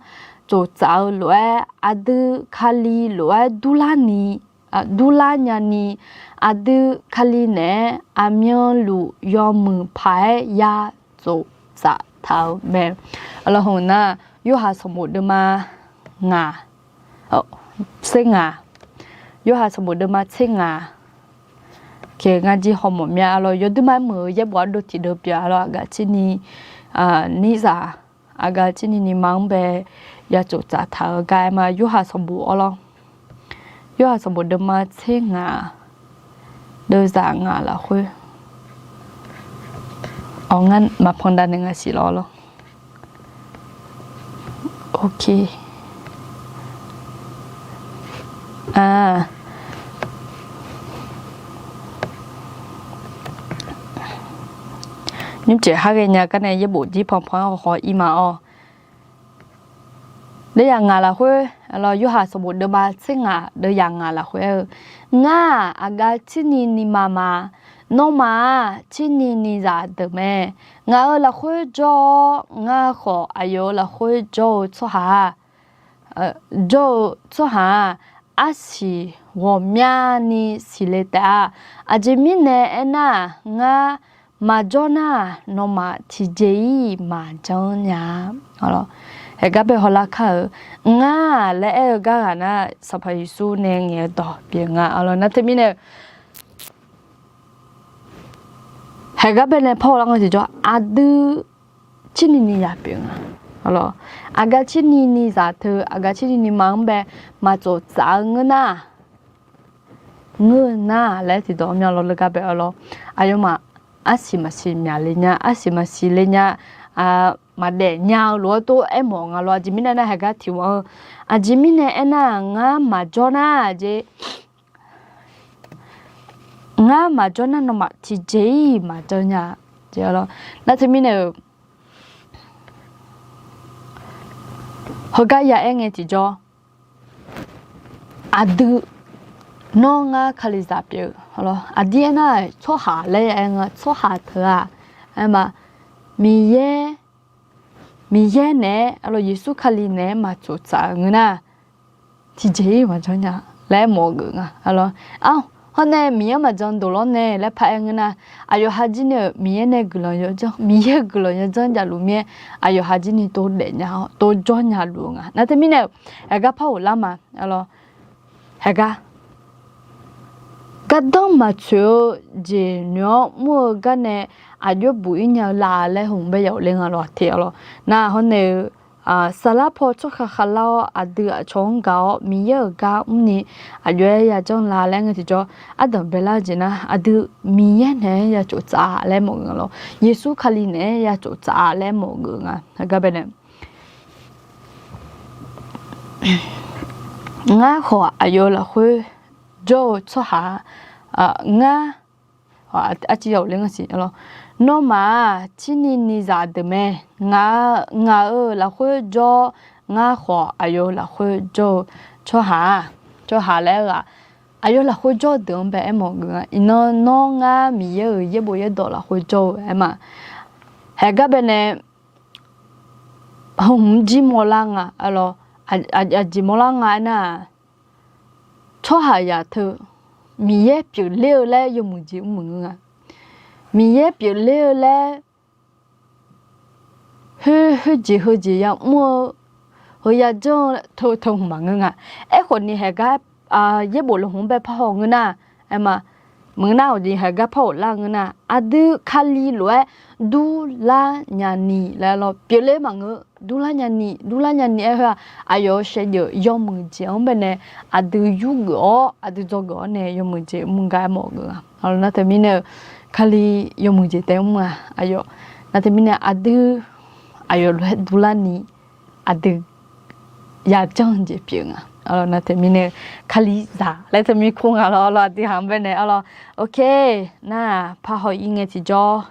tsoftsaf-eu lof-aer, aqdui Kali lof-aer durlarni, durlar nyani, aqdui Kali naeq-aer aqmyanluf yawmuiq paq-aer ya tsoftsaf taq-eu mae. Aqlawr hawq nar, Yorhaq sanqbof deuvma ngaq, tser ngaq, Yorhaq sanqbof deuvma tser ngaq, ngar jir hawmawf mya. Aqlawr yawduima-aer meuq-eu yaerbof ardov tiqdeuv pyeuf-a lawr, aqgaf cirni, nizaq, aqgaf cirni ni ma-anr bae ya tsoftsaf taq-eu gar aer ma. Yorhaq sanqbof-awr lawr, Yorhaq sanqbof deuvma tser ngaq, deuvzaq ngaq lafkhoer, awq, ngar maqpan dav naeq ngaq siq lawr lawr. Nymrceuq har ghaenya gar nae yaerbof jir panpan-anr hawhaw-ir ma-awr. Deuvzaq ngaq lafkhoer, aqlawr Yorhaq sanqbof deuvma tser ngaq deuvzaq ngaq lafkhoer aer-eu, Ngar-aq, aqgaf cirni ni ma ma. Nawmaf-aq, cirni ni zaq deuq mae. Ngaq-euq lafkhoer jawr-awr, ngar khawf aqyawf-euq lafkhoer jawr-eu tsawrhaq-aq, jawr-eu tsawrhaq-aq, arsiq ghawqmyani siqle taef-a. Aqjeq mirnae aernar-aq, ngar maqjawr nar-aq, nawmaf tiqjeq-ir maqjan nya-a. Haeq gar bae hawlar kar-euq, ngar laer aer-eu gar ghaq nar, Sanqpaq Yeqsur nae ngaeq-eu dawq pyeuf nga. Aqlawr nar teumirnae haeq gar bae nae par hawlar nga tiqjawr, aqdui cirni ni zaq pyeuf nga. Aqgaf cirni ni zaq teu, aqgaf cirni ni ma-anr bae maqtsoftsaf-eu ngeur nar, ngeur-eu nar laer tiqdawq myanlawr leugar bae-awr lawr. Aqyawfmaf arsiq maqsiq myaqle nya, arsiq maqsiq le nya, maqdaef nya-eu lof-aer tov aermawf nga lawr. Aqjeq mirnae nar haeq gar tiq ghaq-eu, aqjeq mirnae aernar-aq, ngar maqjawr nar jeq, ngar maqjawr nar nawmaf tiqjeq-ir maqjan nya. Nar teumirnae-euq, heugar ya aer ngae tiqjawr, aqdui, nawr ngar Kalizaq pyeuf-eu, aqdir aernar-aq tsawrhaq laer ya aer nga, tsawrhaq teu-aq, aer ma, Miqyaer, Miqyaer naeq-aer, aqlawr Yeqsur Kali naeq-aer maqtsoftsaf-eu ngeur nar, tiqjeq-ir maqjan nya laer mawf-eu geuf nga. Aqlawr, ar, Hawr nae Miqyaer maqjan doq lawr nae laer paraer ngeur nar, aqyawf ha jir ni-euq Miqyaer nae guiqlanq yawjanr, Miqyaer-euq guiqlanq yawjanr javluf mir-aer, aqyawf ha jir ni tov daef nya-awr tov jawr nya luf-eu nga. Nar teumirnae-euq, haegar par ghoflar ma, arlawr, haegar gardanr maqtsoeq-eu jeq noeq-awr mr-eu gar nae aqjox buq-ir nya-eu la laer hmq bae yaf ghofle nga lawr te, arlawr. Nar hawr nae-eu, saflar paw tsawrkhav khavlar-awr aqdui aqcawq-anr gaq-awr Miqyaer-euq gar mrni aqjox-aer yajanr la laer ngae tiqjawr ardanq baelar-eu jeq nar, aqdui Miqyaer naeq-aer ya tsoftsaf laer mawf geuf nga lawr. Yeqsur Kali naeq-aer ya tsoftsaf laer mawf geuf nga. Haegar bae nae Ngar khawf aqyawf lafkhoer jawr-eu tsawrhaq, ngar, arciv ya ghofle ngar siq, arlawr, nawmaf-aq cirni nizaq deuq mae. Ngaq-euq lafkhoer jawr, ngar khawf aqyawf lafkhoer jawr-eu tsawrhaq, tsawrhaq laer aer-eu-aq, aqyawf lafkhoer jawr-eu deuq-anr bae aermawf geuf nga. Iqnan nawr ngar Miqyaer-euq yaerbof yaerdawq lafkhoer jawr-eu aer ma. Haegar bae nae hmq jir mawrlar nga, arlawr, aqjeq mawrlar nga aernar-aq, tsawrhaqzaq teu Miqyaer pyeufler-eu laer yawmuiq jeq mr maqngeur nga. Miqyaer pyeufler-eu laer khoer khoerjeq heujeq yamr-eu, heu yajanr-eu teu hmq maqngeur nga. Aerkhawf ni haegar yaerbof lafhmq-anr bae parhaw ngeur nar, aer ma, maqngeur nar-awq jeq haegar par ghoflar ngeur nar, aqdui Kali lof-aer durlar nyani laer, arlawr, pyeufler maqngeur, durlar nyani, durlar nyani aer heu-aq, aqyawf-euq shaevdzeuf yawmuiq jeq-anr bae nae aqdui yurgeuf-awr aqdui dzawgeuf-awr nae yawmuiq jeq mr gar aermawf geuf nga. Nar teumirnae-eu, Kali yawmuiq jeq taef mr nga, aqyawf. Nar teumirnae aqdui aqyawf lof-aer durlarni aqdui yajanr jeq pyeuf nga. Nar teumirnae-eu, Kalizaq laer teumir kur nga lawr, arlawr, aqdui haq-anr bae nae, arlawr. Ok, nar-aq parhaw-ir ngae tiqjawr,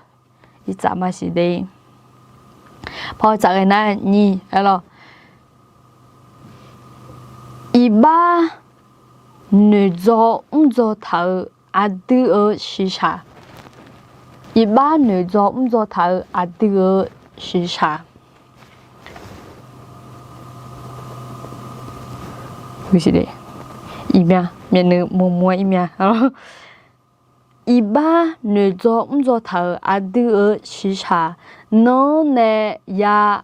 iqtsaf maqsiq de. Parhaw tsaf ghae nar nyiq, arlawr, iqbax noeqdzaw mrdzaw taq-euq aqdui-euq shiqshaq. Iqbax noeqdzaw mrdzaw taq-euq aqdui-euq shiqshaq. Iqbax, myavnuiv murmur-aer ir mya. Iqbax noeqdzaw mrdzaw taq-euq aqdui-euq shiqshaq, nanr nae ya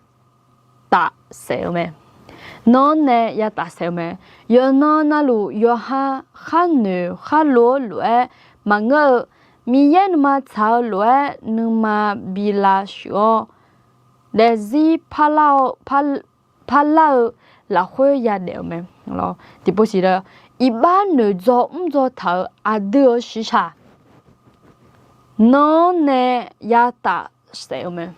tafsaef-eu mae. Nanr nae ya tafsaef-eu mae. Yawqnan navluf yawqha khar noeq khar lof-eu lof-aer maqngeur-eu, Miqyaer nuima tsaq-eu lof-aer nuima bi lavshuif-awr, daefzir parlar-eu lafkhoer yadaef-eu mae. Tiqpov siq, iqbax noeqdzaw mrdzaw taq-euq aqdui-euq shiqshaq, nanr nae ya tafsaef-eu mae.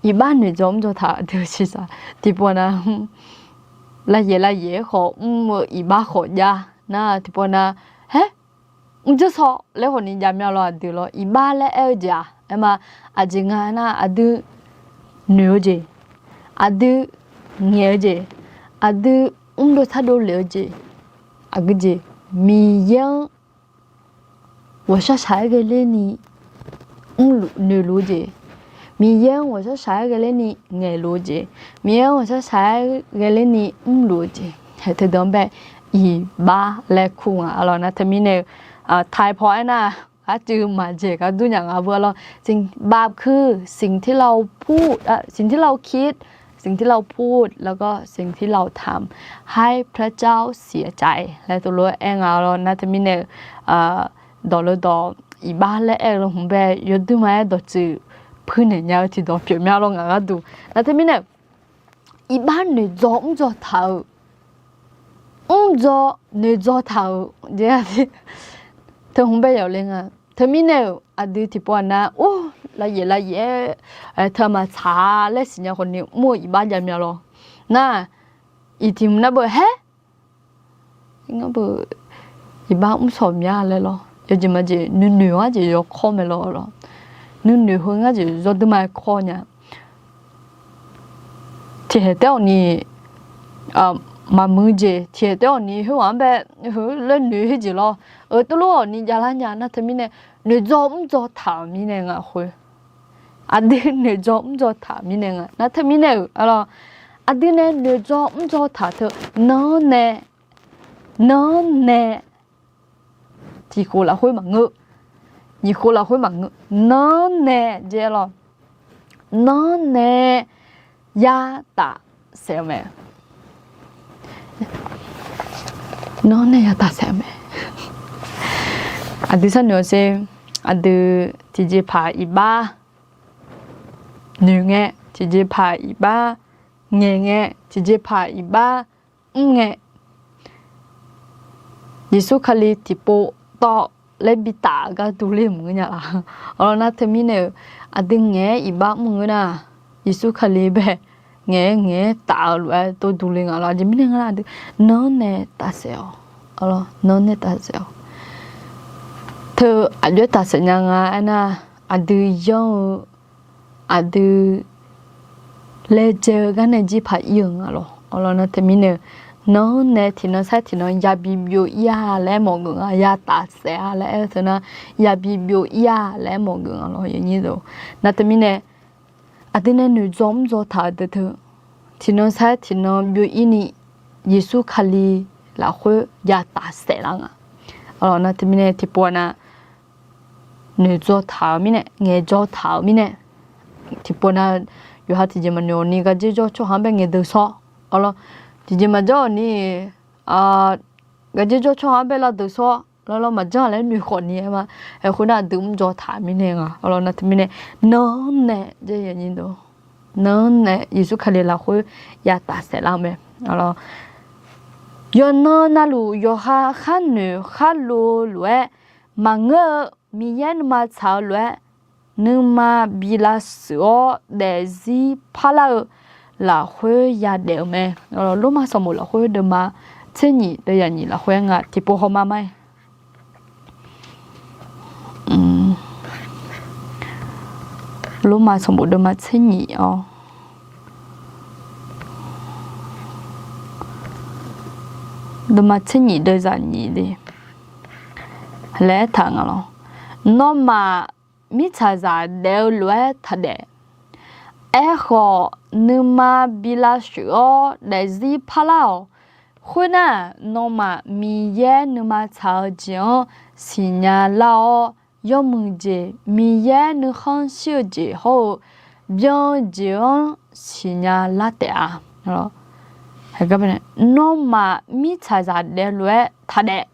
Iqbax noeqdzaw mrdzaw taq aqdui-euq shiqshaq tiqpov nar, lavyaef lavyaef-aer khawf mr-eu iqbax khawf jav nar tiqpov nar, haer, mrdzeur saw laer khawf ni jav mya lawr, aqdui lawr. Iqbax laer aer-eu jeq-aq, aer ma, aqjeq nga nar aqdui noeq-eu jeq, aqdui ngaeq-eu jeq, aqdui mrdov tsardov lef-eu jeq, aqgeu jeq, Miqyaer-anr ghawqshaq shaq-aer ghaelerni mrluf noeqluf-eu jeq, Miqyaer-anr ghawqshaq shaq-aer ghaelerni ngaeqluf-eu jeq, Miqyaer-anr ghawqshaq shaq-aer ghaelerni mrluf-eu jeq, haeq teudeuq-anr bae iqbax laer kur nga. Arlawr, nar teumirnae-eu, taiq paw aernar, arcuiv maqjeq gar dur nya nga beu, arlawr, บาปคือสิ่งที่เราพูด สิ่งที่เราคิด สิ่งที่เราพูด แล้วก็สิ่งที่เราทำ ให้พระเจ้าเสียใจ laer tov lof-aer aer nga. Arlawr, nar teumirnae-eu, dawq le dawq iqbax laer aer-eu lafhmq bae yawduir ma-aer dawqtsuif puirnaeq nya-eu tiqdawq pyeuf mya lawr ngaq gharduq. Nar teumirnae-eu, iqbax noeqdzaw mrdzaw taq-euq, mrdzaw noeqdzaw taq-euq jeq-a, teu hmq bae yawf le nga. Teumirnae-euq aqdui tiqpov aqnav or lavyaef lavyaef-aer teu maqtsaq laer siqnya khawf ni mr-eu iqbax jav mya lawr. Nar, iq tiq hmq nar beu haer, ngar beu iqbax mr sawq mya laer lawr. Yawjeq majeq nuinoeq ngar jeq yawkawr mae lawr, lawr. Nuinoeq heu ngar jeq yawduir ma-aer kawr nya. Tiqhaeq taef-awq ni maqmuiq jeq, tiqhaeq taef-awq ni khoerghaq-anr bae heu laer noeq khoerjeq lawr. Eu, tov lof-awq ni javlar nya nar teumirnae, noeqdzaw mrdzaw taq-euq mirnae nga khoer. Aqdui noeqdzaw mrdzaw taq-euq mirnae nga. Nar teumirnae-euq, arlawr, aqdui nae noeqdzaw mrdzaw taq teu nanr nae, nanr nae tiq khof lafkhoer maqngeur, nyiq khof lafkhoer maqngeur. Nanr nae jaer lawr, nanr nae ya tafsaef-eu mae. Nanr nae ya tafsaef-eu mae. Aqdui sharnoeq-awq sher. Aqdui tiqjeqpaq iqbax noeq ngae, tiqjeqpaq iqbax ngaeq ngae, tiqjeqpaq iqbax mr ngae, Yeqsur Kali tiqpov tawv laer bitaf-eu gar durler maqngeur nya laf. Awqlawq nar teumirnae-euq aqdui ngaeq-aer iqbax mr ngeur nar, Yeqsur Kali bae ngaeq-aer ngaeq-aer taf-eu lof-aer dovdur le nga lawr. Aqjeq mirnae ngeur nar aqdui nanr nae tafsaef-awq. Awqlawq nanr nae tafsaef-awq. Teu aqjox-aer tafsaef nya nga aernar, aqdui yanr-eu aqdui laejae-eu gar nae jir paq ir-eu nga lawr. Awqlawq nar teumirnae-eu, nanr nae tiqnan sar tiqnan yabi byov ir-a laer mawf geuf nga, ya tafsaef-a laer aer-eu teu nar, yabi byov ir-a laer aer mawf geuf nga lawr. Nar teumirnae aqdui nae noeqdzawr mrdzaw taq-eu deuq teu, tiqnan sar tiqnan byov ir ni Yeqsur Kali lafkhoer ya tafsaef lar nga. Awqlawq nar teumirnae tiqpov-a nar, noeqdzawr taq-euq mirnae, ngaeqdzawr taq-euq mirnae, tiqpov nar, yawqha tiqjeq maqnoeq-awq ni gaqdzer jawr tsawrhaq-anr bae ngaeqdeuq shawr. Awqlawq tiqjeq maqjanr-awq ni, gaqdzer jawr tsawrhaq-anr bae lavdeuq shawr. Lawrlawr maqjanr laer noeq khawf ni aer ma. Aerkhoer nar aqdui mrdzaw taq-euq mirnae nga. Awqlawq nar teumirnae, nanr nae, nanr nae Yeqsur Kali lafkhoer ya tafsaef lar-eu mae. Awqlawq yawqnan navluf yawqha kharnoeq kharlo lof-aer maqngeur-eu, Miqyaer nuima tsaq-eu lof-aer nuima bi lavshuif-awr daefzir parlar-eu lafkhoer yadaef-eu mae. Lormav sanqbof lafkhoer deuvma tser nyiq deuv yaq nyiq lafkhoer nga tiqpov hawma mar-aer. Lormav sanqbof deuvma tser nyiq-awr, deuvma tser nyiq deuv zaq nyiq de laer aertaq nga lawr. Nawmaf mirtsaqzaq daef-eu lof-aer taqdaef. Aerkhawf, nuima bi lavshuif-awr daefzir parlar-awq. Khoernar, nawmaf Miqyaer nuima tsaq-eu jeq-anr siqnya lar-awr, yawmuiq jeq, Miqyaer nuikhanr shir-eu jeq hawr-eu byan-eu jeq-anr siqnya lar taef-a. Nawmaf mirtsaqzaq daef lof-aer taqdaef.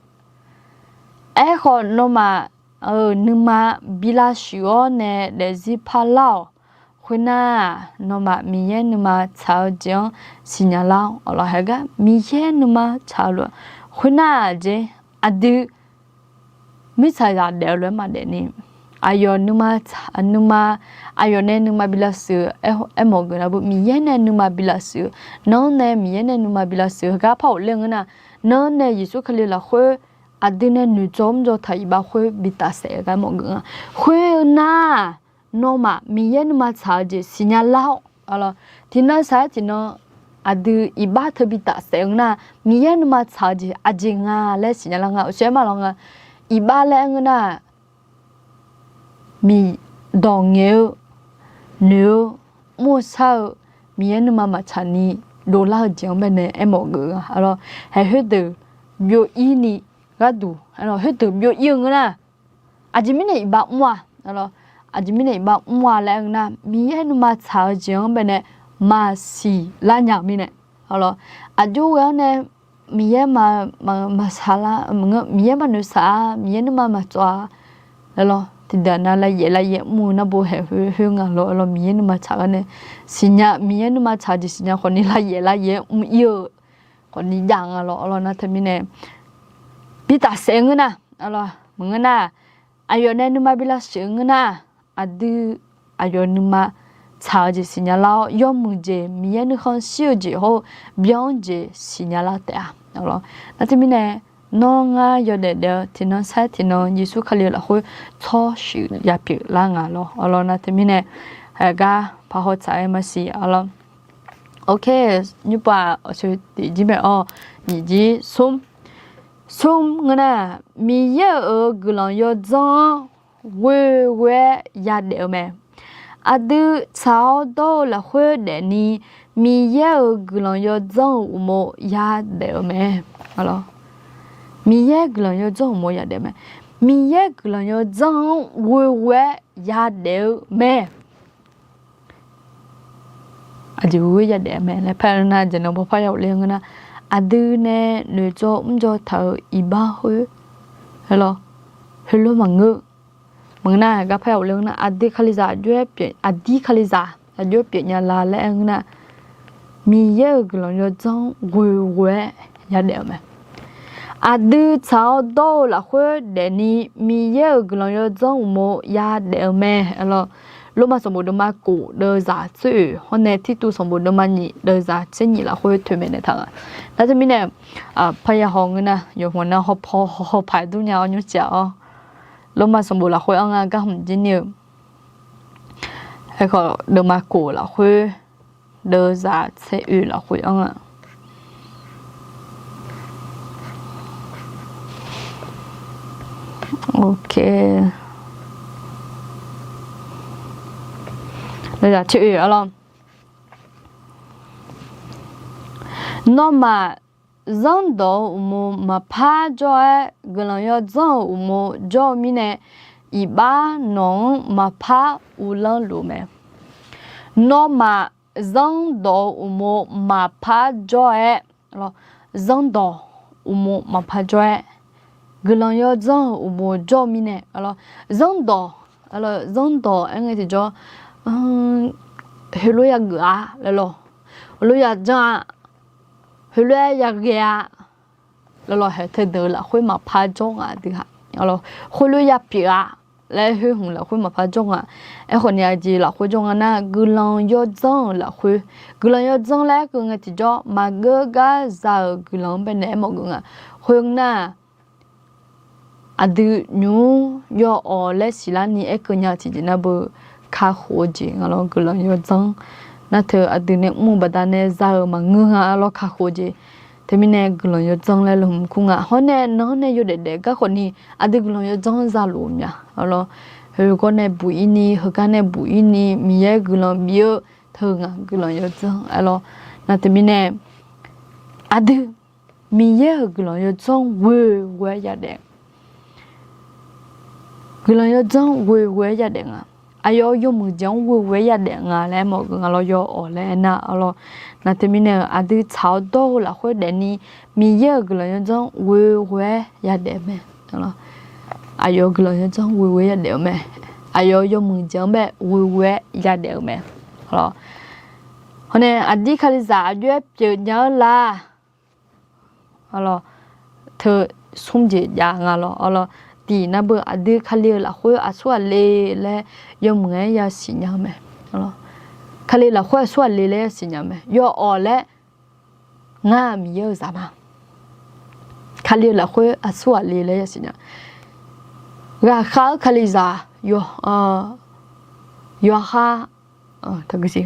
Aerkhawf, nawmaf-euq nuima bi lavshuif-awr nae daefzir parlar-awq. Khoernar, nawmaf Miqyaer nuima tsaq-eu jeq-anr siqnya lar-awr, awqlawq haegar Miqyaer nuima tsaq-eu lof-aer khoernar jeq, aqdui mirtsaqzaq daef-eu lof-aer maqdaef ni, aqyawf nuima, nuima, aqyawf nae nuima bi lavshuif-eu aermawf geuf nar bu, Miqyaer nae nuima bi lavshuif-eu, nanr nae Miqyaer nae nuima bi lavshuif-eu gar par ghofler ngeur nar, nanr nae Yeqsur Kali lafkhoer aqdui nae noeqdzawr mrdzaw taq iqbax khoer bi tafsaef-eu gar mawf geuf nga. Khoer-eu nar, nawmaf Miqyaer nuima tsaq-eu jeq siqnya lar-awr, tiqnan saq-aer tiqnan aqdui iqbax teu bi tafsaef-eu nar, Miqyaer nuima tsaq-eu jeq aqjeq nga laer siqnya lar nga, uqshoe aer ma lawr nga. Iqbax laer aer ngeur nar, miqdawq ngaeq-eu, noeq-eu, mr-eu shar-eu, Miqyaer nuima maqtsaq ni dovlar-eu jeq-anr baenae aermawf geuf-eu nga. Haeq khoerdeuq byov ir ni gharduq, khoerdeuq byov ir-eu ngeur nar, aqjeq mirnae iqbax mr-a, aqjeq mirnae iqbax mr-a laer aer ngeur nar, Miqyaer nuima tsaq-eu jeq-anr baenae maqsiq lar nya-eu mirnae, aqjox ghae-anr nae Miqyaer maqsaq lar, Miqyaer maqnoeq saq-a, Miqyaer nuima maqtsawv-a laer lawr. Tiqdeuq nav lavyaef lavyaer mr-eu nar bo haeq khoer nga lawr, lawr Miqyaer nuima tsaq gar nae siqnya, Miqyaer nuima tsaq jeq siqnya khawf ni lavyaef lavyaer mr ir-eu khawf ni jav nga lawr, lawr nar teumirnae bi tafsaef ngeur nar, maqngeur nar, aqyawf nae nuima bi lavshuif-eu ngeur nar, aqdui aqyawf nuima tsaq-eu jeq siqnya lar-awr, yawmuiq jeq, Miqyaer nuikhanr shir-eu jeq hawr-eu byan-anr jeq siqnya lar taef-a. Nar teumirnae, nawr ngar yawdaef daef-eu tiqnan sar tiqnan Yeqsur Kali lafkhoer tsawrshuif yapyeuf lar nga lawr, nar teumirnae, haeq gar parhaw tsaq-aer maqsiq-a lawr. Ok, nymrpav awqsoe tiq jir mae-awr, nyiq jir smr, smr ngeur nar, Miqyaer-euq guiqlanq yawdzanr-anr ghoe ghoe-aer yadaef-eu mae. Aqdui tsaq-awr dawr-eu lafkhoer daefni, Miqyaer-euq guiqlanq yawdzanr-euq uqmov yadaef-eu mae. Miqyaer guiqlanq yawdzanr uqmov yadaef mae. Miqyaer guiqlanq yawdzanr-anr ghoeghoe-aer yadaef-eu mae. Aqjeq ghoeghoe-aer yadaef-eu mae laer par-eu nar, aqjeq nan bawpar ya ghofle-eu ngeur nar, aqdui nae noeqdzawr mrdzaw taq-euq iqbax khoer, aerlawr, heulof maqngeur. Maqngeur nar, garpar ya ghofle-eu ngeur nar, aqdui Kalizaq aqjox-aer pyeuf, aqdir Kalizaq aqjox-aer pyeufnya la laer aer ngeur nar, Miqyaer-euq guiqlanq yawdzanr ghoeghoe-aer yadaef-eu mae. Aqdui tsaq-awr dawr-eu lafkhoer daefni Miqyaer-euq guiqlanq yawdzanr uqmov yadaef-eu mae. Aerlawr, Lormav sanqbof deuvma kof deuvzaq tser oeq hawr nae Tirtuv sanqbof deuvma nyiq deuvzaq tser nyiq lafkhoer toeqmaeq naeq taq-a. Nar teumirnae, parya haw ngeur nar, yawqhmq nar hawpaw hawpaw dur nya-awr nymrcif-awr, Lormav sanqbof lafkhoer anr nga gar hmq jir ni-eu Aerkhawf, deuvma kof lafkhoer, deuvzaq tser oeq lafkhoer anr-a. Deuvzaq tser oeq arlawr. Nawmaf zanrdawq-eu uqmov maqpar jawr-aer, guiqlanq yawdzanr-euq uqmov jawr-eu mirnae, iqbax nawq-anr maqpar uvlanr luf-eu mae. Nawmaf zanrdawq-eu uqmov maqpar jawr-aer, zanrdawq uqmov maqpar jawr-aer, guiqlanq yawdzanr-euq uqmov jawr-eu mirnae, zanrdawq, zanrdawq aer ngae tiqjawr, heulof-aer yageuf-a laer lawr, heulof-aer yajan-a, heulof-aer yaghae-a laer lawr, haeq teudeuq-eu lafkhoer maqpar jawr nga aqdui-aq, khoerlof-aer yapyeuf-a laer khoer hmq lafkhoer maqpar jawr nga. Aerkhawf ni aqjeq lafkhoer jawr nga nar, guiqlanq yawdzanr-euq lafkhoer, guiqlanq yawdzanr laer aerkeuv ngae tiqjawr maqgeur gar za-euq guiqlanq-anr baenae aermawf geuf nga. Khoernar, aqdui nymq-mr yawawq laer siqlar ni aerkeuv nya-eu tiqjeq nar beu, kakhof-eu jeq nga lawr, guiqlanq yawdzanr. Nar teu aqdui nae mr-eu baqdanae za-euq maqngeur nga lawr, kakhof-eu jeq. Teumirnae guiqlanq yawdzanr laer lawr hmq kur nga. Hawr nae nan-anr nae yawdaef daef garkhawf ni, aqdui guiqlanq yawdzanr za luf-eu mya lawr. Heugar nae buq-ir ni, heugar nae buq-ir ni, Miqyaer guiqlanq bif-eu teu nga guiqlanq yawdzanr aer lawr. Nar teumirnae aqdui Miqyaer-euq guiqlanq yawdzanr ghoeghoe-aer yadaef guiqlanq yawdzanr ghoeghoe-aer yadaef nga. Aqyawf-euq yawmuiq jeq-anr ghoeghoe-aer yadaef nga laer aermawf geuf nga lawr, yawawq laer aernar-a lawr. Nar teumirnae-euq aqdui tsaq-awr dawr-eu lafkhoer daefni, Miqyaer-euq guiqlanq yawdzanr ghoeghoe-aer yadaef mae. Aqyawf-euq guiqlanq yawdzanr ghoeghoe-aer yadaef-eu mae. Aqyawf-euq yawmuiq jeq-anr bae ghoeghoe-aer yadaef-eu mae. Hawr nae aqdir Kalizaq aqjox-aer pyeufnya-eu la teu smr jeq jav nga lawr. Arlawr, tiq nar beu aqdui Kali-euq lafkhoer aqsur ghaq le laer yawmuiq-aer yasiq nya-eu mae. Kali lafkhoer aqsur ghaq le laer yasiq nya-eu mae. Yawawq laer ngar Miqyaer-euq zaq ma. Kali-euq lafkhoer aqsur ghaq le laer yasiq nya. Ghaqkhav-eu Kalizaq, yawqha,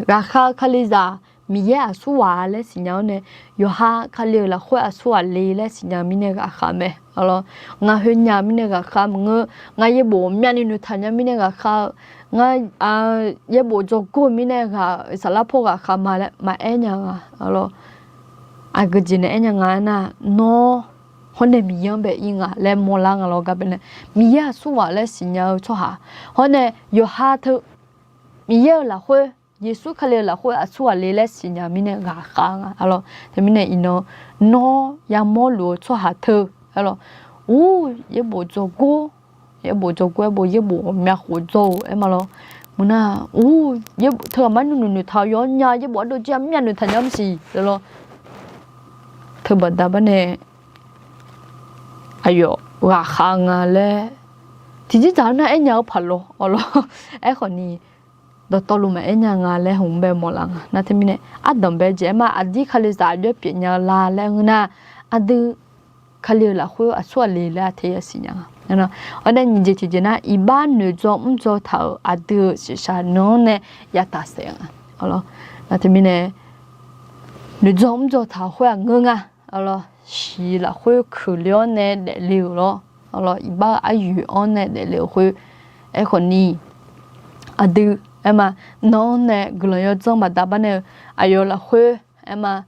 ghaqkhav-eu Kalizaq Miqyaer aqsur ghaq laer siqnya-awr nae, yawqha Kali-euq lafkhoer aqsur ghaq le laer siqnya mirnae ghaqkhav mae. Arlawr, ngar khoernya mirnae ghaqkhav maqngeur. Ngar yaerbof myavni noeqtaq nya mirnae ghaqkhav-eu, ngar yaerbof dzawgor-eu mirnae ghaq saflar paw ghaqkhav ma laer maqaer nya nga. Arlawr, aqgeujeq nae aernya nga aernar, nawr hawr nae Miqyaer-anr bae ir nga laer mawrlar nga lawr. Gar baenae Miqyaer aqsur ghaq laer siqnya-eu tsawrhaq, hawr nae yawqha teu Miqyaer-euq lafkhoer, Yeqsur Kali-euq lafkhoer aqsur ghaq le laer siqnya mirnae ghaqkhav nga. Arlawr, teumirnae iqnan nawr yamawr luf-eu tsawrhaq teu, arlawr, ur, yaerbof dzawgor, yaerbof dzawgor aerbof yaerbof ghawqmya khof dzaw-eu aer ma lawr. Maqnar, ur, teughaq mar nuinoeq noeqtaq-eu yawnya yaerbof ardov jir-a myavni noeqtaq nya maqsiq lawr. Teubaqda bar nae aqyawf ghaqkhav nga laer tiqjir dzaq-eu nar aernya-eu paq lawr. Arlawr, aerkhawf ni dawqtawvluf maqaer nya nga laer hmq bae mawrlar nga. Nar teumirnae ardanq bae jeq aer ma, aqdir Kalizaq aqjox-aer pyeufnya-eu la laer ngeur nar, aqdui Kali-euq lafkhoer aqsur ghaq le laer aqteu yasiq nya nga. Awr nae nyiq jeq tiqjeq nar, iqbax noeqdzawr mrdzaw taq-euq aqdui-euq shiqshaq nan-anr nae yataq saef nga. Nar teumirnae noeqdzawr mrdzaw taq-euq khoer-aq ngeur nga. Arlawr, shiq lafkhoer kuiqle-awr nae daefle-euq lawr. Arlawr, iqbax aryoeq-anr nae daefle-euq khoer. Aerkhawf ni aqdui aer ma, nan-anr nae guiqlanq yawdzanr baqda bar nae-eu aqyawf lafkhoer aer ma,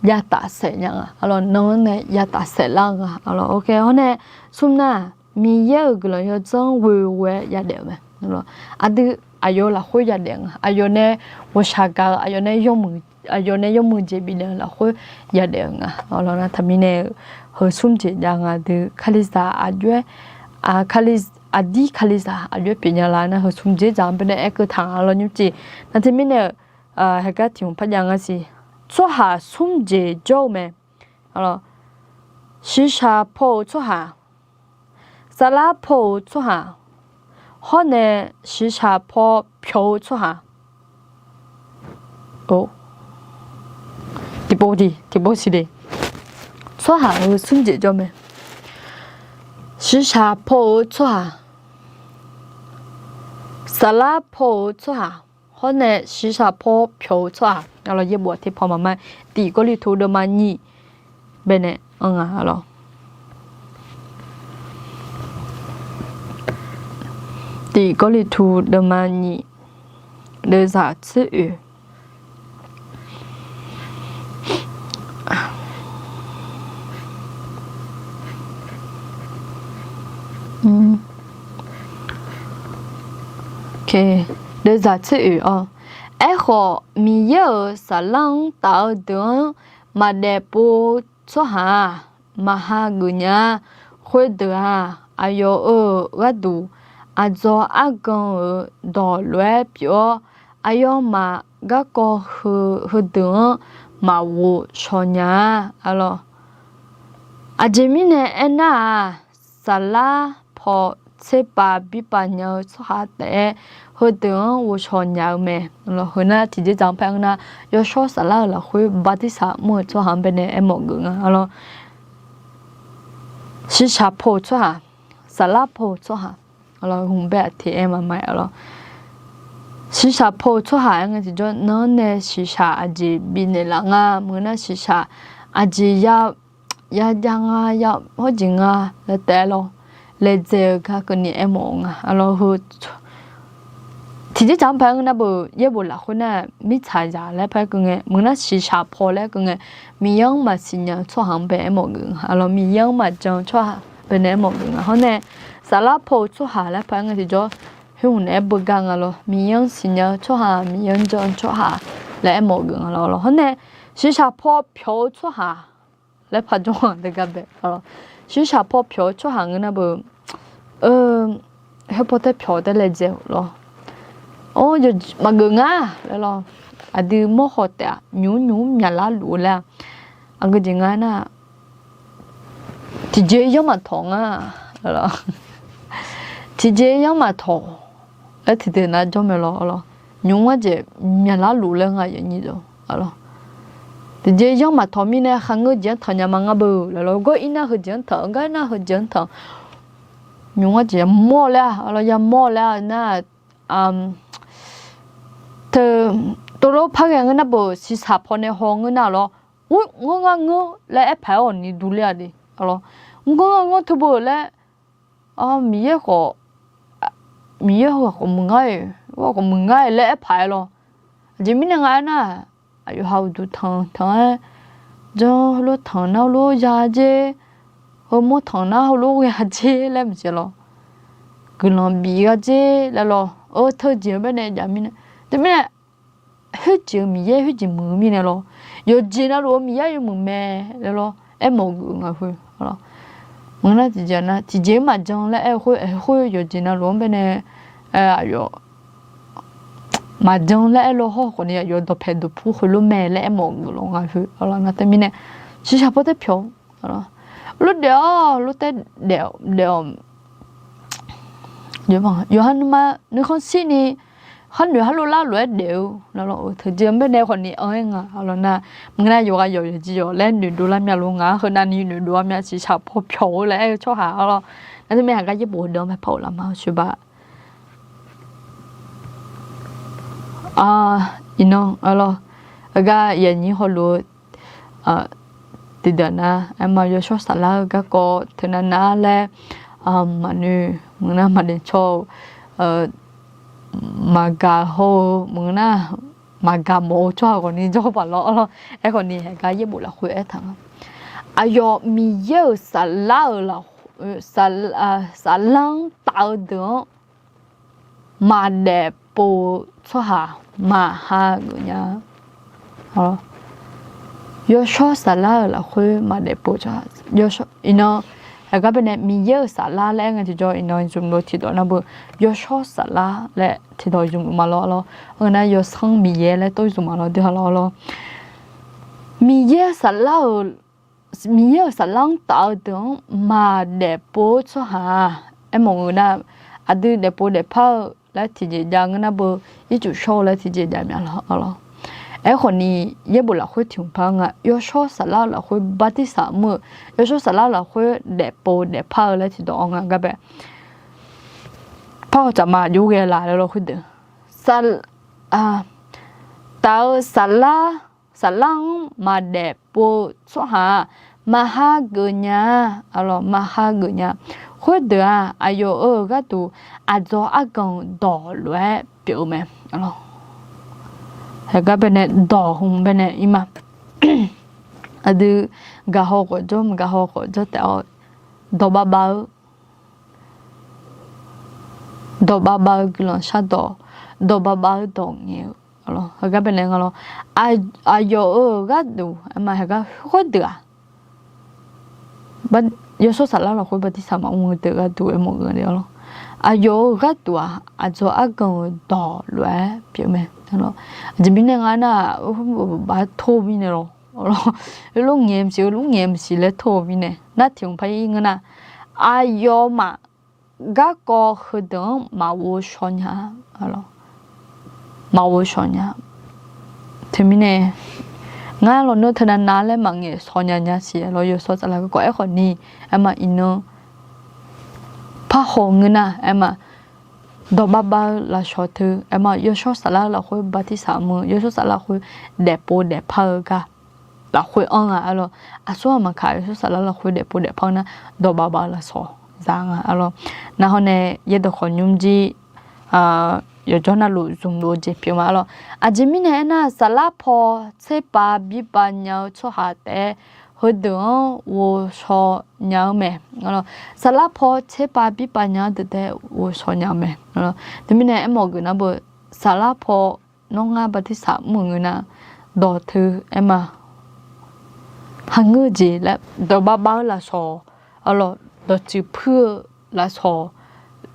yataf saef nya nga. Aqlawq, nan-anr nae yataf saeflar-eu nga. Aqlawq, ok, hawr nae smr nar, Miqyaer-euq guiqlanq yawdzanr ghoe ghoe-aer yadaef-euq mae. Aqdui aqyawf lafkhoer yadaef nga. Aqyawf nae ghawqshaq gaq-eu, aqyawf nae yawmuiq, aqyawf nae yawmuiq jeq bifnaeq-eu lafkhoer yadaef-euq nga. Aqlawq, nar teumirnae-eu heu smr jeq jav nga dui, Kalizaq aqjox-aer, Kali, aqdir Kalizaq aqjox-aer pyeufnya la nar, heu smr jeq jav-anr baenae aerkeuv taq nga. Aqlawq, nymrcif nar teumirnae-euq, haeqgar tiq hmq par jav nga siq. Tsawrhaq smr jeq jawr-eu mae. Shiqshaq paw-euq tsawrhaq, saflar paw-euq tsawrhaq, hawr nae shiqshaq paw pyawq-eu tsawrhaq. Tiqpov tiqpov siq de. Tsawrhaq heu smr jeq jawr mae. Shiqshaq paw-euq tsawrhaq, saflar paw-euq tsawrhaq, hawr nae shiqshaq paw pyawq-eu tsawrhaq. Aqlawq, yaerbof aqter paw maqma, tiq Gawrliqtu deuvma nyiq baenae anr nga. Aqlawq, tiq Gawrliqtu deuvma nyiq, deuvzaq tser oeq. Deuvzaq tser oeq-awr, aerkhawf Miqyaer-euq saflar-anr taf-eu deuq-anr maqdaef pov-eu tsawrhaq-aq, maqha geuf nya-a. Khoerdeuq-aq, aqyawf-euq gharduq aqdzawq argan-euq dawq lof-aer pyeuf-awr, aqyawfmaf garkawv heudeuq-anr maqghof shawq nya-a. Aqlawq, aqjeq mirnae aernar-aq, saflar paw tserpav birpav nya-eu tsawrhaq taef-aer heudeuq-anr ghovshaw nya-eu mae. Heu nar tiqjeq dzaq-anr paer-anr nar, yawshawr saflar-euq lafkhoer bartirsaq mr-euq tsawrhaq-anr baenae aermawf geuf nga. Aqlawq, shiqshaq paw-euq tsawrhaq, saflar paw-euq tsawrhaq, aqlawq, hmq bae aqteq aer maqma-aer, aqlawq, shiqshaq paw-euq tsawrhaq aer ngae tiqjawr nan-anr nae shiqshaq aqjeq bifnaeq laf nga. Meuq nar shiqshaq aqjeq ya ya jav nga, ya hawrjeq nga laer taef-aer lawr, laedzae-eu gar keuvni aermawf-eu nga. Aqlawq, heu tiqjeq dzaq-anr paer-anr nar beu yaerbof lafkhoer nar mirtsaqzaq laer paer keuv ngae, meuq nar shiqshaq paw laer keuv ngae, Miqyaer-anr maqsiq nya-eu tsawrhaq-anr bae aermawf geuf nga. Aqlawq, Miqyaer-anr maqjan-eu tsawrhaq baenae aermawf geuf nga. Hawr nae saflar paw-euq tsawrhaq laer paer ngae tiqjawr, khoer hmq naeq-aer beugar nga lawr, Miqyaer-anr siqnya-eu tsawrhaq, Miqyaer-anr jan-eu tsawrhaq laer aermawf geuf nga lawr. Hawr nae shiqshaq paw pyawq-eu tsawrhaq laer paq jawr-aq deugar bae. Shiqshaq paw pyawq-eu tsawrhaq ngeur nar beu, heu paw taer pyawq taer laedzae-euq lawr. Or, maqgeuf nga laer lawr. Aqdui mawrhaw taef-aq, nymq mr nymq mr myaqlar luf-eu laer-aq, aqgeu jeq nga nar, tiqjeq yanr maqtawq nga. Tiqjeq yanr maqtawq laer tiqdeuq nar jawr mae lawr. Nymq mr-anr jeq myaqlar luf laer nga yawnyir jawr. Tiqjeq yanr maqtawq mirnae khar ngeur jeq-anr tanq nya ma ngar beu laer lawr. Gawr ir nar heujeq-anr tanq, gar ir nar heujeq-anr tanq. Nymq mr-anr jeq yamawr laer-a, aqlawq, yamawr laer-a nar, teu, tov lof par ghae ngeur nar beu shiqshaq paw nae haw ngeur nar lawr. Or, ngeur ngar ngeur laer aer paq-aer awq ni durler-a de. Aqlawq, ngeur ngar ngeur teu beu laer, Miqyaer khawf, Miqyaer heu khawf muiq ngar-iq, heu khawf muiq ngar-iq laer aer paq-aer lawr. Aqjeq mirnae nga aernar, aqyawf ha uqduq tanq tanq-aer, jan heulof tanq nar heulof ya jer, heumawr tanq nar heulof ya jer laer maqsiq lawr. Guiqlanq bif ya jer laer lawr. Teujeq-eu baenae jav mirnae, teumirnae, khoerjeq-eu Miqyaer khoerjeq muiq-eu mirnae lawr. Yawqjeq navluf-eu Miqyaer yawmuiq mae laer lawr, aermawf-eu geuf nga khoer. Maqngeur nar tiqjeq nar tiqjeq-anr maqjan laer aer-eu khoer, khoer yawqjeq navluf-anr baenae, aqyawf maqjan laer aer lawr hawr khawf ni aqyawf dawqpae dawqpur khoerlof mae laer aermawf-eu geuf lawr nga khoer. Nar teumirnae shiqshaq paw taer pyawq-eu lof daef-awr lof taer daef-awq. Yawqha nuima nuikhanr shirni, khar noeq khar lof lar lof-aer daef-eu, teujeq-anr baenae khawf ni anr-aer nga. Aqlawq nar, maqngeur nar yawqghaq yawq yawqjeq yawq laer noeqdov lar mya lof nga, heu navni noeqdov lar mya shiqshaq paw pyawq-eu laer aer-eu tsawrhaq aqlawq. Nar teumirnae aqgar yaerbof heudeuq-anr paer par-euq laf ma-eu shoebar Iqnan aqlawq, heugar yaqnyir hawluf-eu tiqdeuq nar, aerma yawshawr saflar-eu garkawv teunav nar laer, maqnoeq maqngeur nar maqdaeq caw-eu, maqgaq haw-eu maqngeur nar, maqgaq mawf-eu tsawrhaq khawf ni jawr paq lawr arlawr. Aerkhawf ni heugar yaerbof lafkhoer aertaq nga. Aqyawf Miqyaer-euq saflar-euq laf, saflar, saflar-anr taf-eu deuq-anr maqdaef pov-eu tsawrhaq maqha geuf nya. Yawshawr saflar-euq lafkhoer maqdaef pov-eu tsawrhaq, iqnan, heugar baenae Miqyaer-euq saflar laer aer ngae tiqjawr iqnan zmqluf tiqdawq nar beu, yawshawr saflar laer tiqdawq zmqluf ma lawr arlawr. Heu nar yawsanr Miqyaer laer tov zmq ma lawr dui ha lawr arlawr. Miqyaer saflar-euq, Miqyaer-euq saflar-anr taf-eu deuq-anr maqdaef pov-eu tsawrhaq-aq, aermawf ngeur nar, aqdui daefpov daefpar-eu laer tiqjeq jav ngeur nar beu, ircuf shawr-eu laer tiqjeq jav mya lawr arlawr. Aerkhawf ni, yaerbof lafkhoer tiq hmq par nga, yawshawr saflar-eu lafkhoer bartirsaq mr-eu, yawshawr saflar-eu lafkhoer daefpov daefpar-eu laer tiqdawq-anr nga gar bae. Par hawq tsaf ma jov ghae laf laer lawr khoerdeuq. Taf-eu saflar, saflar-anr maqdaef pov-eu tsawrhaq-aq, maqha geuf nya-a, arlawr, maqha geuf nya. Khoerdeuq-aq, aqyawf-euq gharduq aqdzawq arganq-euq dawq lof-aer pyeuf-eu mae. Heugar baenae dawq hmq baenae ir ma. Aqdui gaqhaw khawf jawr, maqgaqhaw khawf jawr taef-awr, dawq bavbav-eu dawq bavbav-eu guiqlanq shardawq, dawq bavbav-eu dawq ngaeq-eu, heugar baenae nga lawr. Aqyawf-euq gharduq aerma heugar khoerdeuq-aq, yawshawr saflar lafkhoer bartirsaq maqmr-eu deuq gharduq aermawf-eu arlawr. Aqyawf-euq gharduq-aq, aqdzawq arganq-euq dawq lof-aer pyeuf mae. Aqjeq mirnae nga nar, baf tor mirnae lawr, heulof ngaeq maqsiq, heulof ngaeq maqsiq laer tor-eu mirnae nar, tiq hmq par ir ngeur nar, aqyawfmaf garkawv heudeuq-anr maqghov shaw nya-a, maqghov shaw nya. Teumirnae, ngar lawqneu teunav nav laer maqngaeq shaw nya nya siq lawr, yawshawr saflar garkawv. Aerkhawf ni, aerma iqnan parhaw ngeur nar, aerma dawq bavbav-eu lafsawq teu, aerma yawshawr saflar lafkhoer bartirsaq mr-eu, yawshawr saflar lafkhoer daefpov daefpar-eu gar lafkhoer anr nga arlawr. Aqsur aqma kaq yawshawr saflar lafkhoer daefpov daefpar-eu nar, dawq bavbav-eu lafsawq za nga arlawr. Nar hawr nae yaerdawq khawf nymrjir yawqjawr navluf zmqluf-eu jeq pyeuf ma arlawr. Aqjeq mirnae aernar, saflar paw tserpav birpav nya-eu tsawrhaq taef-aer heudeuq-anr ghovshaw nya-eu mae. Saflar paw tserpav birpav nya-eu deuq taef-aer ghovshaw nya-eu mae. Teumirnae aermawf geuf nar beu, saflar paw nawr ngar bartirsaq mr-euq ngeur nar, dawq teu aerma hangeur-eu jeq laer, dawq bavbav-eu lafsawq arlawr, dawqtsuif puir-eu lafsawq,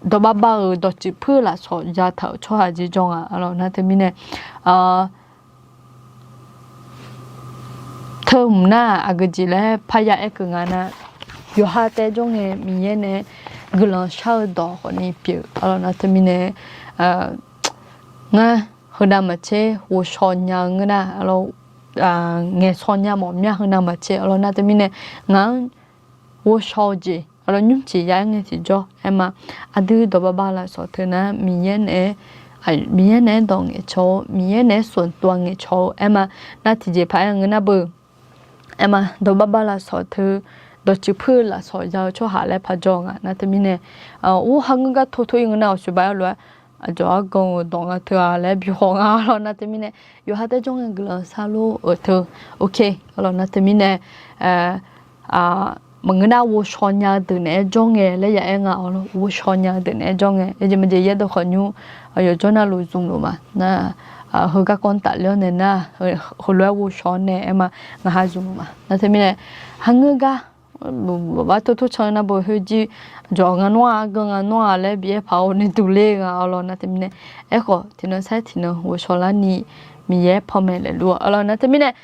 dawq bavbav-euq dawqtsuif puir-eu lafsawq yataq-euq tsawrhaq jeq jawr nga arlawr. Nar teumirnae teu hmq nar aqgeu jeq laer parya aer keuv nga nar, yawqha taef jawr ngae Miqyaer nae guiqlanq shar-eu dawq khawf ni pyeuf arlawr. Nar teumirnae ngar heunav maqtser ghovshaw nya-eu ngeur nar arlawr, ngaeqshaw nya mawf mya heunav maqtser arlawr. Nar teumirnae ngaq-anr ghovshaw-eu jeq arlawr, nymrcif ya-aer ngae tiqjawr aerma, aqdui dawq bavbav lafsawq teu nar, Miqyaer naeq-aer dawq ngaeqcawq-eu, Miqyaer naeq-aer ส่วนตัว ngaeqcawq-eu aerma, nar tiqjeq paq-aer ngeur nar beu, aerma dawq bavbav lafsawq teu dawqtsuif puir-eu lafsawq ya-eu tsawrhaq laer paq jawr nga. Nar teumirnae, or hangeur gar tor tor-ir ngeur nar, awqshoeq baf-aer lof-aer aqdzawq arganq-euq dawq nga teu-a laer bi haw nga arlawr. Nar teumirnae yawqha taef jawr ngae guiqlanq sharluf-euq teu, ok arlawr. Nar teumirnae maqngeur nar ghovshaw nya-eu deuq naeq-aer jawr ngae laer ya-aer nga arlawr. Ghovshaw nya-eu deuq naeq-aer jawr ngae, aerjeq maqjeq yaerdawq khawf nymr yawqjawr navluf zmqluf ma nar, heugar kawv tafler-awr nae nar, heulof-aer ghovshaw nae aerma ngaq ha zmqluf ma. Nar teumirnae hangeur gar baf tor tor can nar beu, heujir jawq nga nawr-aq, ganq nga nawr-aq laer bi aer paq-awr nae duq ler nga arlawr. Nar teumirnae aerkhawf tiqnan saer tiqnan ghovshaw larni Miqyaer panmaeq laeqluf arlawr. Nar teumirnae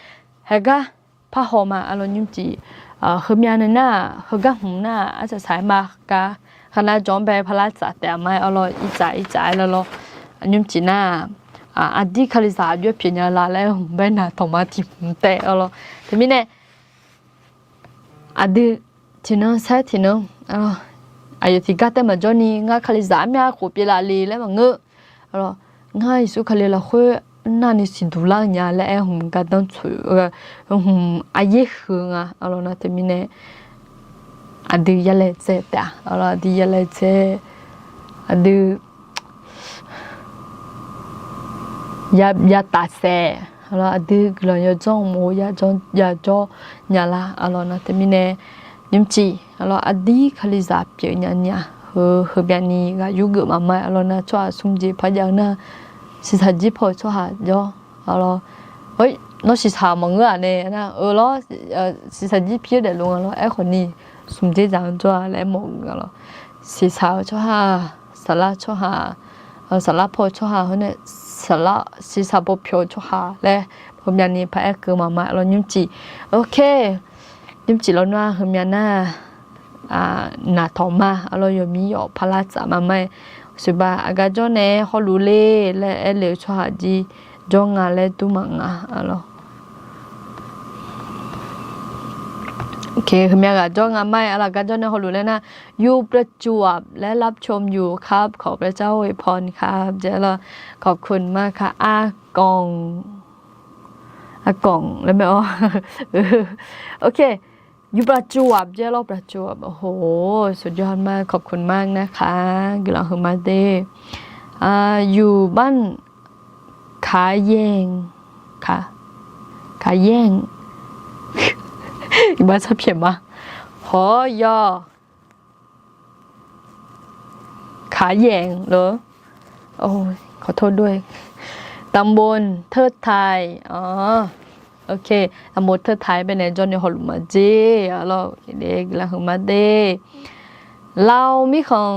heugar parhaw ma arlawr, nymrcif heumyav nae nar-aq, heugar hmq nar-aq, arsaq saq-aer ma gar, khaqnav jawq-anr bae paqlar tsaf taef-a ma-aer arlawr, irtsaf irtsaf-aer larlawr. Nymrcif nar-aq, aqdir kalizaq aqjox pyeuf nya la laer hmq bae naq tawq ma tiq hmq taef arlawr. Teumirnae aqdui tiqnan saer tiqnan, aqyawf tiqgar tae maqjawr ni ngar kalizaq armyav khof pyeuflaf le laer maqngeur. Ngar Yeqsur Kali lafkhoer navni siqduq lar-eu nya laer aer hmq gardanr tsoeq, hmq aryaer huiq-eu nga arlawr. Nar teumirnae aqdui yalaedzae taef-a arlawr, aqdui yalaedzae, aqdui ya tafsaef, aqlawr aqdui guiqlanq yawdzanr mq-eu yajawr nya lar, aqlawr nar teumirnae nymrcif, aqlawr aqdir kalizaq pyeuf nya nya, heu heumyavni ghaq yurgeuf maqma, aqlawr nar tsawrhaq smr jeq par jav-eu nar, shiqshaq jir paw-eu tsawrhaq jawr, aqlawr, nawr shiqshaq maqngeur-aq nae nar, eu lawr, shiqshaq jir pir-eu daefluf nga lawr, aerkhawf ni smq dzer dzaq-anr jawr-a laer aermawf-eu nga lawr, shiqshaq-eu tsawrhaq, saflar tsawrhaq, saflar paw-eu tsawrhaq hawr nae, shiqshaq paw pyawq-eu tsawrhaq laer heumyavni paraer keuv maqma, aqlawr nymrcif, ok, nymrcif lawr nar heumyav nar, naqtawq ma, aqlawr yawmir yawf parlar tsaf maqma-aer, suqbaq aqgar jawr nae hawluf le laer aer le-eu tsawrhaq jir jawr nga laer dur maqnga, aqlawr Heumyav ghaq jawr nga ma-aer, aqlawr aqgar jawr nae hawluf laer nar, อยู่ประจวบ และรับชมอยู่ครับ ขอพระเจ้าอวยพรครับ jeq aqlawr ขอบคุณมากครับ aqganq, aqganq laer mae-awr, ok, อยู่ประจวบ jeq aqlawr ประจวบ โอ้โห สุดยอดมาก ขอบคุณมากนะคะ guiqlanq huiqma de, อยู่บ้าน Kaqyaenq, ka, Kaqyaenq, iqbax sharpyaeq ma, hawr yawr, Kaqyaenq lor, ขอโทษด้วย ตำบลเทิดไทย อ๋อ โอเค ตำบลเทิดไทย baenae jawr nae hawluf ma jeq aqlawr, guiqlanq huiqma de, เราไม่ของ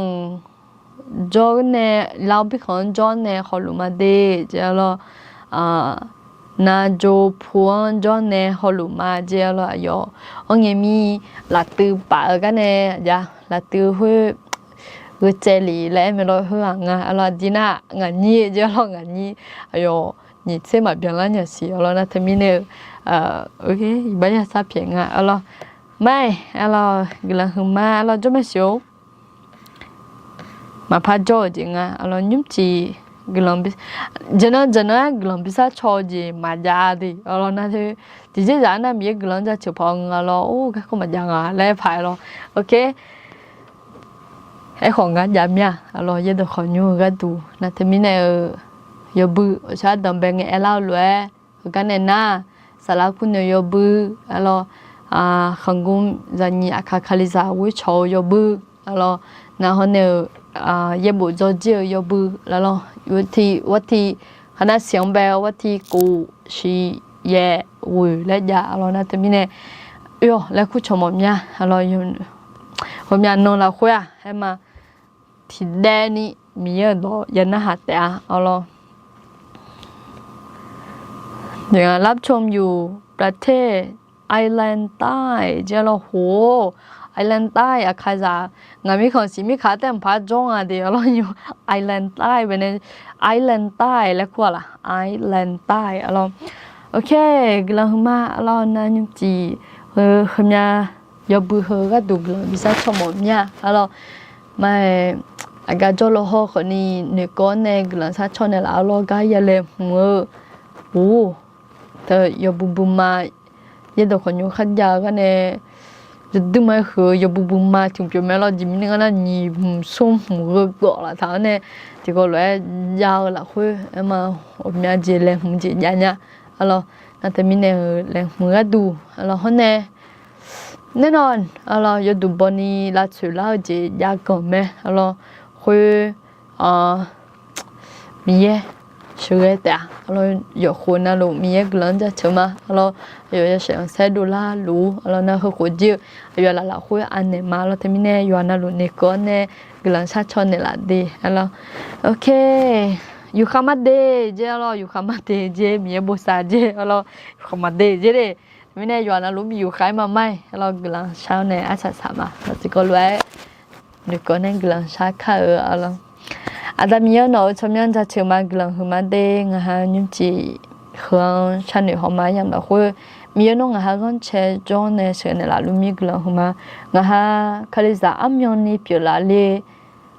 jawr nae, เราไม่ของ jawr nae hawluf ma de, jeq aqlawr, นาโจมพู-anr jawr nae hawluf ma jeq aqlawr, aqyawf, anr ngae mir, laftuiv paf-eu gar nae, aqja, laftuiv khoer, gheutsaev lef laer aer mae lawr, khoer-aq nga aqlawr, aqdui nar ngaq nyir jeq aqlawr, ngaq nyir, aqyawf, nyiq tser maqbyan lar nya siq aqlawr nar teumirnae-eu, iqbax yar sharpyaeq nga aqlawr, ma-aer aqlawr guiqlanq huiqma aqlawr jawr mae siq-or, maqpar jawr-euq jeq nga aqlawr, nymrcif, guiqlanq bi, jeq nan jeq nan-aer guiqlanq bi sharcaw-eu jeq maqjav de aqlawr nar, tiqjeq zaq-anr nar Miqyaer guiqlanq-anr jaceuq paq-eu nga lawr, or garkawv maqjav nga laer paq-aer lawr, ok. Aerkhawf ngar jav mir-a aqlawr, yaerdawq khawqnymr-eu gharduq nar teumirnae-eu, yawbui ghawqshaq ardanq bae ngae aerlar-eu lof-aer, heugar nae nar, saflar kur nae-eu yawbui aqlawr, khanqgmr zaqnyiq aqkaq kalizaq ghoer cawq-eu yawbui aqlawr, nar hawr nae-eu, yaerbof dzawrjir-eu yawbui aqlawr, wati, wati, khaqnav siq-anr bae wati kof shiq yaeq ghoeq laer jav aqlawr nar teumirnae, oe-awq laer kur cawq mawf mya aqlawr, heumyav nan lafkhoer-aq aer ma, tiqdaev ni Miqyaer-euq dawq ya narhaq taef-a aqlawr, รับชมอยู่ประเทศ Ireland ใต้ jeq aqlawr, hoq, Ireland ใต้ aqkaqzaq, ngaq mirkhanq siq mirkhanq taef maqpar jawr nga de aqlawr, nymr Ireland ใต้ baenae, Ireland ใต้ laer kur-a laq, Ireland ใต้ aqlawr, ok, guiqlanq huiqma aqlawr, nar nymrcif, heu, heumyav, yawbui heu gharduq guiqlanq bi sharcaw mawf mya aqlawr, ma-aer, aqgar jawrluf haw khawfni noeqkawv-awr nae guiqlanq sharcaw naeqlaf aqlawr, gar ya laeqhmq-eu, or, teu yawbui buima, yaerdawq khawqnymr kharjav-eu gar nae, yawduima-aer huiq-eu yawbui buima tiq pyeuf mae lawr, jeq mirnae ngar nar nyiq hmq smr hmq gheu gawf laf taq-awr nae, tiqkawv lof-aer jav-eu lafkhoer aer ma, ghawqmya jeq laeqhmq jeq jav nya aqlawr, nar teumirnae-eu laeqhmq gharduq aqlawr hawr nae, nae nawq aqlawr yawduq bawni lavtsoeq lar-eu jeq jav ganq mae aqlawr, khoer, Miqyaer sheuqghae taef-a aqlawr, yawqkhof navluf Miqyaer guiqlanq-anr jaceuq ma aqlawr, aqyawf yawshaef khanqsaer dovlar luf-ur aqlawr, nar heukhof jir-eu aqyawf laf lafkhoer anaeq ma aqlawr, teumirnae yawqha navluf noeqkawv-awr nae guiqlanq sharcaw naeqlaf de aqlawr, ok. Yufkhaq ma de jeq aqlawr, yufkhaq ma de jeq, Miqyaer bosav jeq aqlawr, yufkhaq ma de jeq de. Mirnae yawqha navluf bi yufkhaq-aer ma ma-aer aqlawr, guiqlanq shar-awr nae arsaq saq ma. Lawq tiqkawv lof-aer noeqkawv nae guiqlanq shar kar-eu aqlawr, Aqda Miqyaer nawq-euq tsawrmyanr jaceuq ma, guiqlanq huiqma de, ngaq ha nymrcif heu-anr sharnoeq hawma yamq lafkhoer, Miqyaer nawr ngaq ha ghanrcae jawr nae sheuqnaeq laf luf mir guiqlanq huiqma. Ngaq ha Kalizaq armyanni pyeuflaf le,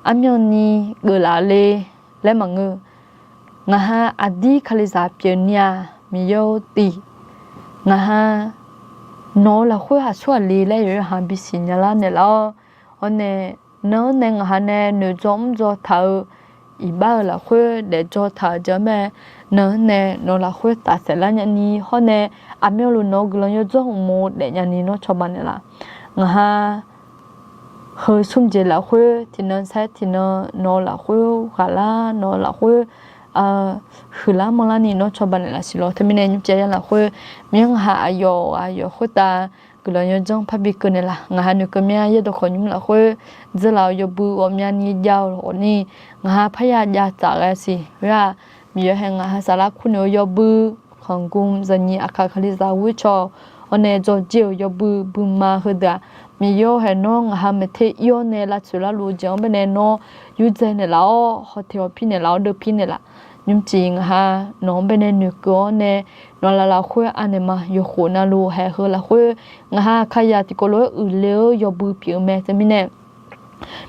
armyanni geuflaf le laer maqngeur. Ngaq ha aqdir Kalizaq pyeufni-aq Miqyaer-or tiq, ngaq ha nawq-eu lafkhoer aqsur aqli laer yawqha bisiq nya lar naeqlaf-awr, hawr nae, nar-anr nae ngaq ha nae noeqdzawr mrdzaw taq-eu iqbax-euq lafkhoer daefdzaw taq-euq jeq-anr mae. Nan-anr nae nawq lafkhoer tafsaef lar nyani hawr nae, aqmyanluf nawq-eu guiqlanq yawdzanr uqmov daefnya ni nawr cawba naeqlaf. Ngaq ha heu smr jeq lafkhoer tiqnan saer tiqnan nawq-eu lafkhoer ghaqlar, nawq-eu lafkhoer huiqlar manrlar ni nawr cawba naeqlaf siq lawr. Teumirnae nymrcif ya lafkhoer, Miqyaer ngaq ha aqyawf aqyawf khoertav guiqlanq yawdzanr parbi keuv naeqlaf. Ngaq ha noeqkeuv mya yaerdawq khawf nymr lafkhoer dzeurlaf-eu yawbui ghawqmyani jav-eu ghawqni, ngaq ha parya jav tsaf ghae siq. Khoer-aq, Miqyaer hae ngaq ha saflar kur noeq-eu yawbui, khanqgm zanqnyiq aqkaq kalizaq ghoer caw-awr nae dzawrjir-euq yawbui buima heudeuq-aq, Miqyaer-or hae nawr ngaq ha maeqte ir-awr nae lavtsoeq larluf-eu jeq-anr baenae nawr yurdzae naeqlaf-awr, hawteq hawpir naeqlaf-awr, deuvpir naeqlaf. Nymrcif ngaq ha nawq-anr baenae noeqkeuv-awr nae, nawq laf lafkhoer anaeq ma. Yawkhof navluf haeq heu lafkhoer ngaq ha kayaq tiqkawv lof-aer uiqle-eu yawbui pyeuf-eu mae. Teumirnae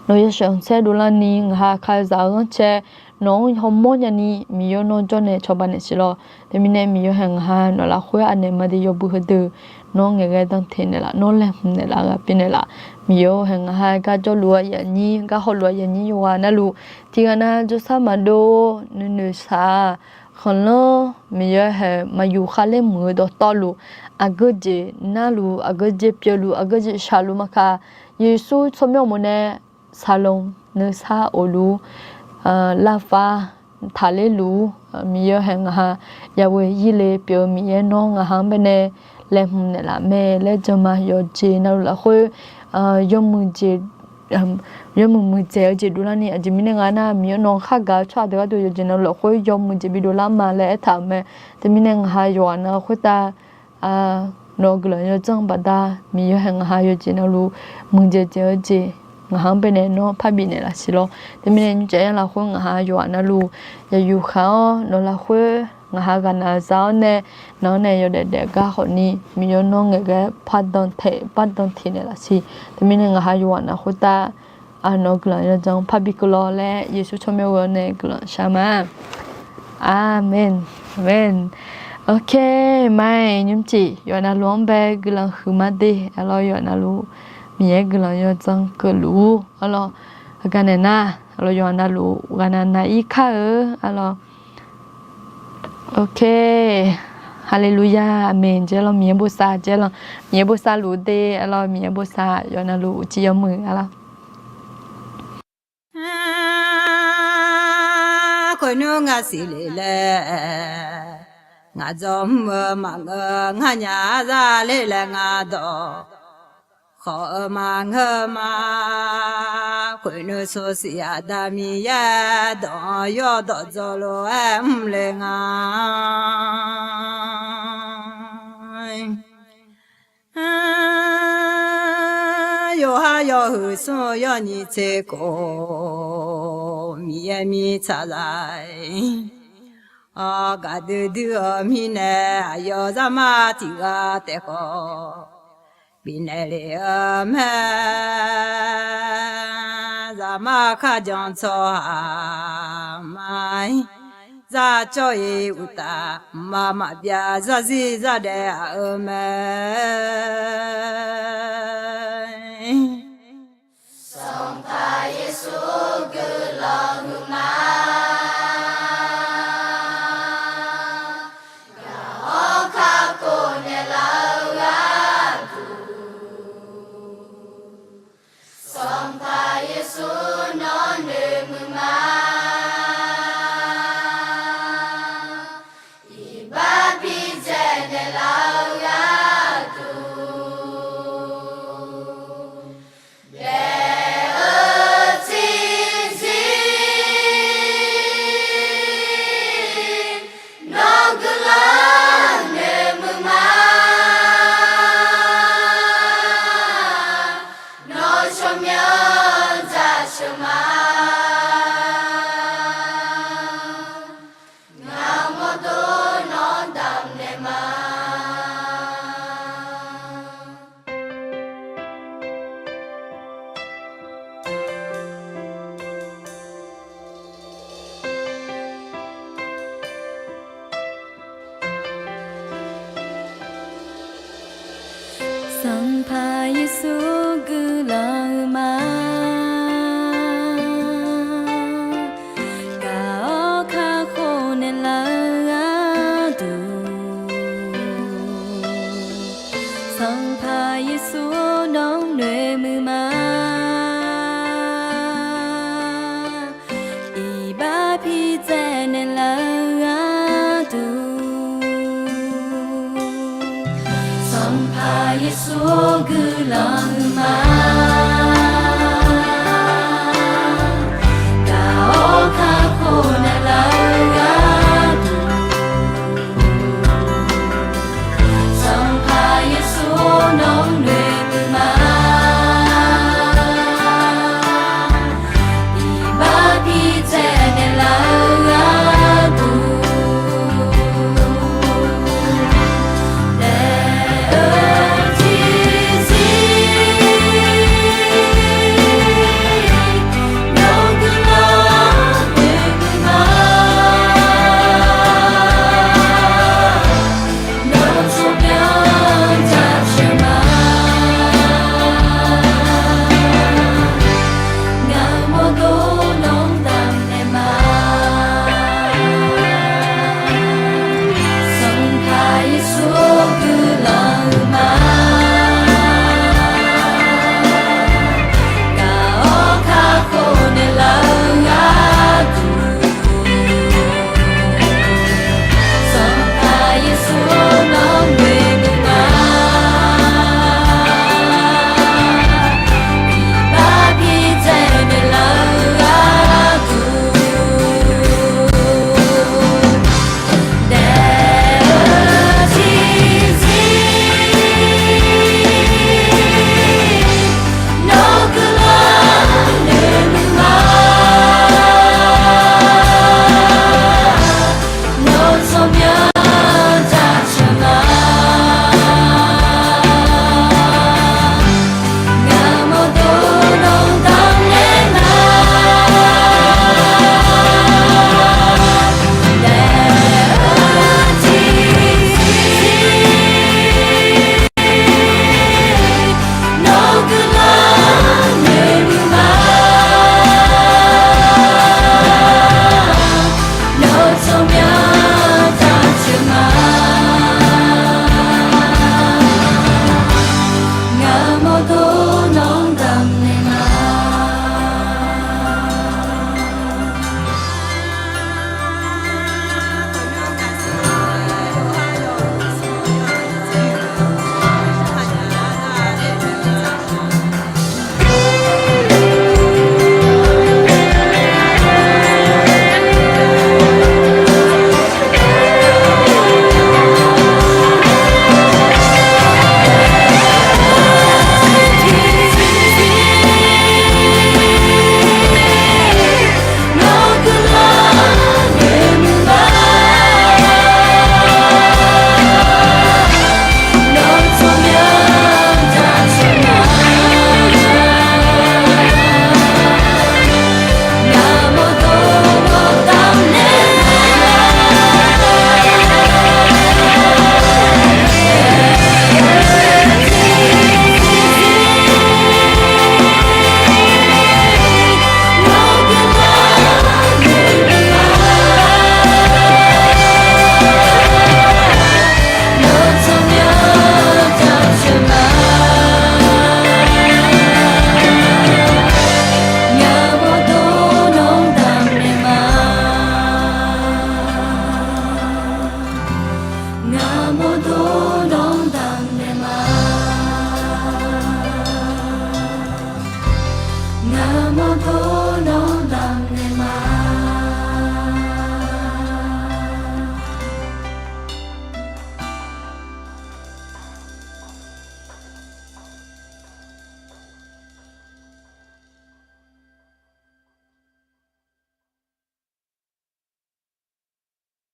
nawq yawshaef khanqsaer dovlar ni ngaq ha kalizaq-eu ghanrcae nawq-anr hawmawr nyani Miqyaer nawr jawr nae cawba naeq siq lawr. Teumirnae Miqyaer hae ngaq ha nawq lafkhoer anaeq ma de yawbui heudeuq nawr ngaeqghae danteq naeqlaf, nawr laeqhmq naeqlaf, ghaqpyeuf naeqlaf. Miqyaer-or hae ngaq ha gar jawrluf-eu aqyuif aqnyir, gar hawluf-eu aqyuif aqnyir yawqghaq navluf tiqghaq nav jawrsar maqdov nuinoeq saq-aq, khanqlanr Miqyaer hae maqyuf khavler muiq-eu dawqtawvluf, aqgeu jeq narluf, aqgeu jeq pyeufluf, aqgeu jeq shaqluf maqkaq, Yeqsur tsawrmyanr uqmov nae saqlaq nuisar of luf, lavfav taqler luf, Miqyaer hae ngaq ha yawe yirle pyeuf-eu Miqyaer nawr ngaq ha-anr baenae laeqhmq naeqlaf mae laer jan ma. Yawqjeq navluf lafkhoer yawmuiq jeq, yawmuiq muiqdzaeq-eu jeq dovlar ni, aqjeq mirnae ngaq nar Miqyaer nawq khar gaq-eu tsawrhaq deuq gharduq yawqjeq navluf lafkhoer yawmuiq jeq bi dovlar ma laer aertaq-euq mae. Teumirnae ngaq ha yawqghaq nav khoertav nawq-eu guiqlanq yawdzanr baqda, Miqyaer hae ngaq ha yawqjeq navluf muiqdzaeq dzaeq-eu jeq ngaq ha-anr baenae nawr parbif naeqlaf siq lawr. Teumirnae nymrcif ya lafkhoer ngaq ha yawqghaq navluf yaqyuq khaq-awr nawq lafkhoer ngaq ha ghaqnaq za-awr nae, nawq-anr nae yawdaef daef gar khawfni Miqyaer nawr ngaeqghae pardan taeq pardan tiq naeqlaf siq. Teumirnae ngaq ha yawqghaq nav khoertav nawq-eu guiqlanq yawdzanr parbi keuv lawr laer Yeqsur tsawrmyanr ghoe-awr nae guiqlanq shar ma. Aqmeq. Aqmeq. Ok, mai nymrcif yawqghaq navluf-anr bae guiqlanq huiqma de, arlawr yawqghaq navluf Miqyaer guiqlanq yawdzanr keuvluf-ur, arlawr heugar naeq nar, arlawr yawqghaq navluf ghaqnaq nav-ir kar-eu, arlawr. Ok. Haleluya, aqmeq. Jeq arlawr Miqyaer bosav, jeq arlawr Miqyaer bosav luf de, arlawr Miqyaer bosav yawqghaq navluf uqcif yawmuiq, arlawr. Khoernmr ngaq siqle laer, ngaq dzawrmr-eu maqngeur, nganyaf zaler laer ngaq dawq khawf-eu maqngeur ma. Khoernmr sawrsiq Aqda Miqyaer dawq-anr yawdawq dzaw lof-aer mrle nga. Yawqha yawhuiq smr-eu yawnyiq tser khof, Miqyaer mirtsaq zaq-aer, gaqdui dui-eu mirnae aqyawf zaqmar tiq ghaq taef khawf bifnaeq lef-eu mae. Zaqmar kharjan tsawrhaq ma-ir, zar cawv-ir uqtaf, mqmaq maqbyav zarzir zardaef aq-eu mae. Sanqpaq Yeqsur guiqlanq huiqma. Gaq-awr kakhof naeqlaf-eu gharduq, Sanqpaq Yeqsur nawr noeqmuiq ma. Iqbax bidzaeq naeqlaf-eu gharduq, daef-eu tiqzir nawr guiqlanq noeqmuiq ma. Nawr tsawrmyanr jaceuq ma. Ngaq mawrdo nawr damqnaeq ma. Sanqpaq Yeqsur